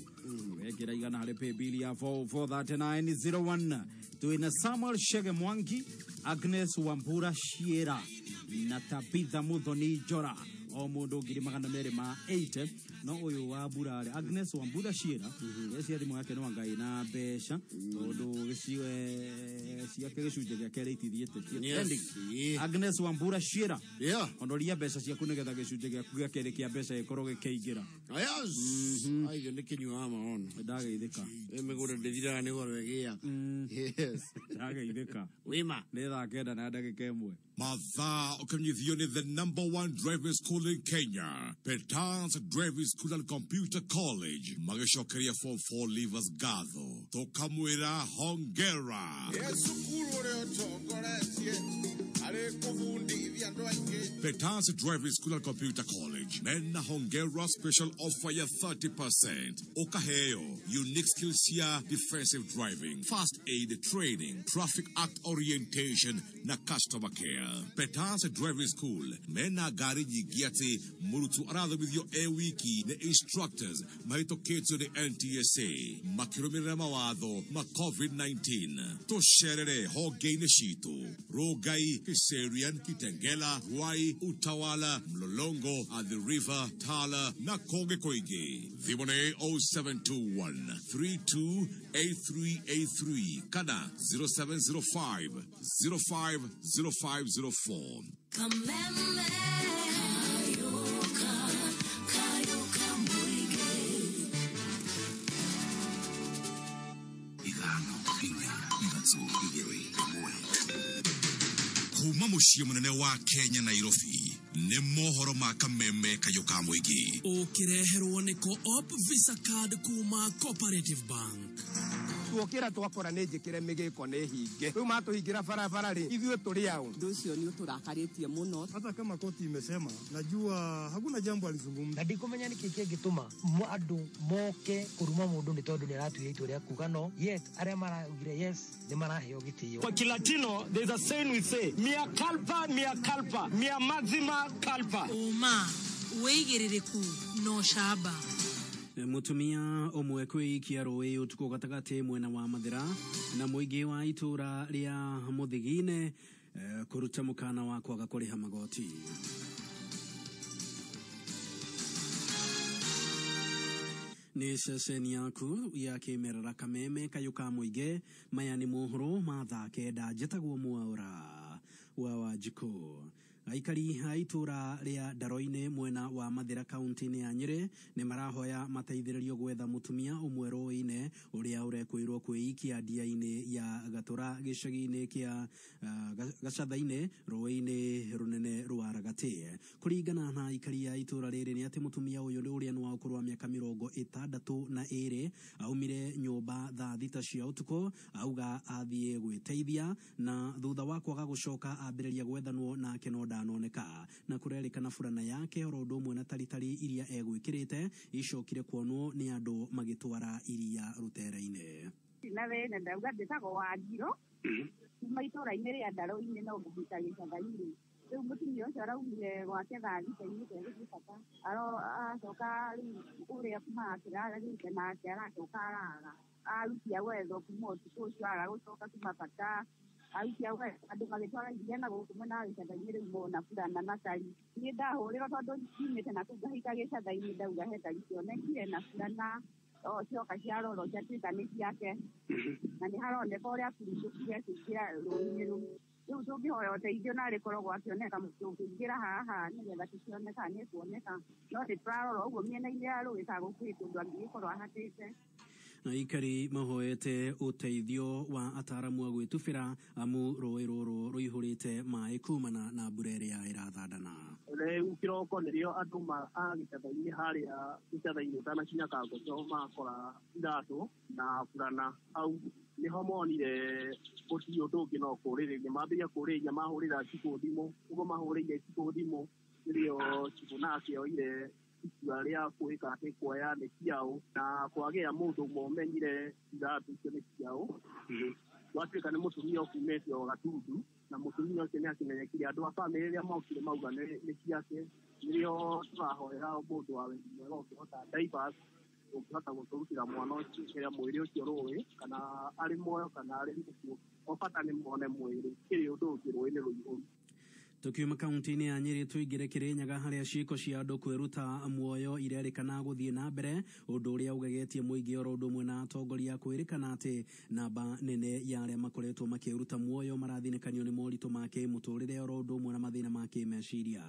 wekĩra igana harĩ paybill ya 443901 twĩna Samuel Shege Mwangi, Agnes Wambura Shiera na Tabitha Muthoni Njora o mũndũ 280,000 no ũyũ wa mbura rĩ Agnes Wambura Shiera cia thimũ yake no anga ĩna mbeca tondũ gĩcigo ciake gĩcunjĩ gĩake rĩ itithiĩte Yes, trending. yeah. Agnes Wambura Shiera Yeah. onoria mbeca ciaku nĩgetha gĩcunjĩ gĩaku gĩa kerĩ kĩa mbeca gĩkorwo gĩkĩingĩra. Yes. Aiyo nĩ kĩnyua maona. Ndageithĩka. Ĩ mĩgũnda ndĩthiraga nĩ goro ĩgĩaga. Yes. Ndageithĩka. Wĩma. Nĩ thaa 9 na ndagĩka 1. Mathaa ũkĩmenyithio nĩ the number one driving school in Kenya, Petans Driving School and Computer College, magĩcokeria form 4 leavers ngatho, tũkamwĩra hongera. Ye cukuru ũrĩa ũtongoretie arĩ kũbundithia andũ aingĩ. Petans Driving School and Computer College mena hongera special offer ya 30%, ũkaheo unique skills cia defensive driving, first aid training, traffic act orientation na customer care. Petans Driving School mena ngari nyingĩ atĩ mũrutwo arathomithio e wiki nĩ instructors mahĩtũkĩtio nĩ NTSA makĩrũmĩrĩra mawatho ma COVID-19. Tũcerere honge-inĩ citũ Rongai, Kiserian, Kitengela, Ruai, Utawala, Mlolongo, Athi River, Tala na kũngĩ kũingĩ. Thimũ nĩ 0721 328383 kana 0705 050504. Kameme Kayuka, Kayuka Muige. 5 4 3 2 1. Kuma mũciĩ mũnene wa Kenya, Nairobi, nĩ mohoro ma Kameme Kayũ ka Mũingĩ. Ũkĩreherwo nĩ Co-op Visa Card kuma Cooperative Bank. Tuokĩra twakora nĩ njĩkĩre mĩgĩko nĩ hinge, rĩu matũhingĩra barabara rĩ, ithuĩ tũrĩ aũ? Ũndũ ũcio nĩ ũtũrakarĩtie mũno. Hata kama koti imesema, najua hakuna jambo alizungumza. Na ndikumenya nĩkĩ kĩngĩtũma andũ moke kũruma mũndũ nĩ tondũ nĩ aratuire itua rĩa kuga no, yet arĩa maraugire yes nĩ maraheo gĩtĩo. Kwa Kilatino there is a saying we say, mea culpa, mea culpa, mea maxima culpa. Ũma wĩigĩrĩrĩku no camba. Mutumia ũmwe kwĩikia rũĩ ũtukũ gatagatĩ mwena wa Mathĩra na mũingĩ wa itũra rĩa Mũthigine kũruta mũkana wa kwaga kũrĩha magoti. Nĩ ceceni yaku ya kĩmerera Kameme Kayũ ka Mũingĩ. Maya nĩ mohoro ma thaa 9. Njĩtagwo Mwaũra wa Wanjikũ. Aikari a itũra rĩa Ndaroinĩ mwena wa Mathĩra kaunti-inĩ ya Nyĩrĩ nĩ marahoya mateithĩrĩrio gwetha mũtumia ũmwe rũĩ-inĩ ũrĩa ũrekwĩrwo kwĩikia ndia-inĩ ya Gatũra gĩcagi-inĩ kĩa Gacatha-inĩ rũĩ-inĩ rũnene rwa Ragatĩ. Kũringana na aikari a itũra rĩrĩ nĩ atĩ mũtumia ũyũ ũrĩa nĩ wa ũkũrũ wa mĩaka 62 aumire nyũmba thaa 6 cia ũtukũ, auga athiĩ gwĩteithia na thutha wa kwaga gũcoka ambĩrĩria gwethanwo nake no ndanoneka, na kũrerĩkana burana yake oro ũndũ ũmwe na taritari iria egwĩkĩrĩte icokire kuonwo nĩ andũ magĩtwara iria rũtere-inĩ. Na thĩna ndauga ndĩtagwo Wanjirũ kuma itũra-inĩ rĩa Ndaroinĩ no ngũhita gĩcatha-inĩ. Rĩu mũtumia ũcio araumire gwake thaa 6 aumĩte gũthiĩ bata, acoka rĩu ũrĩa makĩrarĩte nake aracoka araga, arutia gwethwo kuma ũtukũ ũcio aga gũcoka kuma bata, arutia gwethwo andũ magĩtwara iria na gũkũ mwena wa gĩcatha-inĩ rĩu mona burana na tari. Niĩ ndahũrĩrwo tondũ nyumĩte na kũu ngahika gĩcatha-inĩ, ndauga he tari cionekire na burana cioka ciarorwo ciatuĩka nĩ ciake, na nĩ haroneka ũrĩa aburicũkire akĩingĩra rũĩ-inĩ rũu. Rĩu tũngĩhoya ũteithio narĩ koragwo akĩoneka tũngĩingĩra haha nĩgetha tũkĩone kana nĩ ekuoneka, no nĩ tũrarora ũguo mĩena-inĩ ya rũĩ kana gũkuhĩ kũndũ angĩgĩkorwo ahatĩte. Aikari mahoete ũteithio wa ataramu a gwĩtubĩra amu rũĩ rũrũ rũihũrĩte maĩ kumana na mbura ĩrĩa ĩrathandana. Rĩu kĩroko nĩrĩo andũ a gĩcatha-inĩ harĩa gĩcatha-inĩ ũtanakinya Kangocho makora iratũ na burana hau nĩho monire gũtirĩ ũndũ ũngĩ no kũrĩrĩria, mambĩrĩria kũrĩrĩria mahũrĩra cibũ thimũ, ũguo mahũrĩire cibũ thimũ nĩrĩo cibũ nake oire itua rĩa kwĩka atĩ kuoya nĩ ciaũ na kwagĩa mũndũ ũmwe ũmenyire iratũ icio nĩ ciaũ. Gwatuĩka nĩ mũtumia ũkumĩte o Gatundu, na mũtumia ũcio nĩ akĩmenyekire andũ a bamĩrĩ rĩrĩa mokire mauga nĩ ciake. Nĩrĩo tũrahoera mũndũ wa wendi mwega ũngĩhota divers ũngĩhota gũtũrutĩra mwana ũcio kĩrĩa mwĩrĩ ũcio rũĩ, kana arĩ muoyo kana arĩ mũkuũ, o bata nĩ mone mwĩrĩ, kĩrĩ ũndũ ũngĩ rũĩ nĩ rũihũru. Tukiuma kaunti-inĩ ya Nyĩrĩ tũingĩre Kĩrĩnyaga harĩa ciĩko cia andũ kwĩruta muoyo irerĩkana gũthiĩ na mbere, ũndũ ũrĩa ũgegetie mũingĩ oro ũndũ ũmwe na atongoria kwĩrĩkana atĩ namba nene ya arĩa makoretwo makĩruta muoyo marathinĩkanio nĩ moritũ ma kĩmũtũrĩre oro ũndũ ũmwe na mathĩna ma kĩmeciria.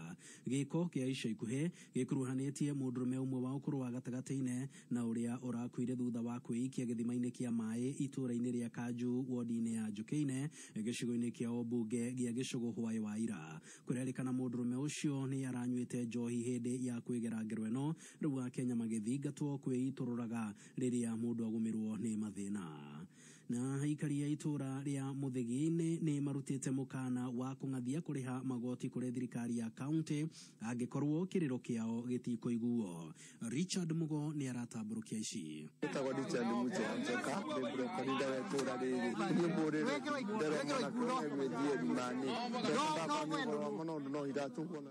Gĩko kĩa ica ikuhĩ gĩkuruhanĩtie mũndũrũme ũmwe wa ũkũrũ wa gatagatĩ-inĩ na ũrĩa ũrakuire thutha wa kwĩikia gĩthima-inĩ kĩa maĩ itũũra-inĩ rĩa Kanju wodi-inĩ ya Njũkĩine gĩcigo-inĩ kĩa ũmbunge gĩa Gĩcũgũ hwaĩ wa ira. Kũrerĩkana mũndũrũme ũcio nĩ aranyuĩte njohi hĩndĩ ya kwĩgera ngero ĩno, rĩu Akenya magĩthingatwo kwĩitũrũraga rĩrĩa mũndũ agũmĩrwo nĩ mathĩna. Na aikari a itũũra rĩa Mũthĩgi-inĩ nĩ marutĩte mũkana wa kũng'athia kũrĩha magoti kũrĩ thirikari ya kaunti angĩkorwo kĩrĩro kĩao gĩtikũiguo. Richard Mugo nĩ aratambũrũkia ici. Njĩtagwo Richard Muche Njoka, ndĩ broker wa itũũra rĩrĩ. Niĩ mbũrĩre ndĩrona mwanake ũrĩa egwĩthiĩ rimani. Mbeca baba nĩ goro mũno no iratũgwo na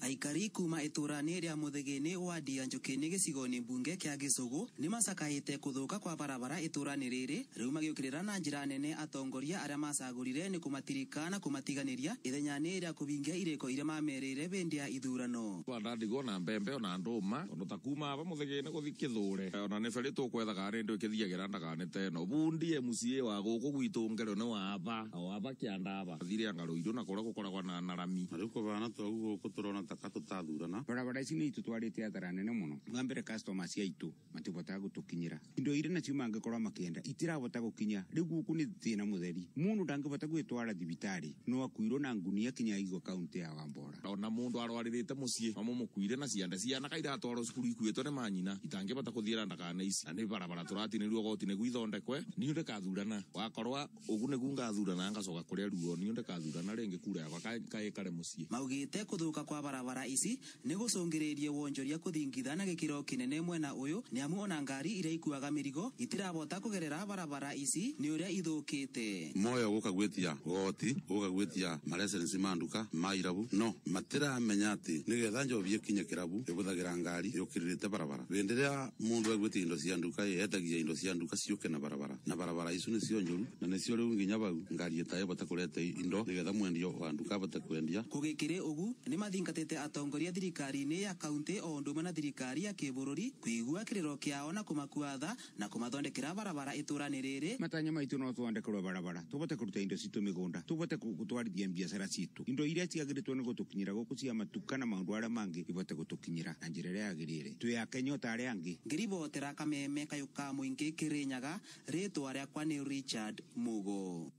Aikari kuma itũũra-inĩ rĩa Mũthĩgĩ-inĩ wadi ya Njũkĩ-inĩ gĩcigo-inĩ mbunge kĩa Gĩcũgũ nĩ macakaĩte kũthũka kwa barabara itũũra-inĩ rĩrĩ, rĩu magĩũkĩrĩra na njĩra nene atongoria arĩa macagũrire nĩ kũmatirika na kũmatiganĩria ithenya-inĩ rĩa kũhingia irĩko iria mamerĩire hĩndĩ ya ithurano. Ndandigwo na mbembe ona ndũma tondu ta kuma aba Mũthĩgĩ-inĩ gũthi Kĩthũre ona nĩ beri tũkwethaga nĩ ndũ ĩkĩthiagĩra ndagane ta ĩno bundi MCA wa gũkũ gwitũ ngero nĩ waba o aba kĩanda aba thire anga rũirũ na kũrĩa gũkoragwo na narami na rĩu kũbana ta ũguo gũkũ tũrona ta katũtathurana barabara ici nĩ itũtwarĩte athara nene mũno. Wa mbere customer cia itũ matibotaga gũtũkinyĩra indo iria nacio mangĩkorwo makĩenda itirabota gũkinya. Rĩu gũkũ nĩ thĩna mũtheri, mũndũ ndangĩbota gwĩtwara thibitarĩ no akuirwo na ngunia kinya igo kaunti ya Wambora. Ona mũndũ arwarĩrĩte mũciĩ mamũmũkuire na cianda ciana kairatwarwo cukuru ikuĩtwo nĩ manyina itangĩbota kũthiĩra ndakane ici na nĩ barabara tũratinĩrio goti nĩguo ithondekwe. Niĩ ndĩkathurana wakorwa ũgu nĩguo ngathurana ngacoka kũrĩa ruo niĩ ndĩkathurana rĩngĩ kura yakwa kaĩkare mũciĩ. Maugĩte kũthũka kwa barabara ici nĩ gũcũngĩrĩirie wonjoria kũthingitha na gĩkĩro kĩnene mwena ũyũ nĩ amu ona ngari iria ikuaga mĩrigo itirabota kũgerera barabara ici nĩ ũrĩa ithũkĩte. Moyo gũka gwĩtia goti gũka gwĩtia maresensi ma nduka ma irabu no matiramenya atĩ nĩgetha njobi ĩkinye kĩrabu ĩbũthagĩra ngari yũkĩrĩrĩte barabara. Hĩndĩ ĩrĩa mũndũ egwĩtia indo cia nduka ĩetagia indo cia nduka ciũke na barabara na barabara icu nĩcio njũru na nĩcio rĩu nginya bau ngari ĩtaĩbota kũrete indo nĩgetha mwendio wa nduka abote kwendia. Kũgĩkĩrĩ ũgu nĩ mathingatĩte atongoria thirikari-inĩ ya kaunti o ũndũ ũmwe na thirikari ya kĩbũrũri kũigua kĩrĩro kĩao na kũmakua tha na kũmathondekera barabara itũũra-inĩ rĩrĩ. Matanya maitũ no twandekerwo barabara tũbote kũruta indo citũ mĩgũnda tũbote gũtwarithia biacara citũ indo iria ciagĩrĩtwo nĩ gũtũkinyĩra gũkũ cia matuka na maũndũ arĩa mangĩ ibote gũtũkinyĩra na njĩra ĩrĩa yagĩrĩire twĩ Akenya ta arĩa angĩ. Ngĩribotera Kameme kayũ ka mũingĩ Kĩrĩnyaga, rĩtwa rĩakwa nĩ Richard Mugo.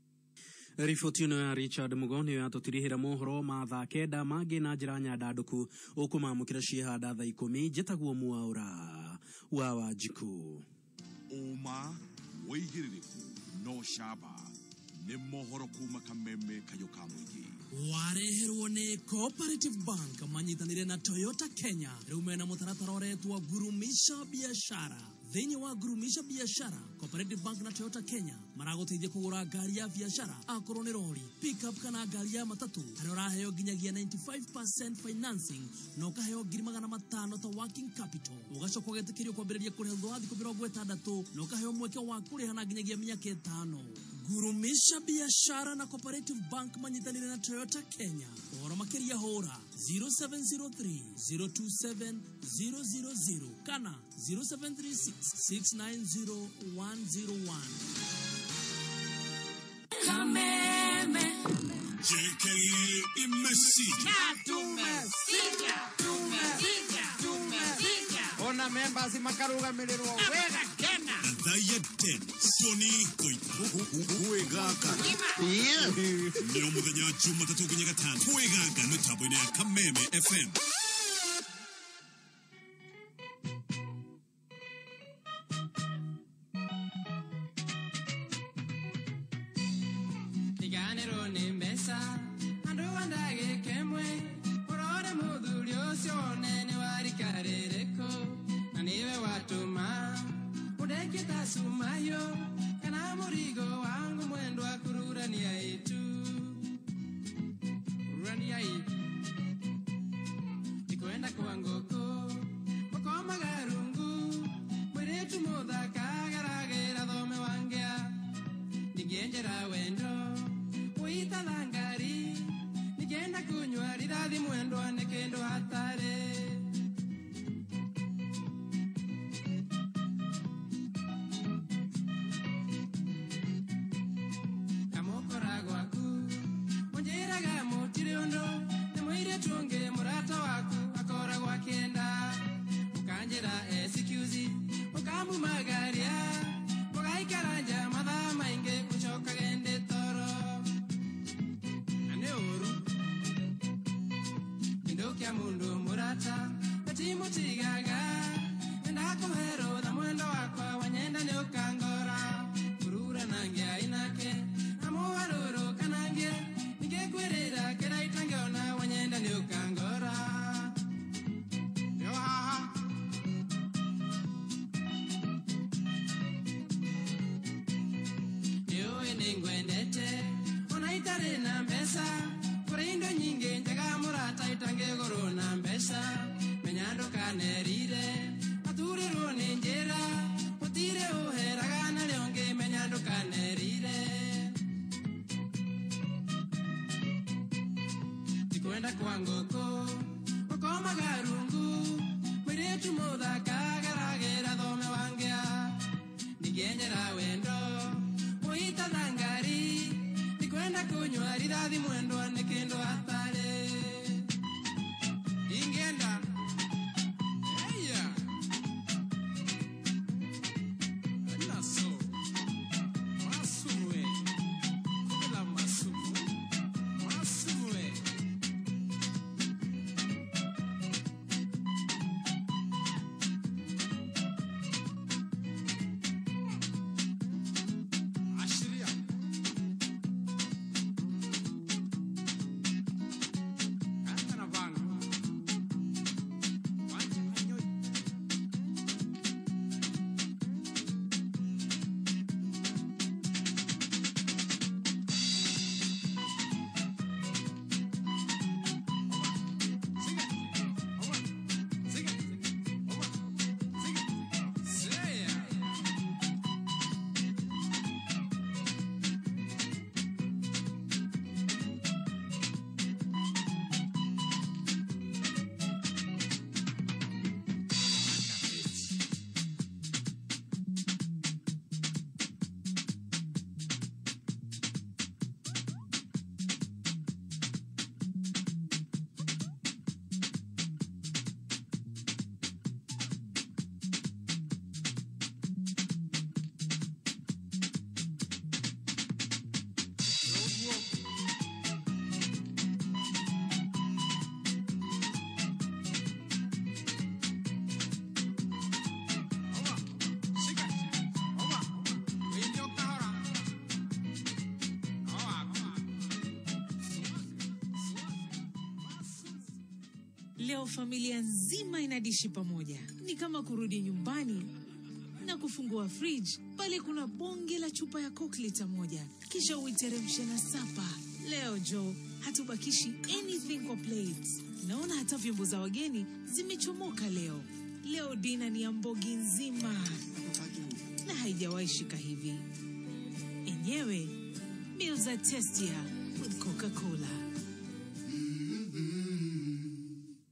Riboti ĩno ya Richard Mugo nĩyo yatũtirihĩra mohoro ma thaa kenda mangĩ na njĩra nyandandũku ũkũmamũkĩra ciĩhanda thaa 10. Njĩtagwo Mwaũra wa Wanjikũ. Ũma wĩigĩrĩrĩku no camba nĩ mohoro kuma Kameme kayũ ka mũingĩ. Wareherwo nĩ Cooperative Bank manyitanĩire na Toyota Kenya rĩu mena mũtaratara ũretwo Gurumisha Biashara. Thĩinĩ wa Gurumisha Biashara, Cooperative Bank na Toyota Kenya maragũteithia kũgũra ngari ya biashara akorwo nĩ rori, pickup kana ngari ya matatũ harĩa ũraheo nginyagia 95% financing na ũkaheo 500,000 ta working capital. Ũgacoka ũgetĩkĩrio kwambĩrĩria kũrĩha thutha wa thikũ 60 na ũkaheo mweke wa kũrĩha na nginyagia mĩaka 5. Gurumisha Biashara na Cooperative Bank manyitanĩire na Toyota Kenya. Ũhoro makĩria hũra 0703 027 000 kana 0736 690 101. Kameme JKA imesija na tumesija tumesija tumesija ona members makarũgamĩrĩrwo wega kena Thaya Dennis Tony Koita Kwĩgaka nĩ o mũthenya Jumatatũ nginya Gatano Kwĩgaka mĩtambo-inĩ ya Kameme FM. Tiganĩrwo nĩ mbeca andũ a ndagĩka ĩmwe ũrore mũthuri ũcio wone nĩ wa rika rĩrĩkũ na nĩwe watũma ũndekĩta cumayo kana mũrigo wangu mwendwa kururania itu rurania itu ndikwenda kwa ngũkũ ũkomaga rungu mwĩrĩtu mũthaka ageragĩra thome wangĩa ndingĩenjera wendo ũitathangari Ningwendete ona itarĩ na mbeca kũrĩ indo nyingĩ njega mũrata itangĩgũrwo na mbeca menya ndũkanerire aturĩrwo nĩ njĩra gũtirĩ ũheraga narĩo ũngĩ menya ndũkanerire tikwenda kwa ngũkũ ũkomaga rungu mũirĩtu mũthaka ageragĩra thome wangĩa ningĩenyera wendo mũita na ngari ndikwenda kunywa rithathi mwendwa nĩ kĩndũ hatarĩ ingĩenda eya naso masumwe kubela masumu masumwe Ashiria. Kata na vangu. Wacha kanyoi. Seya. Leo familia nzima inadishi pamoja, ni kama kurudi nyumbani na kufungua fridge, pale kuna bonge la chupa ya Coke lita moja, kisha uiteremshe na sapa. Leo Jo, hatubakishi anything kwa plate. Naona hata vyombo za wageni zimechomoka leo. Leo dina ni ya mbogi nzima na haijawahi shika hivi. Enyewe meals are tastier with Coca-Cola.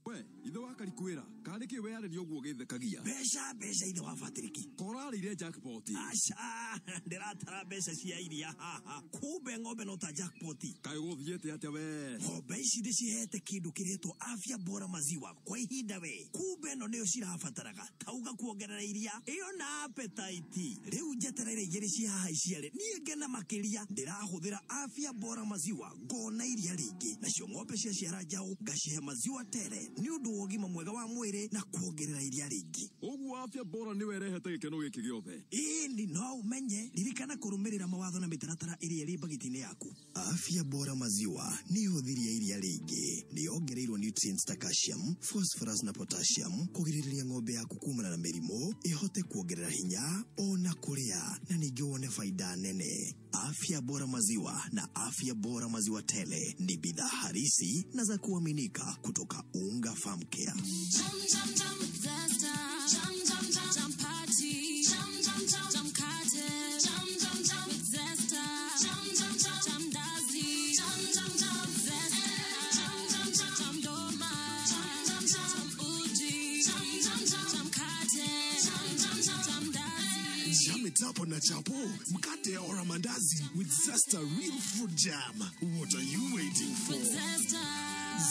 We, ithe wa karikwĩra karĩ kĩ weyarĩria ũguo gĩthekagia mbeca mbeca ithe wa Patrick korarĩire jackpot aca ndĩratara mbeca cia iria haha kumbe ng'ombe no ta jackpot kaĩ gũthiĩte atĩa we ng'ombe ici ndĩcihete kĩndũ kĩretwo afya bora maziwa kwa ihinda we kumbe ĩno nĩyo cirabataraga tauga kuongerera iria ĩyo na appetite rĩu njetereire igĩrĩ cia haha iciare niĩ ngena makĩria ndĩrahũthĩra afya bora maziwa ngona iria rĩingĩ nacio ng'ombe ciaciara njaũ ngacihe maziwa tere nĩ ũndũ wa ũgima mwega wa mwĩrĩ na kuongerera iria rĩingĩ ũguo afya bora nĩwe ĩrehete gĩkeno gĩkĩ gĩothe ĩni no ũmenye ririkana kũrũmĩrĩra mawatho na mĩtaratara ĩrĩa ĩrĩ mbagiti-inĩ yaku afya bora maziwa nĩ ĩhũthĩria iria rĩingĩ nĩ yongereirwo nutrients ta calcium phosphorus na potassium kũgirĩrĩria ng'ombe yaku kumana na mĩrimũ ĩhote kuongerera hinya ona kũrĩa na ningĩ wone faida nene afya bora maziwa na afya bora maziwa tele ni bidhaa harisi na za kuaminika kutoka unga farm care Jam jam jam zesta jam jam jam jam party jam jam jam jam kate jam jam jam with zesta jam jam jam jam dazi jam jam jam zesta jam jam jam jam doma jam jam jam uji jam jam jam jam kate jam jam jam jam dazi Jam it up on a chapo, mkate or a mandazi with Zesta Real Fruit Jam. What are you waiting for? with zesta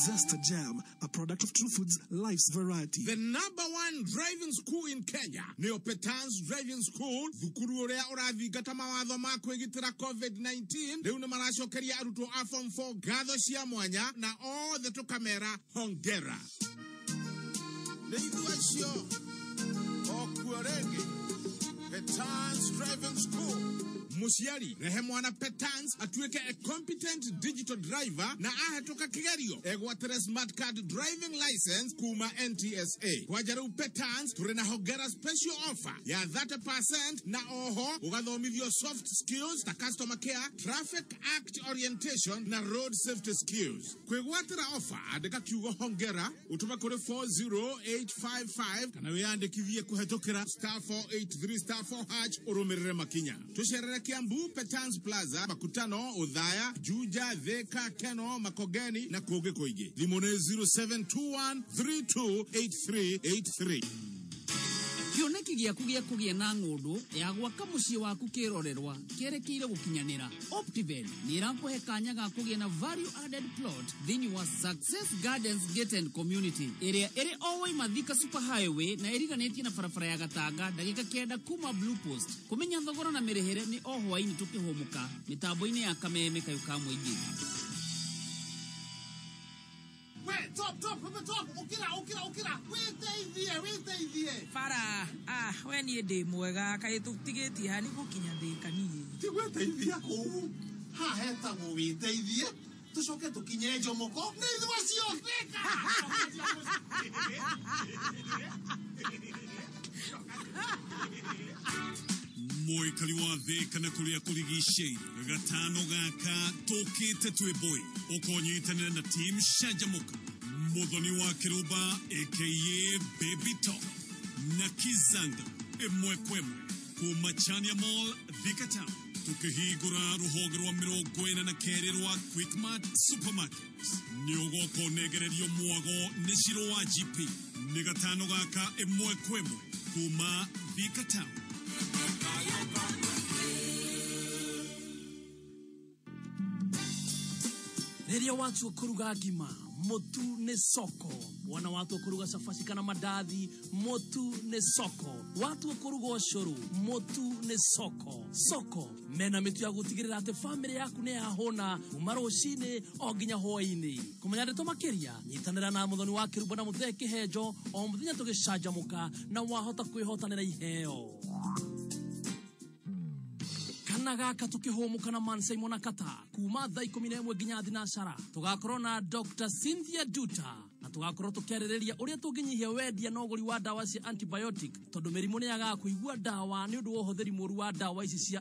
Zesta Jam, a product of True Foods, life's variety. The number one driving school in Kenya nĩyo Petans Driving School thukuru ũrĩa ũrathingata mawatho ma kwĩgitĩra COVID-19 rĩu nĩ maracokeria arutwo a form 4 ngatho cia mwanya na othe tũkamera hongera nĩ ithuĩ acio okuo rĩngĩ Petans Driving School Mũciari rehe mwana Petans atuĩke a competent digital driver na ahĩtũka kĩgerio egwatĩre smart card driving license kuma NTSA. Kwanja rĩu Petans tũrĩ na hongera special offer ya 30% na oho ũgathomithio soft skills ta customer care, traffic act orientation na road safety skills. Kwĩgwatĩra offer andĩka kiugo hongera ũtũme kũrĩ 40855 kana wĩyandĩkithie kũhetũkĩra star 483 star 4 hash ũrũmĩrĩre makinya. Tũcerere Kiambu Petans Plaza, Makutano, Othaya, Juja, Thika, Keno, Makongeni na kũngĩ kũingĩ. Thimũ nĩ 0721 328383. Kĩoneki gĩaku gĩa kũgĩa na ng'ũndũ ya gwaka mũciĩ waku kĩrorerwa kĩerekeire gũkinyanĩra. Optiven nĩ ĩrakũhe kanya ga kũgĩa na value added plot thĩinĩ wa Success Gardens Gated Community ĩrĩa ĩrĩ o waima Thika Super Highway na ĩriganĩtie na barabara ya Gatanga ndagĩka 9 kuma Blue Post. Kũmenya thogora na mĩrĩhĩre nĩ o hwaĩ-inĩ tũkĩhũmũka mĩtambo-inĩ ya Kameme kayũ ka mũingĩ. We, top, top, top, top, ukira, ukira, ukira. Witeithie, witeithie. Bara, ah, we niĩ ndĩ mwega kaĩ tũtigĩtie ha nĩ gũkinya Thĩka niĩ. Ti gwĩteithia kũu. Haha hetagwo wĩteithie. Tũcoke tũkinye Njomoko. Nĩ ithuĩ acio Thĩka. Mũikari wa Thĩka na kũrĩa kũrigicĩirie gatano gaka tũkĩte twĩ mbũi ũkonyitanĩra na team Canjamũka, Mũthoni wa Kĩrũmba aka Baby Top na Kizanga ĩmwe kwa ĩmwe kuma Chania Mall, Thika Town, tũkĩhingũra rũhonge rwa 42 rwa Quickmart Supermarket. Nĩ ũgoka ũnengererio mwago nĩ Ciro wa GP. Nĩ gatano gaka ĩmwe kwa ĩmwe kuma Thika Town. Rĩrĩa watua kũruga ngima mũtu nĩ soko, wona watua kũruga cabaci kana mandathi mũtu nĩ soko, watua kũruga ũcũrũ mũtu nĩ soko. Soko mena mĩtu ya gũtigĩrĩra atĩ bamĩrĩ yaku nĩ yahũna kuma rũcinĩ o nginya hwaĩ-inĩ. Kũmenya ndeto makĩria nyitanĩra na Mũthoni wa Kĩrumba na Mũthee Kĩhenjo o mũthenya tũgĩcanjamũka na wahota kwĩhotanĩra iheo. Kana gaka tukihumuka na Man Simon Akata kuma thaa 11 nginya thinacara tugakorwo na Dr. Cynthia Duta na tugakorwo tukiarĩrĩria ũrĩa tũngĩnyihia wendia na ũgũri wa ndawa cia antibiotic tondũ mĩrimũ nĩ yagaga kũigua ndawa nĩ ũndũ wa ũhũthĩri mũru wa ndawa ici cia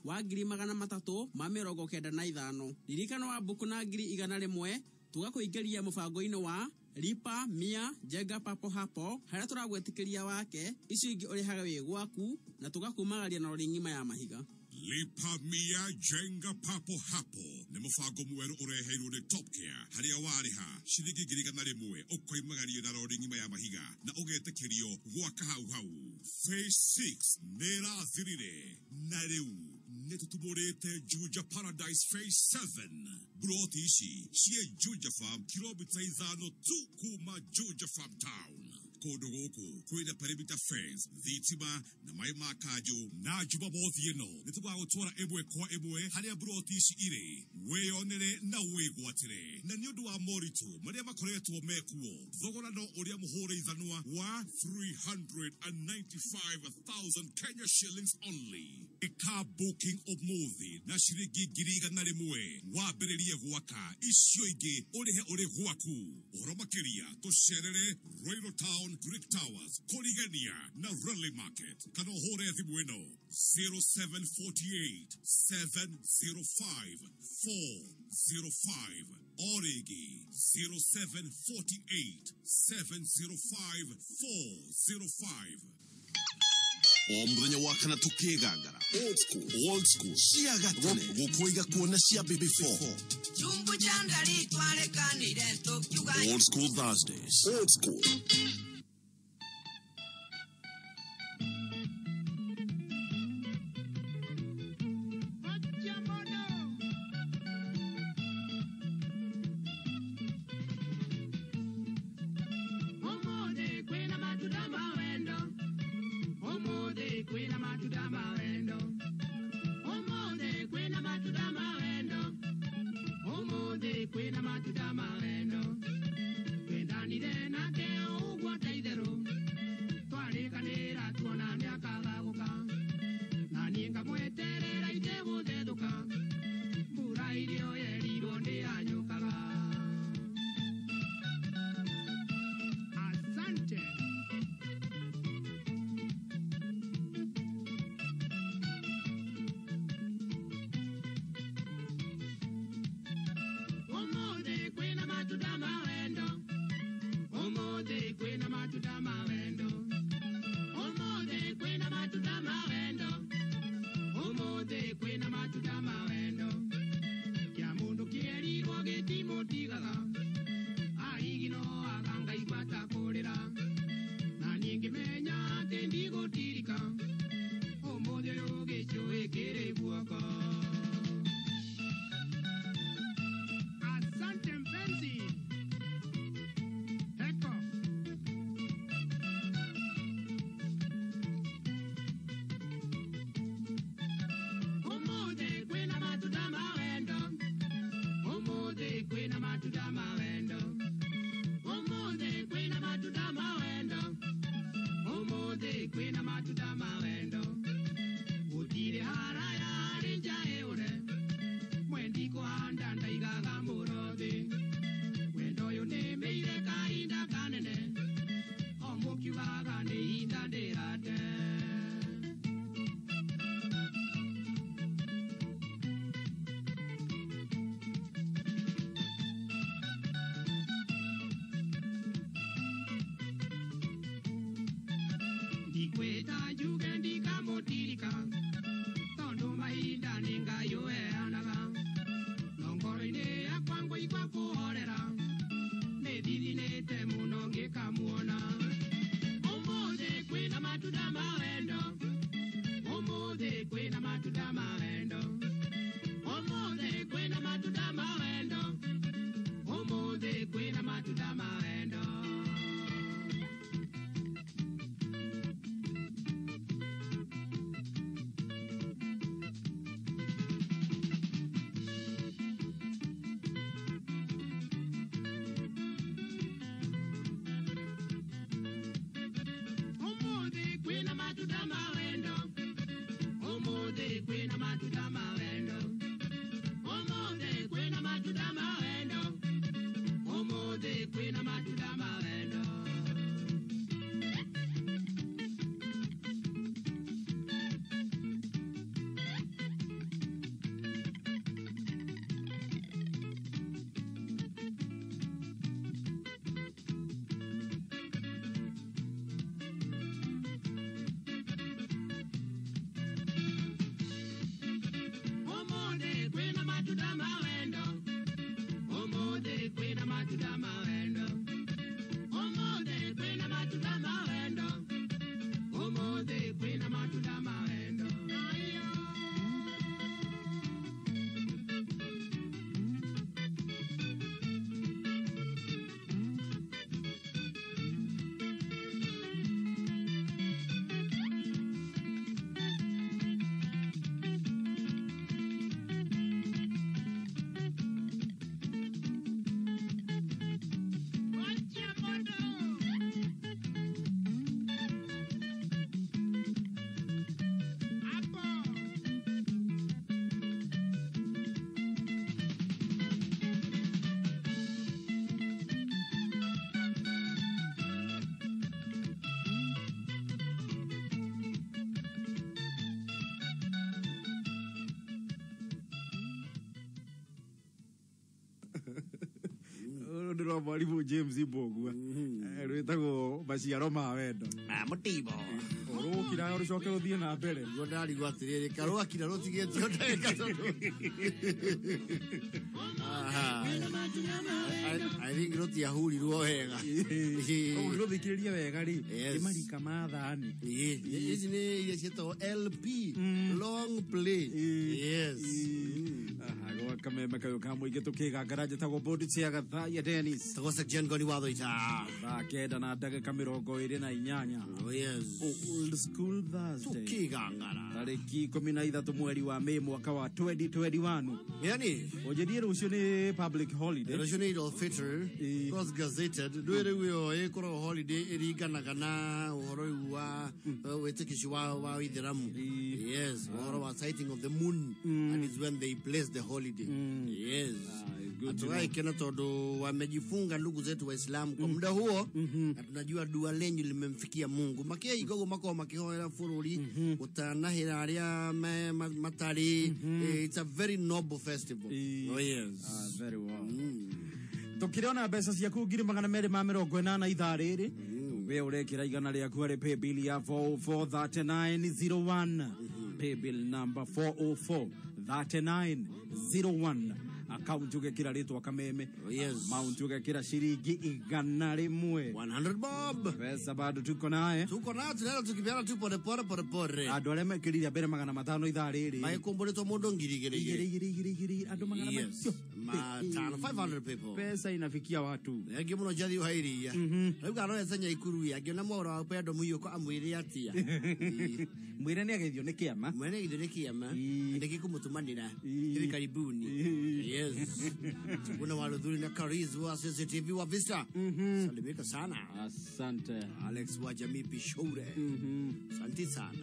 wa 395,000. Ririkana wa mbuku na 100,000 tũgakũingĩria mũbango-inĩ wa Lipa Mia Jenga Papo Hapo harĩa tũragwĩtĩkĩria wake icio ingĩ ũrĩhaga wĩ gwaku na tũgakumagaria na rori ng'ima ya mahiga. Lipa Mia Jenga Papo Hapo nĩ mũbango mwerũ ũreheirwo nĩ Top Care harĩa warĩha ciringi 100,000 ũkoimagario na rori ng'ima ya mahiga na ũgetĩkĩrio gwaka hau hau. Phase 6 nĩ ĩrathirire na rĩu nĩ tũtumũrĩte Juja Paradise Phase 7. Buroti ici ciĩ Juja Farm kilomita 5 tu kuma Juja Farm Town. Kũndũ gũkũ kwĩna perimeter fence, thitima na maĩ ma kanjũ. Na Jumamothi ĩno nĩ tũgagũtwara ĩmwe kwa ĩmwe harĩa buroti ici irĩ, wĩyonere na wĩgwatĩre. Na nĩ ũndũ wa moritũ marĩa makoretwo mekuo, thogora no ũrĩa mũhũre ithanwa wa 395,000 Kenya shillings only. Ĩka booking ũmũthĩ na ciringi 100,000 wambĩrĩrie gwaka icio ingĩ ũrĩhe ũrĩ gwaku. Ũhoro makĩria tũcerere Royal Town, Greek Towers, Korigania na Raleigh Market kana ũhũre thimũ ĩno 0748 705 405 o rĩngĩ 0748 705 405. O mũthenya wa kana tũkĩgangara old school, old school cia gatene gũkũiga kuona cia baby 4. Chumbu cha ndari twarekanire tũkiuga Old school Thursdays, old school. Ũmũthĩ kwĩna matunda ma wendo. Ũmũthĩ kwĩna matunda ma wendo. Ũmũthĩ kwĩna matunda ma wendo. Ũmũthĩ kwĩna matunda ma wendo. Twendanire nake o ũguo ta itherũ. Twarĩkanĩra tuona nĩakagagũka. Na niĩ ngamweterera itegũthethũka. Mbura irio yerirwo ndĩanyũkaga. Asante. Ũmũthĩ kwĩna matunda ma wendo. Ũmũthĩ kwĩna matunda ma wendo. Ũmũthĩ kwĩna matunda ma wendo. Ũmũthĩ kwĩna matunda ma wendo. Kĩa mũndũ kĩerirwo gĩtimũtigaga. Aigino aga ngaigua ta kũrĩra. Na niĩ ngĩmenya atĩ ndigũtirika. Ũmũthĩ ũyũ gĩcũĩ kĩrĩ guoko. Asante mpenzi. Eko. Ũmũthĩ kwĩna matunda ma wendo. Ũmũthĩ kwĩna matunda ma wendo. Ũmũthĩ kwĩna matunda ma wendo. Ũmũthĩ kwĩna matunda ma wendo. Gũtirĩ haraya harĩ nja ĩũre. Mwendi kũhanda ndaigaga mũrothi. Wendo ũyũ nĩmĩire kahinda kanene. O mũkiugaga nĩ ihinda ndĩrate. Ndikwĩta njuge ndikamũtirika tondũ mahinda nĩ Ngai ũheanaga. No ngoro-inĩ yakwa ngũigua kũhorera nĩ thithinĩte mũno ngĩkamuona. Ũmũthĩ kwĩna matunda ma wendo. Ũmũthĩ kwĩna matunda ma wendo. Ũmũthĩ kwĩna matunda ma wendo. Ũmũthĩ kwĩna matunda ma wendo. Rũrũ nĩ rwa mwarimũ James Mbũgua. Rwĩtagwo maciaro ma wendo. Mũtimbo. Ũrũkira rũcoke rũthiĩ na mbere. Guo ndarigwo atĩrĩrĩ karũakira rũtigĩtio ndagĩka tondũ Aha. I think rũtiahurirwo wega. Ũngĩrũthikĩrĩria wega rĩ, Yes. nĩ marika ma thani. Ici nĩ iria ciĩtagwo LP, long play. Yes. Aha, gwa kameme kayũ ka mũingĩ tũkĩgangara njĩtagwo bodi cia Gathaiya Dennis. Tagwo Section Goni wa Thũita. Thaa 9 na ndagĩka 28. Oh, yes. Old School Thursday. Tũkĩgangara. Tarĩki 13 mweri wa Mĩĩ mwaka wa 2021. Yani Ũnjĩrie rũciũ nĩ public holiday. Rũciũ nĩ Eid al-Fitr, was gazetted. Ndũĩ rĩu ĩyo ĩkoragwo holiday ĩringanaga na ũhoro rĩu wa wĩtĩkĩci wa Ithĩramu. Yes, ũhoro wa sighting of the moon, and is when they place the holiday. Yes. Good to know. Tugagĩkena tondũ wamejifunga ndugu zetu Waislamu kwa muda huo, na tunajua dua lenyu limemfikia Mungu. Makĩhinga ũguo makoragwo makĩhoera bũrũri gũtanahĩra arĩa matarĩ. It's a very noble festival. Oh, yes. Ah, very well. Tukĩrĩona mbeca ciaku 280,000 ithaa rĩrĩ, we ũrekĩra 100 rĩaku harĩ paybill ya 4043901, paybill number 4043901, account ũgekĩra rĩtwa Kameme. Oh, yes. Amount ũgekĩra ciringi 100. 100 bob. Pesa bado tuko naye. Tuko nayo, tunaenda tukipeana tu pole pole pole pole. Andũ arĩa mekĩrire mbere 500 ithaa rĩrĩ, magĩkũmbũrĩtwo mũndũ 2,000 igĩrĩ igĩrĩ igĩrĩ igĩrĩ andũ magana Yes. macio. 500, 500 people. Pesa inafikia watu. Thengiũ mũno Njathi wa iria. Rĩu karorete Nyaikuru angĩona mwaũra wa Upendo Mũiyũko amwĩre atĩa? Mwĩre nĩ ageithio nĩ kĩama. Mwene githĩ nĩ kĩama nĩgĩkũmũtũmanĩra hivi karibuni. Yes. Kuna Waluthuri na Kariz wa CCTV wa Vista. Salimika sana. Asante. Alex wa Jamii Pishoure. Asante sana.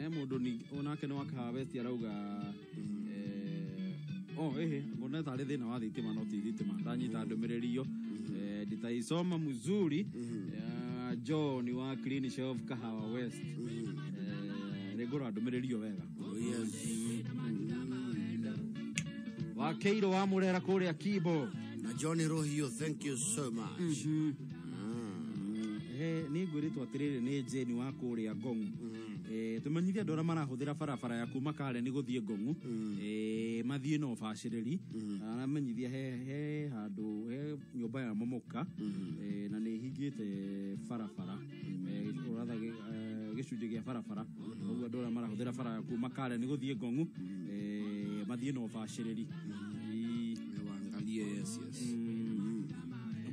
Mũndũ onake nĩ wa Kahawa West arauga, oh, ehe, ngona tarĩ thĩna wa thitima no ti thitima, ndanyita ndũmĩrĩri iyo. Nditaisoma mzuri. John wa Clean Shelf Kahawa West. Rĩngũra ndũmĩrĩri iyo wega. Oh, yes. Wa Keiro wa Mũrera kũrĩa Kibo. Na John Rohio, thank you so much. Nĩ ngwĩrĩtwo atĩrĩrĩ nĩ Jane wa kũrĩa Ngong'u. Tũmenyithie andũ arĩa marahũthĩra barabara ya kuma Karen gũthiĩ Ngong'u, mathiĩ na ũbacĩrĩri. Aramenyithia he handũ he nyũmba ya momoka, na nĩ ĩhingĩte barabara, ũratha gĩcunjĩ gĩa barabara. Ũguo andũ arĩa marahũthĩra bara ya kuma Karen gũthiĩ Ngong'u, mathiĩ na ũbacĩrĩri. Waangalie, yes, yes.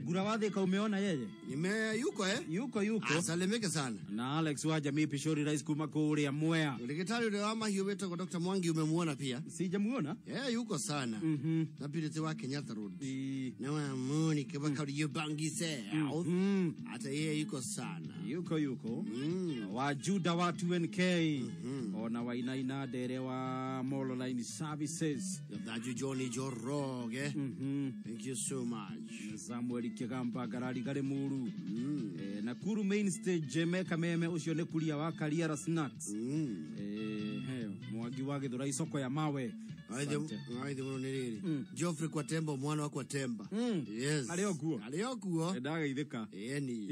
Ngura wa Thika umeona yeye? Nime yuko eh? Yuko yuko. Asalimike sana. Na Alex wa Jamii Pishori Rais kuma kũrĩa Mwea. Daktari yule wa mahiũ wetagwo Dr. Mwangi umemuona pia? Sijamuona. Yeah, yuko sana. Na Purity wa Kenyatta Road. Na wa Monica wa Kariobangi South. Hata yeye yuko sana. Yuko yuko. Wa Juda wa 2NK. Ona Wainaina Ndere wa Molo Line Services. Thank you Johnny Njoroge. Thank you so much. Samuel Kigamba Garari Gare Muru. Nakuru Main Stage Meka Meme ucio nĩ kuria wa Kariara Snacks. Mwangi wa Githurai soko ya mawe. Aithe mũno nĩ rĩrĩ. Geoffrey Kwatemba mwana wa Kwatemba. Yes. Arĩ o kuo. Arĩ o kuo. Ndagaithĩka. Eni.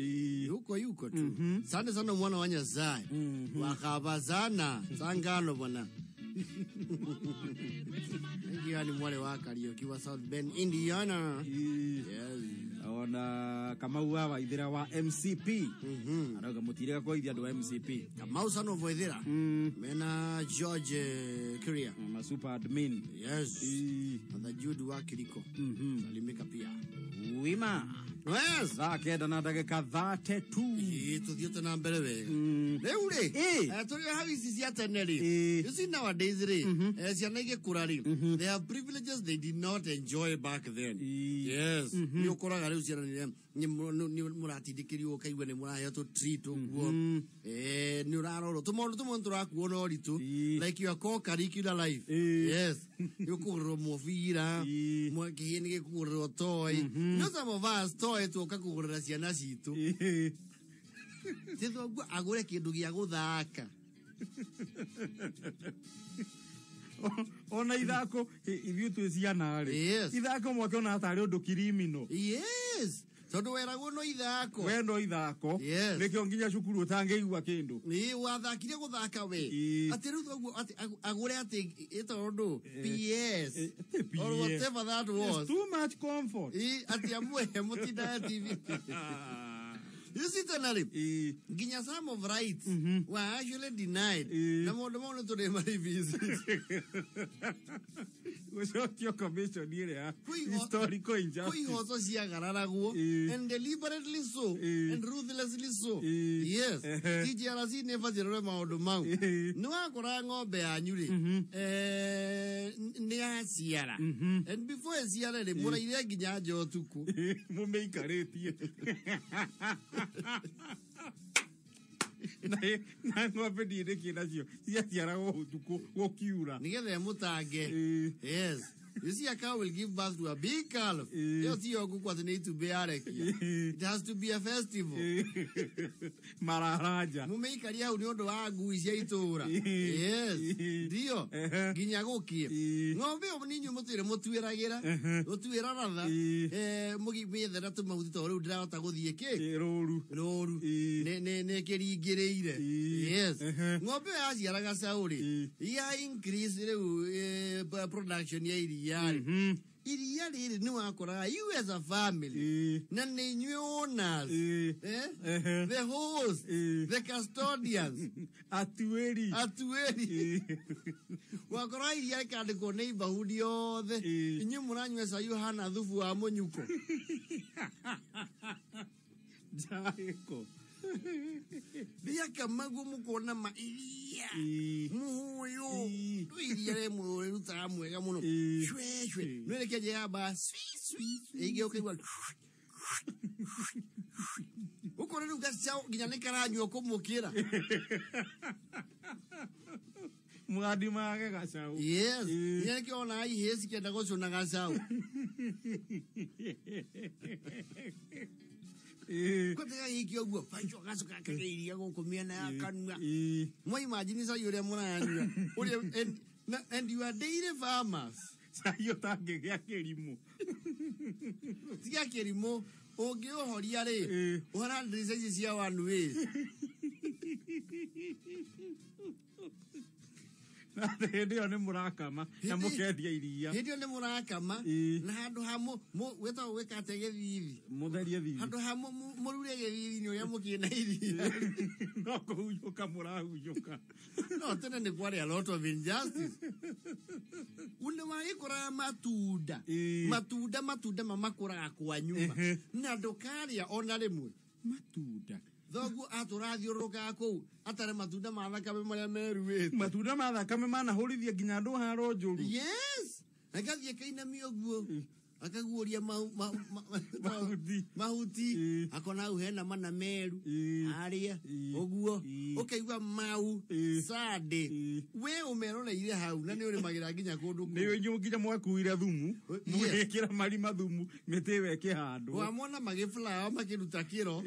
Yuko yuko tu. Sante sana mwana wa Nyasaye. Wakabazana sangano bwana. Thank you, ni mwale wa Kariuki wa South Bend, Indiana. Yes. Ona Kamau wa Waithira wa MCP. Arauga mũtirega kũgeithia andũ a MCP. Kamau sana of Waithira. Mena George Kuria. Ma super admin. Yes. Na Jude wa Kiriko. Salimika pia. Wima. Yes. Thaa 9 na ndagĩka 32. Tũthiĩte na mbere wega. Rĩu rĩ, tũrĩ hau ici cia tene rĩ. You see nowadays rĩ, ciana igĩkũra rĩ, they have privileges they did not enjoy back then. Yes. Nĩ ũkoraga rĩu ciana nĩ mũratindĩkĩrio ũkaigua nĩ mũraheo tũ treat ũguo. Nĩ ũrarorwo. Tũmaũndũ tũmwe tũrakuo na ũritũ. Like your co-curricular life. Yes. Nĩ ũkũgũrĩrwo mũbira, kĩhĩĩ nĩ gĩkũgũrĩrwo toy. No some of us toy tuoka kũgũrĩra ciana citũ. Ti thoguo agũre kĩndũ gĩa gũthaka. Ona ithako ithuĩ twĩ ciana rĩ, ithako mwake ona tarĩ ũndũ kirimino. Yes, tondũ weragwo no ithako. We no ithako. Yes. Nĩkĩo nginya cukuru ũtangĩigua kĩndũ. Ĩ, wathakire gũthaka we. Atĩ rĩu thoguo atĩ agũre atĩ ĩtagwo ndũ PS or whatever that was. It's too much comfort. Ĩ, atĩ amũhe mũtindaga TV. You see tena rĩ, nginya some of rights were actually denied na maũndũ mau nĩ tũrĩ maribisi. Gũcokio commission ĩrĩa ya historical Kwĩ injustice. ihoto ciagararagwo and deliberately so and ruthlessly so. Yes, TJRC nĩ ĩbatiĩ rore maũndũ mau. Nĩ wakora ng'ombe yanyu rĩ, nĩ yaciara, and before ĩciare rĩ, mũraire nginya nja ũtukũ. Mũmĩikarĩtie na ng'ombe ndiĩrĩkie nacio ciaciaragwo ũtukũ gũkiura. Nĩgetha ĩmũtange. Yes. You see, a cow will give birth to a big calf. Ĩyo tiyo ngũkũ atĩ nĩ itumbĩ yarekia. It has to be a festival. Mararanja. Mũmĩikaria hau nĩ ũndũ wa ngui cia itũũra. Yes. Ndio. Nginya gũkie. Ng'ombe ĩyo nĩ inyuĩ mũtwĩre mũtuĩragĩra. Mũtuĩra ratha. Mũgĩethera tũmahuti tondũ rĩu ndĩrahota gũthiĩ kĩ? Rũru. Rũru. Nĩ kĩringĩrĩire. Yes. Ng'ombe ĩyo yaciara gacaũ rĩ, ya increase rĩu production ya iria rĩ. Iria rĩrĩ nĩ wakoraga you as a family na nĩ inyuĩ owners, the host, the custodians. Atuĩri. Atuĩri. Wakoraga iria rĩkandĩkwo neighborhood yothe, inyuĩ mũranyua cai ũhana thubu wa mũnyuko. Njaĩko. Rĩakamagwo mũkona ma iria mũhũyũ rĩu iria rĩmwe rĩrutaga mwega mũno cwe cwe no rĩkĩanjia yamba swi swi ĩngĩ ũkaigua ũkona rĩu gacaũ nginya nĩ karanyua kũmũkĩra. Mũgandi mage gacaũ. Yes, nginya nĩkĩo wonaga ihĩĩ cikĩenda gũcũna gacaũ. Kwatega gĩkĩ ũguo baico gacoka kagĩa iria gũkũ mĩena ya kanua. Mwa imagine cai ũrĩa mũranyua ũrĩa and you are dairy farmers. Cai ũtangĩgĩa kĩrimũ. Tiga kĩrimũ ũngĩũhoria rĩ, ũhana ndirica ici cia one way. Na hĩndĩ ĩyo nĩ mũrakama na mũkendia iria. Hĩndĩ ĩyo nĩ mũrakama na handũ ha wĩtagwo gwĩka atĩa gĩthithi. Mũtherie thithi. Handũ ha mũrure gĩthithi nĩ ũrĩa mũkĩĩ na iria. No kũhunyũka mũrahunyũka. No tene nĩ kwarĩ a lot of injustice. Une wagĩkoraga matunda. Matunda matunda mamakũraga kwa nyuma. Na ndũkarĩa ona rĩmwe. Matunda. Thoguo atũrathiũrũrũkaga kũu atarĩ matunda ma thakame marĩa meruĩte. Matunda ma thakame manahũrithia nginya andũ haro njũru. Yes. Agathiĩ akainamia ũguo akaguũria mahuti akona hau hena mana meru arĩa ũguo ũkaigua mau sande we ũmeroreire hau na nĩ ũrĩmagĩra nginya kũndũ kũu. Nĩ inyuĩ nginya mwakuire thumu mũgĩkĩra marima thumu mĩtĩ ĩyo ĩkĩhandwo. Wamona magĩflower makĩruta kĩro.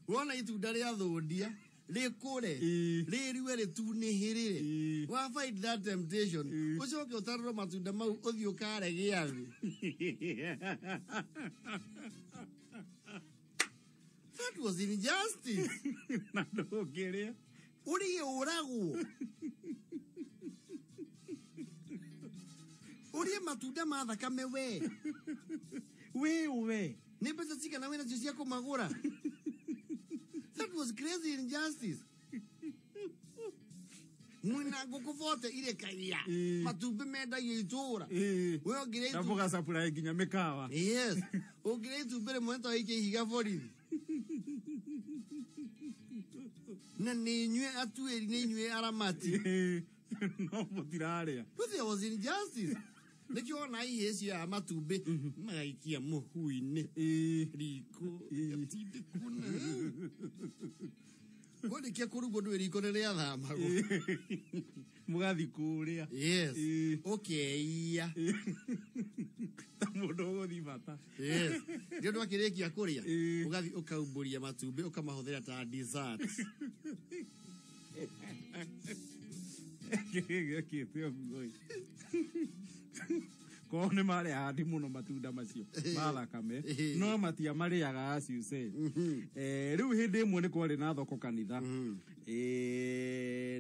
Wona itunda rĩa thũndia rĩkũre rĩrue rĩtunĩhĩrĩre wa fight that temptation ũcoke ũtarũre matunda mau ũthiĩ ũkare gĩathĩ. That was injustice. Na ndũngĩrĩa. Ũrĩe ũragwo. Ũrĩe matunda ma thakame we. We we. Nĩ mbeca cigana wĩna cio cia kũmagũra? That was crazy injustice. Mwina ngũkũ bote irekagia matumbĩ mendagio itũũra. We ũngĩrĩa Na mũgacapũra nginya mĩkawa. Yes. Ũngĩrĩa itumbĩ rĩmwe to ikie ihiga borithi. Na nĩ inyuĩ atuĩri nĩ inyuĩ aramati. No mũtirarĩa. But there was injustice. Nĩkĩo wona ihĩĩ cioyaga matumbĩ magaikia mũhu-inĩ riko gatindĩkwo na kwarĩkia kũrugwo ndũĩ riko nĩ rĩathamagwo. Mũgathiĩ kũrĩa. Yes. Ũkeiya. Ta mũndũ ũgũthiĩ bata. Yes. Nĩ ũndũ akĩrĩkia kũrĩa ũgathiĩ ũkaumbũria matumbĩ ũkamahũthĩra ta dessert. Gĩkĩte ũguo ĩ. Korwo nĩ marĩ handi mũno matunda macio ma thakame no matiamarĩaga as you say. Rĩu hĩndĩ ĩmwe nĩ kwarĩ na thoko kanitha.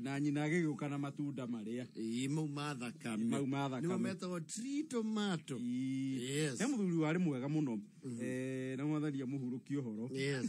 Na nyina agĩgĩũka na matunda marĩa mau ma thakame. Mau ma thakame. Nĩmo metagwo tree tomato. Yes. He mũthuri warĩ mwega mũno. Na mwathani amũhurũkie ũhoro. Yes.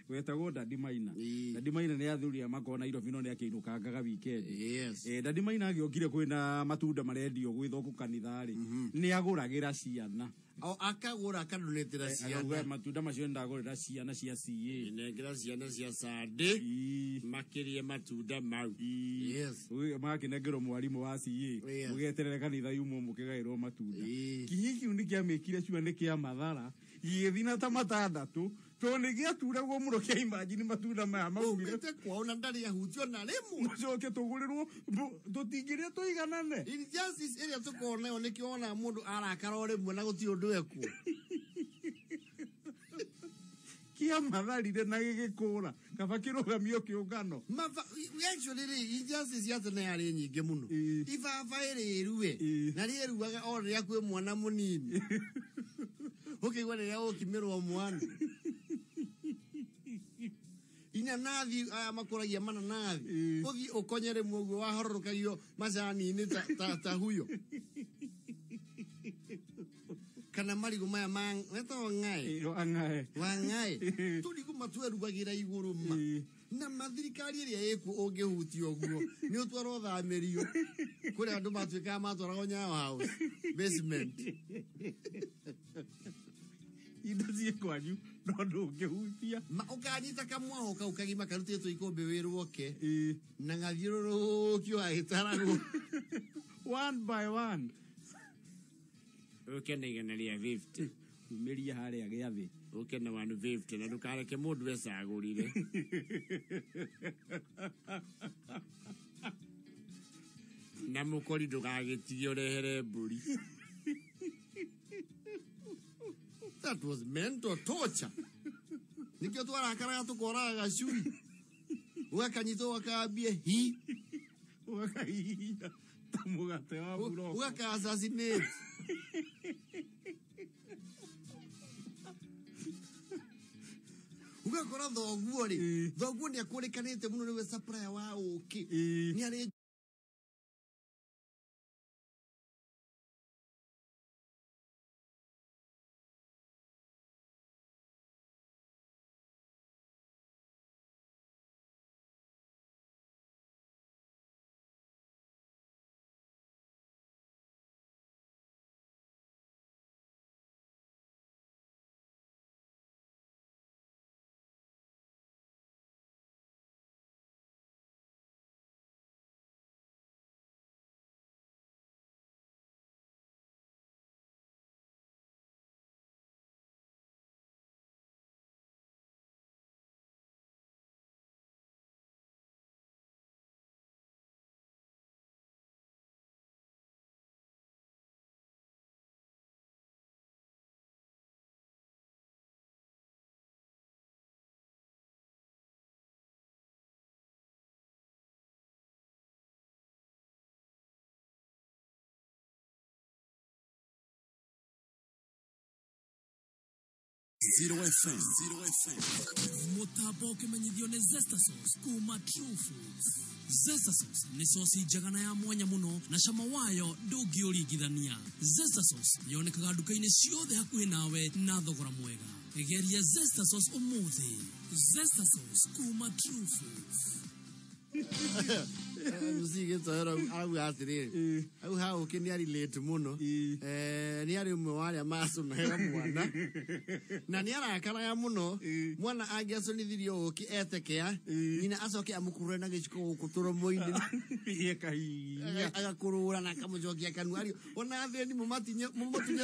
Wetagwo Dadi Maina. Dadi Maina nĩ athuri a makoragwo Nairobi no nĩ akĩinũkangaga weekend. Yes. Dadi Maina agĩokire kwĩna matunda marendio gwĩ thoko kanitha rĩ, nĩ agũragĩra ciana. O akagũra akadonetera Akauga ciana. matunda macio ndagũrĩra ciana cia CA. Nengera ciana cia Sunday makĩrie matunda mau. Yes. Magakĩnengerwo mwarimũ wa CA. Yes. Mũgeterere kanitha yumwo mũkĩgaĩrwo matunda. Kinyi kĩu nĩ kĩamĩkire cua nĩ kĩa mathara gĩgĩthina ta matandatũ tondũ nĩ gĩaturagwo mũno kĩa imagine matunda maya maumire Umĩte kwao na ndarĩ ahutio na rĩmwe. Mũcoke tũgũrĩrwo tũtingĩrĩa tũiganane. Injustice ĩrĩa tũkoragwo nayo nĩkĩo wonaga mũndũ arakara o rĩmwe na gũtirĩ ũndũ ekwo. Kĩa matharire na gĩgĩkũra kaba kĩrũgamio kĩũngano. Actually rĩ, injustice ya tene yarĩ nyingĩ mũno. Ibaba ĩrĩrue na rĩeruaga o rĩrĩa kwĩ mwana mũnini. Ũkĩigua rĩrĩa ũkimĩrwo mwana. Inanathi aya makũragia mananathi. Ũthiĩ ũkonye rĩmwe ũguo wahororokagio macani-inĩ ta huyo. Kana marigũ maya ma metagwo ng'ae. Wang'ae. Wang'ae. Tũrigũ matwerugagĩra igũrũ ma. Na mathirikari ĩrĩa ĩkuo ũngĩhutia ũguo nĩ ũtwarwo thamĩrio. Kũrĩa andũ matuĩkaga matwaragwo Nyayo House basement. Indo ciĩ kwanyu no ndũngĩhutia. Ma ũkanyita kamwaho kau kagima karutĩtwo ikũmbĩ wĩrwo ke na gathiũrũrũkio gagĩtaragwo. One by one. Ũke na igana rĩa 50. Umĩria harĩa gĩathĩ. Ũke na 150 na ndũkareke mũndũ ecagũrire. Na mũkori ndũgagĩtige ũrehere mbũri. That was mental torture. Nĩkĩo twarakaraga tũkoraga gacui. Ũgakanyitwo ũgakambie hi. Ũgakahihinya ta mũgate wa buroko. Ũgaka assassinate. Ũgakora thoguo rĩ, thoguo nĩ akũrĩkanĩte mũno nĩwe supplier wa ũkĩ. Nĩ arĩ Zero FM. Zero FM. Mũtambo ũkĩmenyithio nĩ Zesta Sauce kuma True Foods. Zesta Sauce nĩ coci njega na ya mwanya mũno na cama wayo ndũngĩũringithania. Zesta Sauce yonekaga nduka-inĩ ciothe hakuhĩ nawe na thogora mwega. Geria Zesta Sauce ũmũthĩ. Zesta Sauce kuma True Foods. MC Gĩtoero arauga atĩrĩrĩ, hau ha ũkĩ nĩ arelate mũno. Nĩ arĩ ũmwe wa arĩa macũnaga mwana na nĩ arakaraga mũno mwana angĩacũnithirio ũkĩ etekea nyina acoke amũkũrũre na gĩciko gũkũ tũromo-inĩ agakũrũra na akamũcokia kanua ario ona athĩni mũmatinye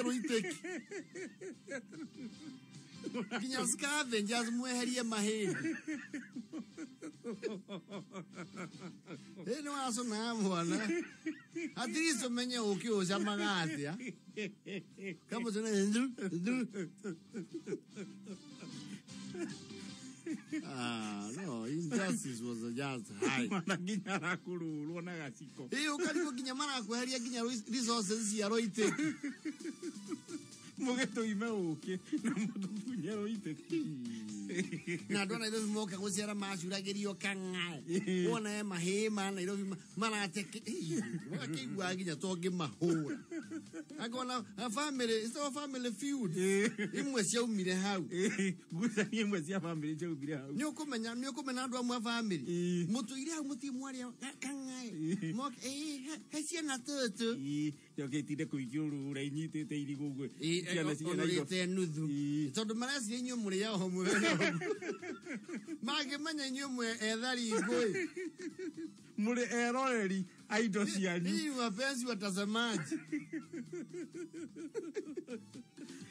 rũitĩki nginya scavengers mweherie mahĩndĩ. Ĩ nĩ wacũnaga mwana at least ũmenye ũkĩ ũcamaga atĩa kamũcũna ndu ndu. Ah, no, Injustice was just high. Mwana nginya arakũrũrwo na gaciko. Ĩĩ, ũkarigwo nginya marakweheria nginya resources cia Roitĩki. Mũgĩtũime ũkĩ na mũtũtunye Roitĩki. Na andũ a Nairobi moka gũcera macuragĩrio kang'ae. Wona he mahĩĩ ma Nairobi marateke. Ũgakĩigua nginya to ngĩmahũra. Akona a family, it's our family feud. Imwe ciaumire hau. Ngucanio imwe cia family ciaumire hau. Nĩ ũkũmenya, nĩ ũkũmenya andũ amwe a family. Mũtũire hau mũtirĩ mwaria kang'ae. Moke, he ciana tũtũ. Njoke itinde kũithiũrũra inyitĩte irigũ ũguo. Ciana cigana indo. Onũrĩte nuthu. Tondũ mareciria inyuĩ mũrĩ ao mũthenya ũmwe. Mangĩmenya inyuĩ mwe ethari ngũĩ. Mũrĩ eroreri a indo cianyu. Ninyi ni wapenzi watazamaji.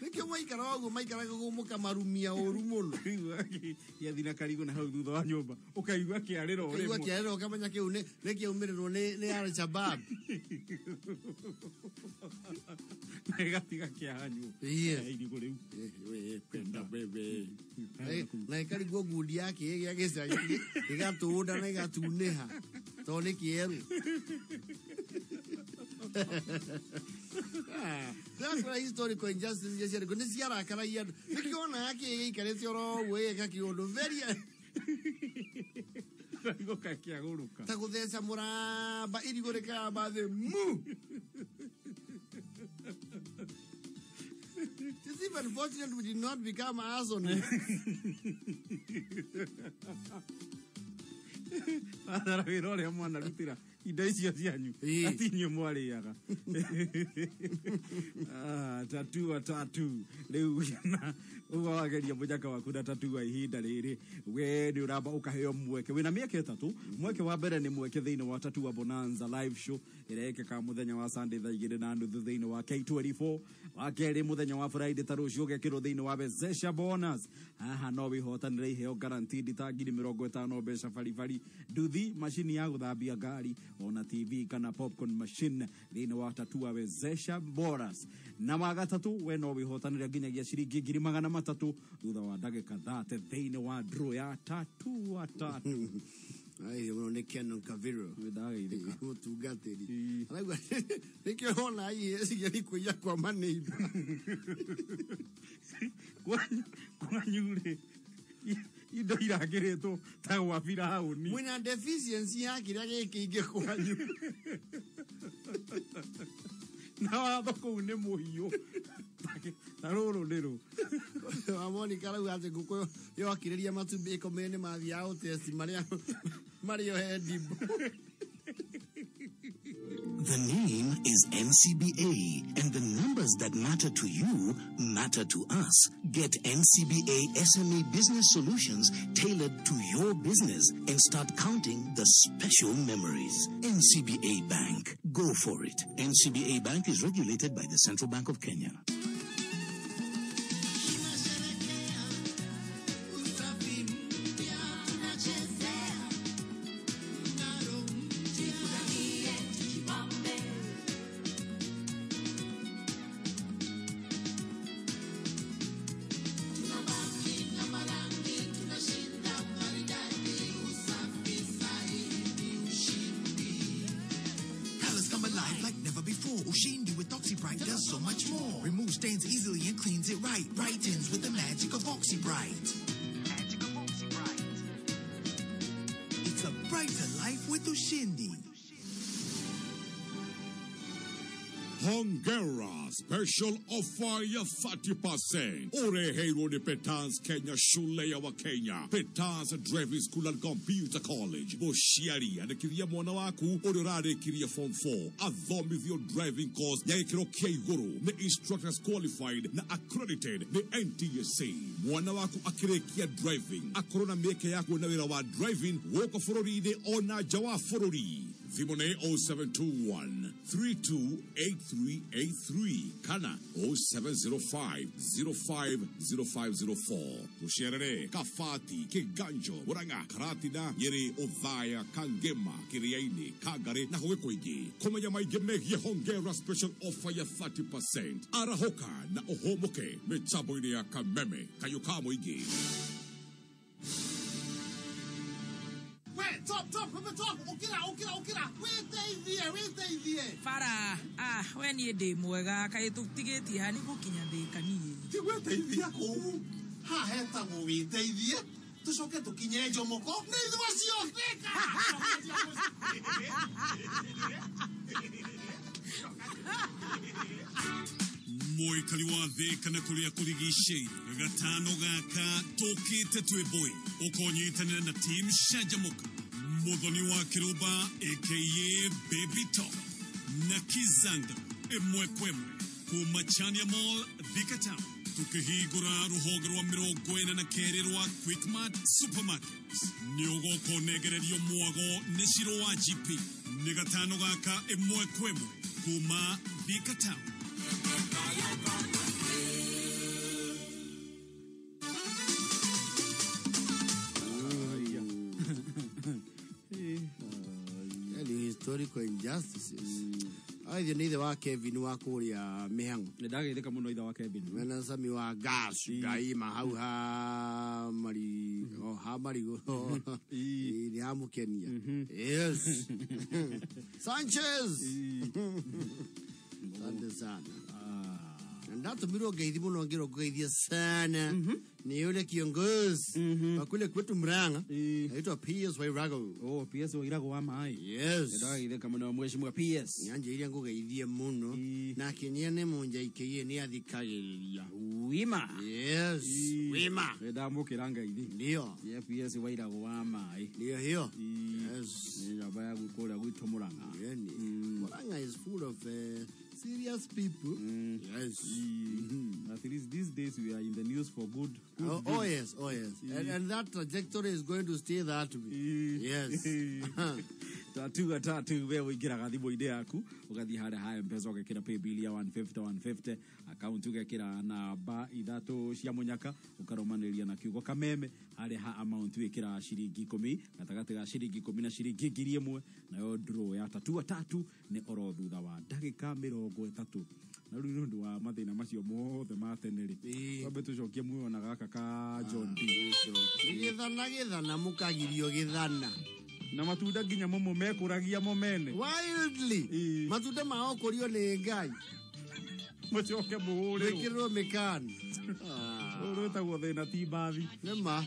Nĩkĩo mwaikara ũguo maikaraga ũguo mũkamarumia ũru mũno. Gĩathi na karigũ na hau thutha wa nyũmba ũkaigua kĩarĩro Ũkaigua rĩmwe. kĩarĩro ũkamenya kĩu nĩ kĩaumĩrĩrwo nĩ Al-Shabaab. Na gĩgatiga kĩahanywo. Yes. Irigũ rĩu. Kwenda wewe. Na ĩkarigwo ngundi yake gĩa gĩcagi ĩgatũnda na ĩgatunĩha tondũ nĩ kĩerũ. Ndĩrakwĩra historical injustice iria ciarĩ kuo nĩ ciarakaragia andũ. Nĩkĩo wonaga kĩĩ gĩikarĩte oro ũguo gĩgeka kĩũndũ very Karigũ gakĩagũrũka. Ta gũtheca mũramba irigũ rĩkaramba thĩ mu. It's even fortunate we did not become arsonists. Athara wĩra ũrĩa mwanarutĩra indo icio cianyu ati inyuĩ mwarĩaga. Tatua tatu rĩu na ũguo wageria mũnyaka waku na tatua ihinda rĩrĩ we nĩ ũramba ũkaheo mweke wĩna mĩeke ĩtatũ. Mweke wa mbere nĩ mweke thĩinĩ wa Tatua Bonanza live show ĩrĩa ĩkĩkaga mũthenya wa Sunday thaa igĩrĩ na nuthu thĩinĩ wa K24. Wa kerĩ mũthenya wa Friday ta rũciũ ũgekĩrwo thĩinĩ wa Wezesha Bonus. Haha no wĩhotanĩre iheo guaranteed ta ngiri mĩrongo ĩtano mbeca baribari, nduthi, macini ya gũthambia ngari ona TV kana popcorn machine thĩinĩ wa Tatua Wezesha Bonus. Na wa gatatũ we no wĩhotanĩre nginyagia ciringi ngiri magana matatũ thutha wa ndagĩka 30 thĩinĩ wa draw ya Tatua Tatu. Ai, mũno nĩ Kenon Kaviro. Ndagĩithĩka. Mũtungatĩri. Arauga nĩkĩo wona ihĩĩ cigĩthiĩ kũiya kwa maneiba. Kwanyu rĩ, indo irangĩrĩtwo ta gwa Firaũni. Mwĩna deficiency ya kĩrĩa gĩkĩ ingĩ kwanyu. Na watho kũu nĩ mũhiũ. Ta rũrũ nĩ rũ. Wa Monica arauga atĩ ngũkũ yokĩrĩria matumbĩ ĩkomire nĩ mathiaga gũtesti marĩa marĩ o he ndimbo. The name is NCBA, and the numbers that matter to you matter to us. Get NCBA SME Business Solutions tailored to your business and start counting the special memories. NCBA Bank. Go for it. NCBA Bank is regulated by the Central Bank of Kenya. Colors come alive like never before. Ushindi with OxyBright does so much more. Removes stains easily and cleans it right. Brightens with the magic of OxyBright. Magic of OxyBright. It's a brighter life with Ushindi. Hongera special offer ya 30%. Ũreheirwo nĩ Petans Kenya, shule ya Wakenya. Petans Driving School and Computer College. Mũciari andĩkithia mwana waku ũrĩa ũrarĩkirie form 4 athomithio driving course ya gĩkĩro kĩa igũrũ nĩ instructors qualified na accredited nĩ NTSA. Mwana waku akĩrĩkia driving akorwo na mĩeke ya kuona wĩra wa driving gũkũ bũrũri-inĩ ona nja wa bũrũri. Thimũ nĩ 0721 328383 kana 0705 050504. Tũcerere Kabati, Kĩganjo, Murang'a, Karatina, Nyĩrĩ, Othaya, Kangema, Kĩrĩa-inĩ, Kangari na kũngĩ kũingĩ. Kũmenya maingĩ megiĩ Hongera special offer ya 30%. Arahũka na ũhũmũke mĩtambo-inĩ ya Kameme, kayũ ka mũingĩ. Top top top top ukira ukira ukira witeithie witeithie bara ah we niĩ ndĩ mwega kaĩ tũtigĩtie ha nĩ gũkinya Thĩka niĩ ti gwĩteithia kũu haha hetagwo wĩteithie tũcoke tũkinye Njomoko nĩ ithuĩ acio Thĩka. Mũikari wa Thĩka na kũrĩa kũrigicĩirie gatano gaka tũkĩte twĩ boy ũkonyitanĩra na team Canjamũka Muthoni wa Kĩrũmba aka Baby Top na Kizanga ĩmwe kwa ĩmwe kuma Chania Mall Thika Town tukihingũra rũhonge rwa 42 rwa Quickmart Supermarket nĩ ũgoka ũnengererio mwago nĩ Shiro wa GP nĩ gatano gaka ĩmwe kwa ĩmwe kuma Thika Town. Yani historical injustices. Aithio nĩ ithe wa Kevin wa kũrĩa mĩhang'o. Nĩ ndageithĩka mũno ithe wa Kevin. Mena Sami wa gas Ngai ma hau ha mari o ha marigũ nĩ hamũkenia. Yes. Sanchez. Asante sana. Ndatũmirwo ngeithi mũno ngĩrwo ngũgeithia sana ni yule kiongozi wa kule kwetu Murang'a anaitwa PS Wairago. Oh, PS Wairago wa maĩ. Yes. Ndageithĩka mũno mheshimiwa PS. Nyanjĩrire ngũgeithie mũno na akĩnyia nĩ mũnjaikĩie nĩ athikagĩrĩria. Wima. Yes. Wima. Ndamũkĩra ngeithi. Ndio. Ye PS Wairago wa maĩ. Ndio hiyo. Yes. Nĩ nyũmba ya kũrĩa gwitũ Murang'a. Yani. Murang'a is full of serious people. Yes. At least these days we are in the news for good. Oh, oh yes, oh yes. And that trajectory is going to stay that way. Yes. Tatu tatu we ũingĩraga thimũ-inĩ yaku ũgathiĩ harĩa ha M-Pesa ũgekĩra paybill ya 150 150 account ũgekĩra namba ithatũ cia mũnyaka ũkarũmanĩria na kiugo kameme harĩa ha amount wĩkĩra ciringi 10 gatagatĩ ga ciringi 10 na ciringi 1000 nayo draw ya tatu tatu nĩ oro thutha wa ndagĩka 30 na rĩu nĩ ũndũ wa mathĩna macio mothe ma tene rĩ twambe tũcokie muoyo na gaka ka John D. Gĩthana gĩthana mũkagirio gĩthana na matunda nginya momo mekũragia mo mene wildly matunda mao kũrio nĩ Ngai mũcoke mũhũrĩrwo wĩkĩrĩrwo mĩkana rũrũ rwĩtagwo thĩna ti mbathi nĩ ma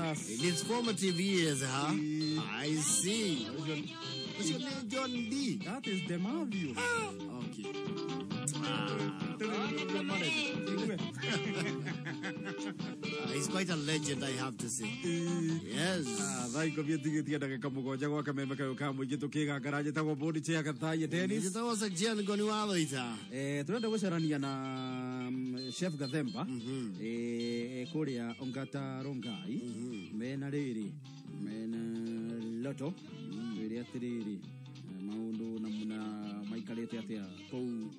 In his formative years, huh? I see. What's your name, John D? That is the Matthew. Okay. He's quite a legend, I have to say. Yes. Thaa ikũmi ĩtigĩtie ndagĩka mũgwanja gwa kameme kayũ ka mũingĩ tũkĩgangara njĩtagwo Boni Chair Gathaia Dennis. Njĩtagwo Sajian Ngoni wa Thaita. Tũrenda gũcarania na Chef Gathemba kũrĩa Ongata Rongai mena rĩrĩ mena Loto twĩre atĩrĩrĩ maũndũ na maikarĩte atĩa kũu.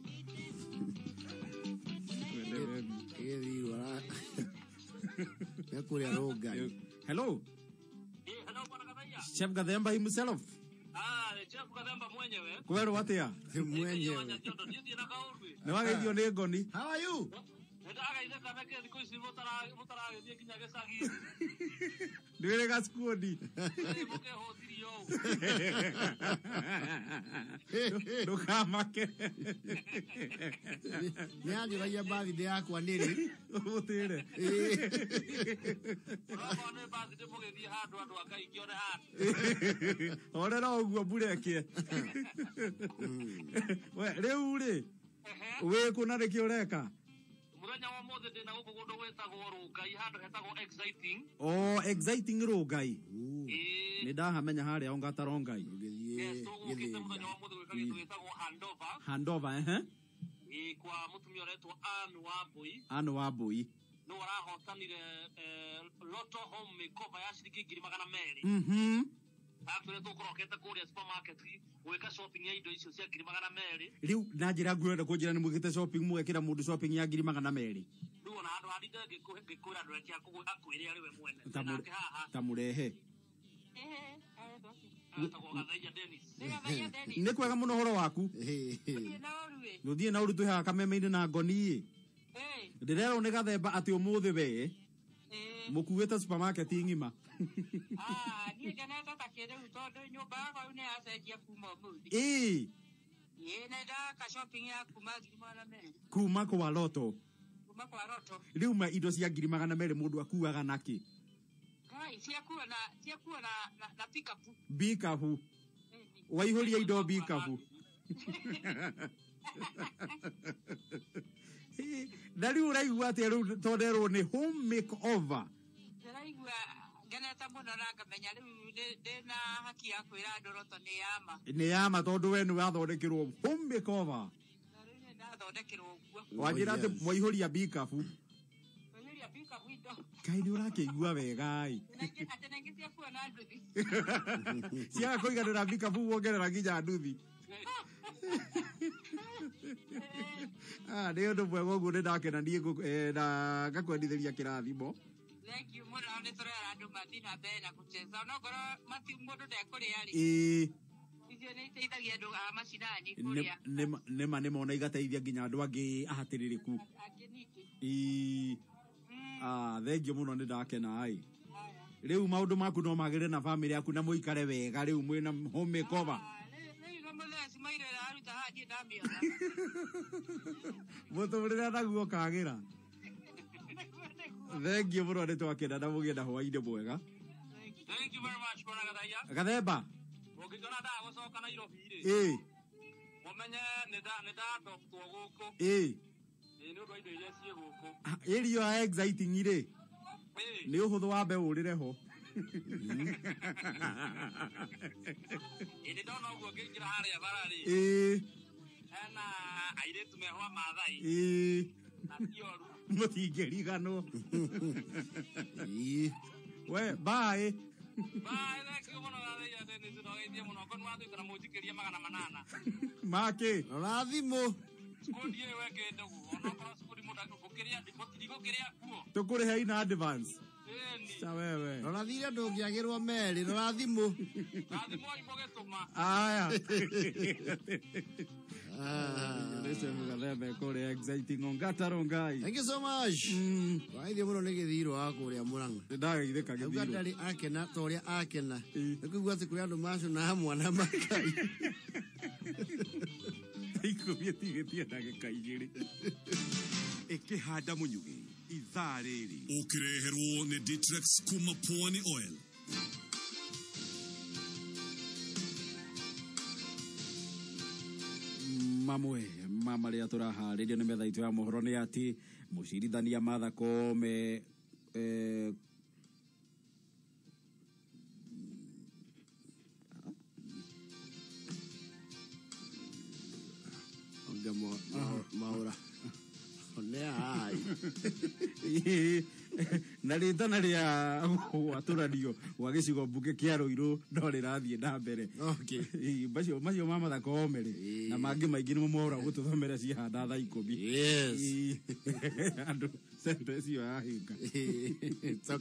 Hello. Hello, Bwana Gathaiya. Chef Gathemba himself. Chef Gathemba mwenyewe. Kwerwo atia? Mwenyewe. Nĩ wageithio nĩ Ngoni. How are you? Ndagaithĩka nake thikũ ici mũtaragĩthiĩ nginya gĩcagi. Ndwĩrĩ gacukundi. Mũkehũtirie ũũ. Ndũkamake. Nĩ anjũragia birthday yakwa nĩrĩ. Ũtĩre. Okorwo nĩ birthday mũgĩthiĩ handũ andũ a Ngai ngĩone handũ. Horera ũguo mbureke. We rĩu rĩ wĩ kũ na nĩkĩ ũreka? Mũthenya wa ũmũthĩ ndĩna gũkũ kũndũ gwĩtagwo Rũngai handũ hetagwo Exciting. Oh, Exciting Rũngai. Nĩ ndahamenya harĩa Ongata Rongai. Yes, tũgũkĩte mũthenya wa ũmũthĩ gwĩka kĩndũ gĩtagwo handover. Handover, ehe. Kwa mũtumia ũretwo Ann Wambui. Ann Wambui. Nĩwe ũrahotanire Lotto Home Makeover ya ciringi 200,000. Actually tũkũrokete kũrĩa supermarket gwĩka shopping ya indo icio cia 200,000. Rĩu na njĩra nguĩ kũnjĩra nĩ mwĩkĩte shopping mũgekĩra mũndũ shopping ya 200,000. Rĩu ona handũ handinde ngĩkwĩra ndũreke akwĩre arĩ we mwene. Nake haha. Ta mũrehe. Etagwo Gathaiya Dennis. Nĩ kwega mũno ũhoro waku. Gũthiĩ na ũru twĩ haha kameme-inĩ na Ngoni ĩ. Ndĩrerwo nĩ Gathemba atĩ ũmũthĩ we mũkuĩte supermarket ng'ima. Niĩ ngenete ta kĩrĩu tondũ nyũmba yakwa rĩu nĩ yacenjia kuma ũmũthĩ. Ĩĩ. Ĩĩ nĩ ndaka shopping ya kuma 200,000. Kuma kwa Lotto. Kuma kwa Lotto. Rĩu ma indo cia 200,000 mũndũ akuaga nakĩ? Ngai ciakuo na pick-up. Pick-up. Waihũria indo pick-up. Na rĩu ũraigua atĩa rĩu tondũ nĩ home makeover? Ndĩraigua ngenete mũno na ngamenya rĩu ndĩna haki ya kwĩra andũ Lotto nĩ yama. Nĩ yama tondũ we nĩ wathondekerwo home makeover. Na rĩu nĩ ndathondekerwo ũguo. Wanjĩra atĩ mwaihũria pick-up. Mwaihũria pick-up indo. Kaĩ nĩ ũrakĩigua wega ĩ. Atĩ na ingĩ ciakuo na nduthi. Ciaga kũiganĩra pick-up wongerera nginya nduthi. Nĩ ũndũ mwega ũguo nĩ ndakena niĩ na ngakwendithĩria kĩrathimo. Thank you mũno nĩ tũrera andũ mathiĩ na mbere na gũcheza onokorwo mũndũ ndekũrĩa rĩ. Ĩĩ. Icio nĩ iteithagia andũ a macinani kũrĩa. Nĩma nĩma ona igateithia nginya andũ angĩ ahatĩrĩrĩku. Angĩ ningĩ. Ĩĩ. Thank you mũno nĩ ndakena ĩ. Rĩu maũndũ maku no magĩrĩre na bamĩrĩ yaku na mũikare wega rĩu mwĩna home makeover. Mũtũrĩre naguo kagĩra. Thank you mũno nĩ twakena na mũgĩe na hwaĩ-inĩ mwega. Thank you very much Bwana Gathaiya. Gathemba. Ũngĩkĩona ndagũcoka Nairobi rĩ. Ĩĩ. Mũmenye nĩ ndadoptwo gũkũ. Ĩĩ. Ĩĩ nĩ ũndũ wa indo iria ciĩ gũkũ. Ĩrio ya exciting rĩ. Nĩ ũhũthũ wambe ũrĩre ho. Ĩĩ nĩ ndona ũguo ngĩingĩra harĩa bara rĩ. Ĩĩ. Hena airĩtu meho a Maathai. Ĩĩ. Na ti oru. Mũtingĩriganwo. We bye. Bye, thank you mũno Gathaiya Dennis ndũgeithie mũno ngoni watũikara mũnjikĩrie 800. Makĩ. Rora thimũ. Skundi ĩyo ĩkĩte ũguo onokorwo skundi mũndũ gũkĩrĩa mũtirigũkĩrĩa kuo. Tũkũrĩhe in advance. Cha wewe. Rora thire ndũngĩagĩrwo merĩ, rora thimũ. Rora thimũ mũgĩtũma. Aya. Exciting Ongata Rongai. Thank you so much. Waithie mũno nĩ gĩthirwo wa kũrĩa Mũrang'a. Ndagaithĩka Auga gĩthirwo. ndarĩ akena ta ũrĩa akena. Nĩ kũigua atĩ kũrĩ andũ macũnaga mwana makai. 10 ĩtigĩtie ndagĩka 2. Ĩkĩhanda mũnyugĩ Ithaa rĩrĩ Ũkĩreherwo nĩ Ditrex kuma Pwani Oil. Mamwe ma marĩa tũraharĩria nĩ metha itũ ya mohoro nĩ atĩ mũcirithania Martha Koome Onge maura one ai. Na rĩtana rĩa gwatũranio gwa gĩcigo mbunge kĩa Ruiru no rĩrathiĩ na mbere. Macio ma Martha Koome rĩ na mangĩ maingĩ nĩmo mohoro gũtũthomera cihanda thaa 10. Yes. Andũ sentence ĩyo yahinga.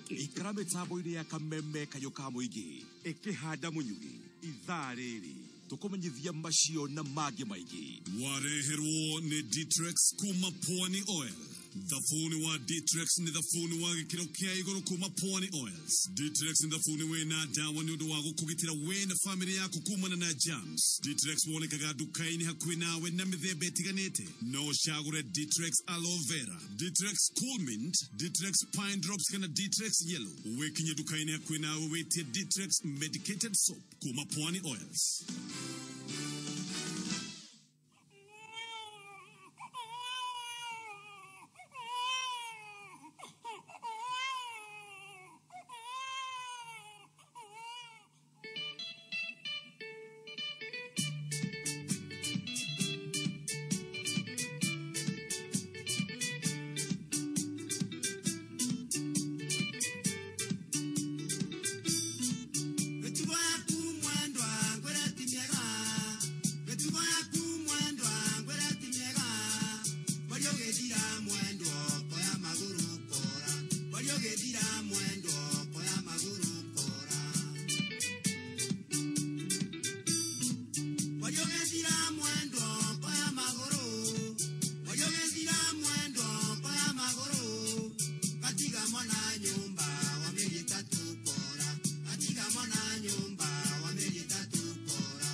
Ikara mĩtambo-inĩ ya kameme kayũ ka mũingĩ ĩkĩhanda mũnyugĩ ithaa rĩrĩ tũkũmenyithia macio na mangĩ maingĩ. Wareherwo nĩ Ditrex kuma Pwani Oil. Thabuni wa Ditrex nĩ thabuni wa gĩkĩro kĩa igũrũ kuma Pwani Oils. Ditrex nĩ thabuni wĩna ndawa nĩ ũndũ wa gũkũgitĩra we na famĩlĩ yaku kumana na germs. Ditrex wonekaga nduka-inĩ hakuhĩ nawe na mĩthemba ĩtiganĩte. No ũcagũre Ditrex Aloe Vera, Ditrex Cool Mint, Ditrex Pine Drops kana Ditrex Yellow. Wĩkinye nduka-inĩ hakuhĩ nawe wĩtie Ditrex Medicated Soap kuma Pwani Oils. Mĩtugo yaku mwendwa ngwĩre ti mĩega, mĩtugo yaku mwendwa ngwĩre ti mĩega, Waria ũgĩthira mwendwa ũkoya magũrũ ũkora, waria ũgĩthira mwendwa ũkoya magũrũ ũkora. Waria ũgĩthira mwendwa ũkoya magũrũ, waria ũgĩthira mwendwa ũkoya magũrũ, gatiga mwana nyũmba wa mĩeri ĩtatũ ũkora, gatiga mwana nyũmba wa mĩeri ĩtatũ ũkora.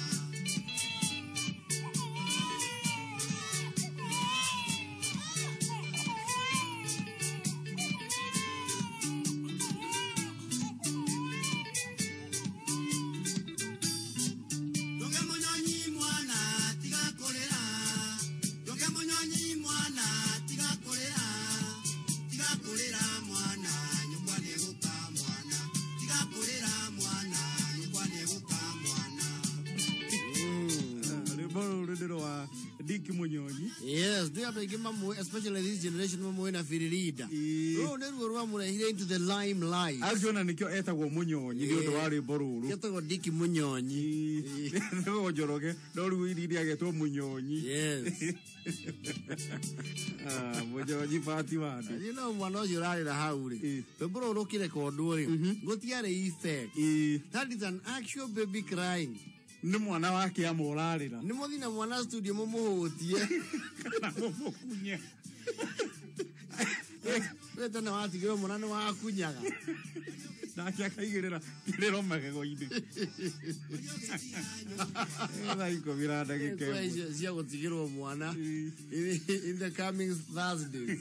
Ndũge mũnyonyi mwana tiga kũrĩra, ndũge mũnyonyi mwana tiga kũrĩra, tiga kũrĩra mwana nyũkwa nĩegũka mwana, tiga kũrĩra mwana nyũkwa nĩegũka mwana. Rwĩmbo rũrũ nĩ rwa Dick Munyonyi. Yes, nĩ andũ aingĩ mamũĩ, especially this generation mamũĩ na Firirida. Rũrũ nĩruo rwamũrehire into the limelight. Actually nĩkĩo etagwo Munyonyi nĩ ũndũ wa rwĩmbo rũrũ. Etagwo Dick Munyonyi. Etagwo Njoroge no rĩu iriri agetwo Munyonyi. Yes. Munyonyi Fati Wandi. You know mwana ũcio ũrarĩra hau rĩ, rwĩmbo rũrũ rũkĩrekondwo rĩ, gũtiarĩ effect. That is an actual baby crying. Nĩ mwana wake ama ũrarĩra. Nĩ mũthiĩ na mwana studio mũmũhũtie. Kana mũmũkunye. We tene watigĩrwo mwana nĩ wakunyaga. Nake akaigĩrĩra kĩrĩro magego-inĩ. Thaa 10 na ndagĩka ĩmwe. Icio cia gũtigĩrwo mwana in the coming Thursdays.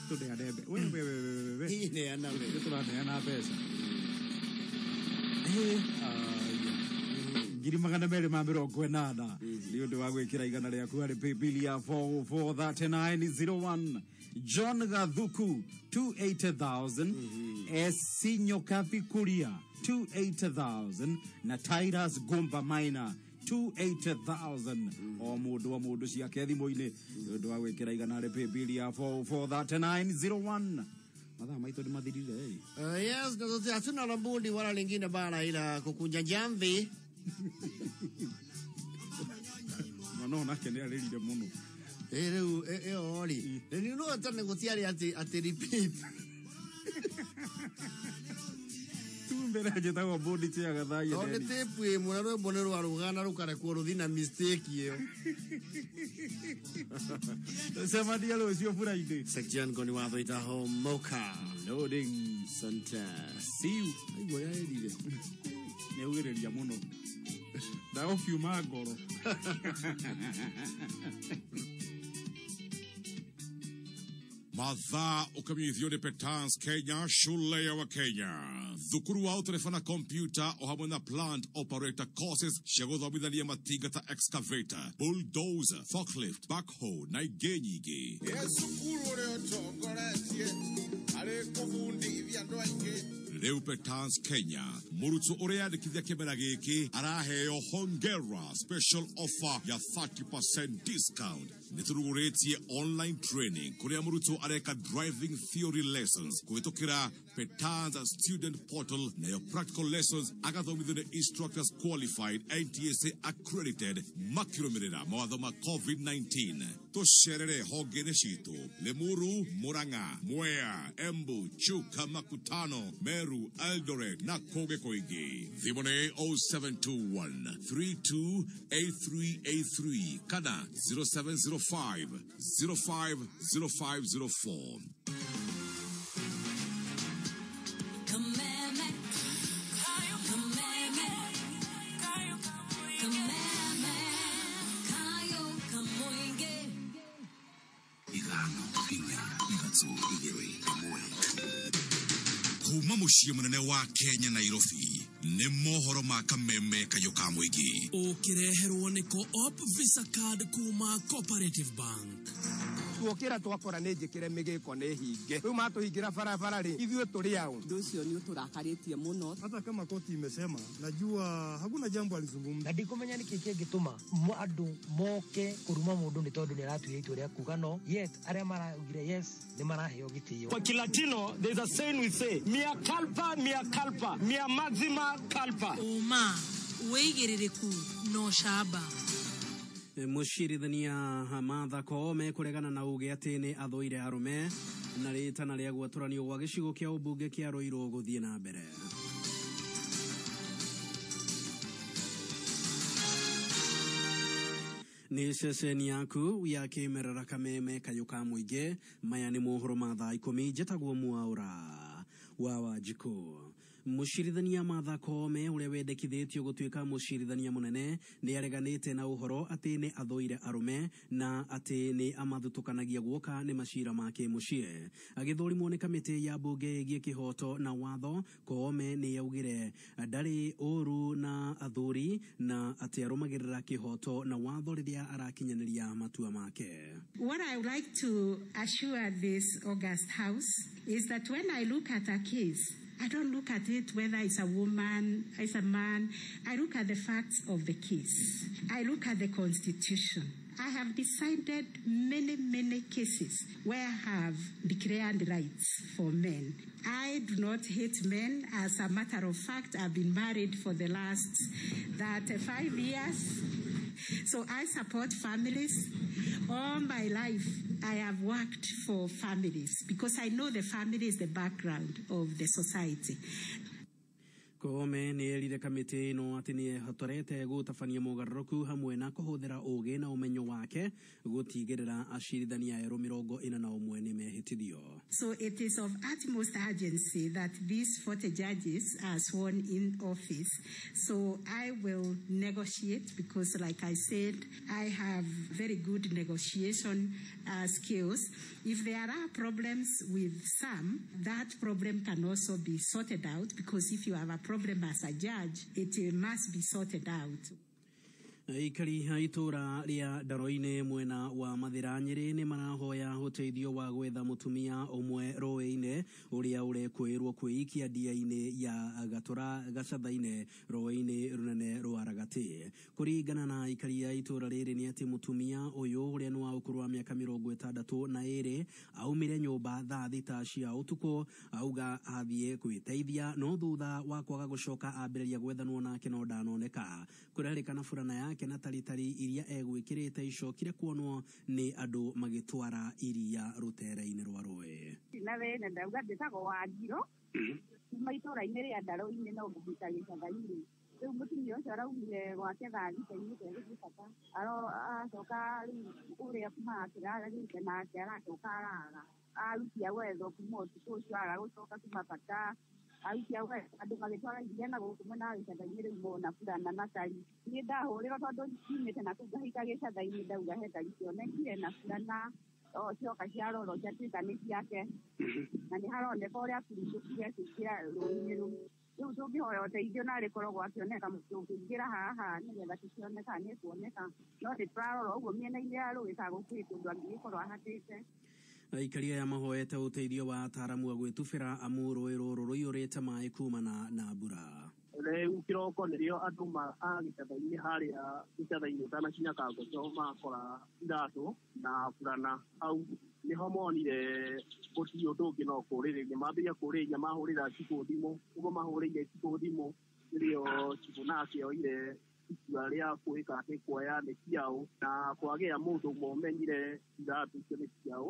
Tũneane mbe. We we we we we. Neana mbe. Nĩ tũraneana mbeca. 280,000 nĩ ũndũ wa gwĩkĩra 100 rĩaku harĩ paybill ya 443901. John Gathuku 280,000, Esinyo Kavikuria 280,000 na Titus Gumba Minor 280,000. O mũndũ o mũndũ ciake thimũ-inĩ nĩ ũndũ wa gwĩkĩra 100 harĩ paybill ya 443901. Mathaa maitũ nĩ mathirire. Yes, na sasa hatuna la budi wala lingine bana ila kukunja jamvi. Mwana onake nĩ arĩrire mũno. Rĩu ĩyo rĩ, rĩu no tene gũtiarĩ atĩ repeat. Tu mbere njĩtagwo Bũndi Chair Gathaia. Tondũ nĩ tape ĩmwe na rwĩmbo nĩ rwarũgana rũkarekwo rũthiĩ na mistake ĩyo. Tũcemanie rũciũ Friday. Section Ngoni wa Thwaita Homoka. Loading. Sante. See you. Aigua yarĩrire. Nĩ augĩrĩria mũno. Ndagũkiuma ngoro. Mathaa ũkamenyithio nĩ Petans Kenya, shule ya Wakenya, thukuru wa ũtereba na kompyuta o hamwe na plant operator courses cia gũthomithania matinga ta excavator, bulldozer, forklift, backhoe na ingĩ nyingĩ. Ĩ cukuru ũrĩa ũtongoretie arĩ kũbundithia andũ aingĩ. Rĩu Petans Kenya, mũrutwo ũrĩa yandĩkithia kĩmera gĩkĩ araheo hongera special offer ya 30% discount. Nĩ tũrugũrĩtie online training kũrĩa mũrutwo areka driving theory lessons kũhĩtũkĩra Petans student portal, nayo practical lessons agathomithio nĩ instructors qualified NTSA accredited makĩrũmĩrĩra mawatho ma COVID-19. Tũcerere honge-inĩ citũ Limuru, Murang'a, Mwea, Embu, Chuka, Makutano, Meru, Eldoret na kũngĩ kũingĩ. Thimũ nĩ 0721 328383 kana 0705 050504. Kameme, kameme, kameme, kayo kamoinge. 5 4 3 2 1. Kuma mũciĩ mũnene wa Kenya, Nairobi, nĩ mohoro ma kameme kayũ ka mũingĩ. Ũkĩreherwo nĩ Co-op Visa Card kuma Cooperative Bank. Tuokĩra twakora nĩ njĩkĩre mĩgĩko nĩ hinge, rĩu matũhingĩra barabara rĩ, ithuĩ tũrĩ aũ? Ũndũ ũcio nĩ ũtũrakarĩtie mũno. Hata kama koti imesema, najua hakuna jambo alizungumza. Na ndikumenya nĩkĩ kĩngĩtũma andũ moke kũruma mũndũ nĩ tondũ nĩ aratuire itua rĩa kuga no, yet arĩa maraugire yes nĩ maraheo gĩtĩo. Kwa Kilatino there's a saying we say, mea culpa, mea culpa, mea maxima culpa. Ũma, wĩigĩrĩrĩku na ũcamba. Mũcirithania Martha Koome kũregana na uge atĩ nĩ athũire arũme na rĩtana rĩa gwatũranio gwa gĩcigo kĩa ũmbunge kĩa Ruiru gũthiĩ na mbere. Nĩ ceceni yaku ya kĩmerera kameme kayũ ka mũingĩ. Maya nĩ mohoro ma thaa 10. Njĩtagwo Mwaũra wa Wanjikũ. Mũcirithania Martha Koome ũrĩa wendekithĩtio gũtuĩka mũcirithania mũnene nĩ areganĩte na ũhoro atĩ nĩ athũire arũme na atĩ nĩ amathutũkanagia guoka nĩ macira ma kĩmũciĩ. Agĩthũrimwo nĩ kamĩtĩ ya mbunge ĩgiĩ kĩhoto na watho, Koome nĩ augire ndarĩ ũru na athuri na atĩ arũmagĩrĩra kĩhoto na watho rĩrĩa arakinyanĩria matua make. What I would like to assure this august house is that when I look at a case, I don't look at it whether it's a woman, it's a man. I look at the facts of the case. I look at the Constitution. I have decided many, many cases where I have declared rights for men. I do not hate men. As a matter of fact, I've been married for the last 35 years. So I support families. All my life, I have worked for families because I know the family is the background of the society. Koome nĩ erire kamĩtĩ ĩno atĩ nĩ ehotorete gũtabania mogarũrũku hamwe na kũhũthĩra ũũgĩ na ũmenyo wake gũtigĩrĩra acirithania erũ 41 nĩ mehĩtithio. So it is of utmost urgency that these 40 judges are sworn in office. So I will negotiate because, like I said, I have very good negotiation skills. If there are problems with some, that problem can also be sorted out, because if you have a problem as a judge, it must be sorted out. Aikari a itũra rĩa Ndaroinĩ mwena wa Mathĩra Nyĩrĩ nĩ marahoya ũteithio wa gwetha mũtumia ũmwe rũĩ-inĩ ũrĩa ũrekũĩrwo kwĩikia ndia-inĩ ya Gatũra Gacatha-inĩ rũĩ-inĩ rũnene rwa Ragatĩ. Kũringana na aikari a itũra rĩrĩ nĩ atĩ mũtumia ũyũ ũrĩa nĩ wa ũkũrũ wa mĩaka 62 aumire nyũmba thaa 6 cia ũtukũ auga athiĩ gwĩteithia, no thutha wa kwaga gũcoka ambĩrĩria gwethanwo nake no ndanoneka. Kũrerĩkana burana yake na taritari iria egwĩkĩrĩte icokire kuonwo nĩ andũ magĩtwara iria rũtere-inĩ rwa rũĩ. Na thĩna ndauga njĩtagwo Wanjirũ kuma itũra-inĩ rĩa Ndaroinĩ no ngũbuta gĩcatha-inĩ. Rĩu mũtumia ũcio araumire gwake thaa 6 aumĩte gũthiĩ bata, acoka rĩu ũrĩa marakĩrarĩte nake aracoka araga, arutia gwethwo kuma ũtukũ ũcio aga gũcoka kuma bata, arutia gwethwo andũ magĩtwara iria na gũkũ mwena wa gĩcatha-inĩ rĩu mona burana na tari. Niĩ ndahũrĩrwo tondũ nyumĩte na kũu ngahika gĩcatha-inĩ ndauga he tari cionekire na burana Cioka ciarorwo ciatuĩka nĩ ciake na nĩ haroneka ũrĩa akuricũkire akĩingĩra rũĩ-inĩ rũu. Rĩu tũngĩhoya ũteithio narĩ koragwo akĩoneka tũngĩingĩra haha nĩgetha tũkĩoneka nĩ kuoneka, no nĩ tũrarora ũguo mĩena-inĩ ya rũĩ kana gũtirĩ kũndũ angĩgĩkorwo ahatĩte. Aikari aya mahoete ũteithio wa ataaramu a gwĩtubĩra amu rũĩ rũrũ rũiyũrĩte maĩ kumana na mbura. Rĩu kĩroko nĩrĩo andũ a gĩcatha-inĩ harĩa gĩcatha-inĩ ũtanakinya Kangocho makora iratũ na burana hau nĩho monire gũtirĩ ũndũ ũngĩ no kũrĩrĩria mambĩrĩria kũrĩrĩria mahũrĩra cibũ thimũ ũguo mahũrĩire cibũ thimũ nĩrĩo cibũ nake oire itua rĩa kwĩka atĩ kuoya nĩ ciaũ na kwagĩa mũndũ ũmwe ũmenyire iratũ icio nĩ ciaũ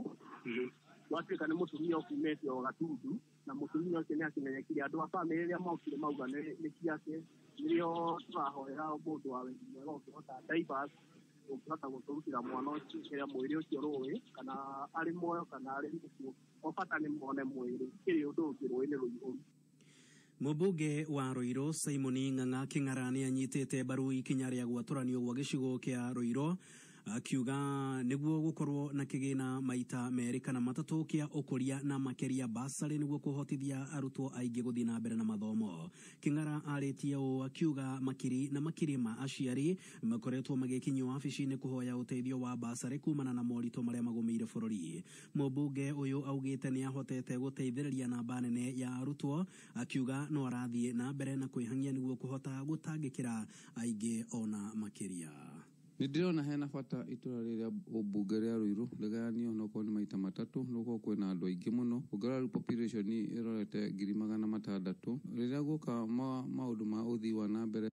gwatuĩka nĩ mũtumia ũkumĩte o Gatundu na mũtumia ũcio nĩ akĩmenyekire andũ a bamĩrĩ rĩrĩa mokire mauga nĩ ciake nĩrĩo tũrahoera mũndũ wa wendi mwega ũngĩhota divers ũngĩhota gũtũrutĩra mwana ũcio kĩrĩa mwĩrĩ ũcio rũĩ kana arĩ muoyo kana arĩ mũkuũ o bata nĩ mone mwĩrĩ kĩrĩ ũndũ ũngĩ rũĩ nĩ rũihũru. Mũmbunge wa Ruiru Simon Ng'ang'a Kĩng'ara nĩ anyitĩte mbaru ikinya rĩa gwatũranio gwa gĩcigo kĩa Ruiru akiuga nĩguo gũkorwo na kĩgĩna maita merĩ kana matatũ kĩa ũkũria na makĩria basarĩ nĩguo kũhotithia arutwo aingĩ gũthiĩ na mbere na mathomo. Kĩng'ara arĩtie ũũ akiuga makiri na makiri ma aciari makoretwo magĩkinyio wabici-inĩ kũhoya ũteithio wa basarĩ kumana na moritũ marĩa magũmĩire bũrũri. Mũmbunge ũyũ augĩte nĩ ahotete gũteithĩrĩria namba nene ya arutwo akiuga no arathiĩ na mbere na kwĩhang'ia nĩguo kũhota gũtangĩkĩra aingĩ ona makĩria. Nĩ ndĩrona hena bata itũra rĩrĩa ũmbunge rĩa Ruiru rĩgayanio onokorwo nĩ maita matatũ nĩgũkorwo kwĩna andũ aingĩ mũno ũngĩrora rĩu population ĩrorete 600,000 rĩrĩa guoka maũndũ ma ũthii wa na mbere.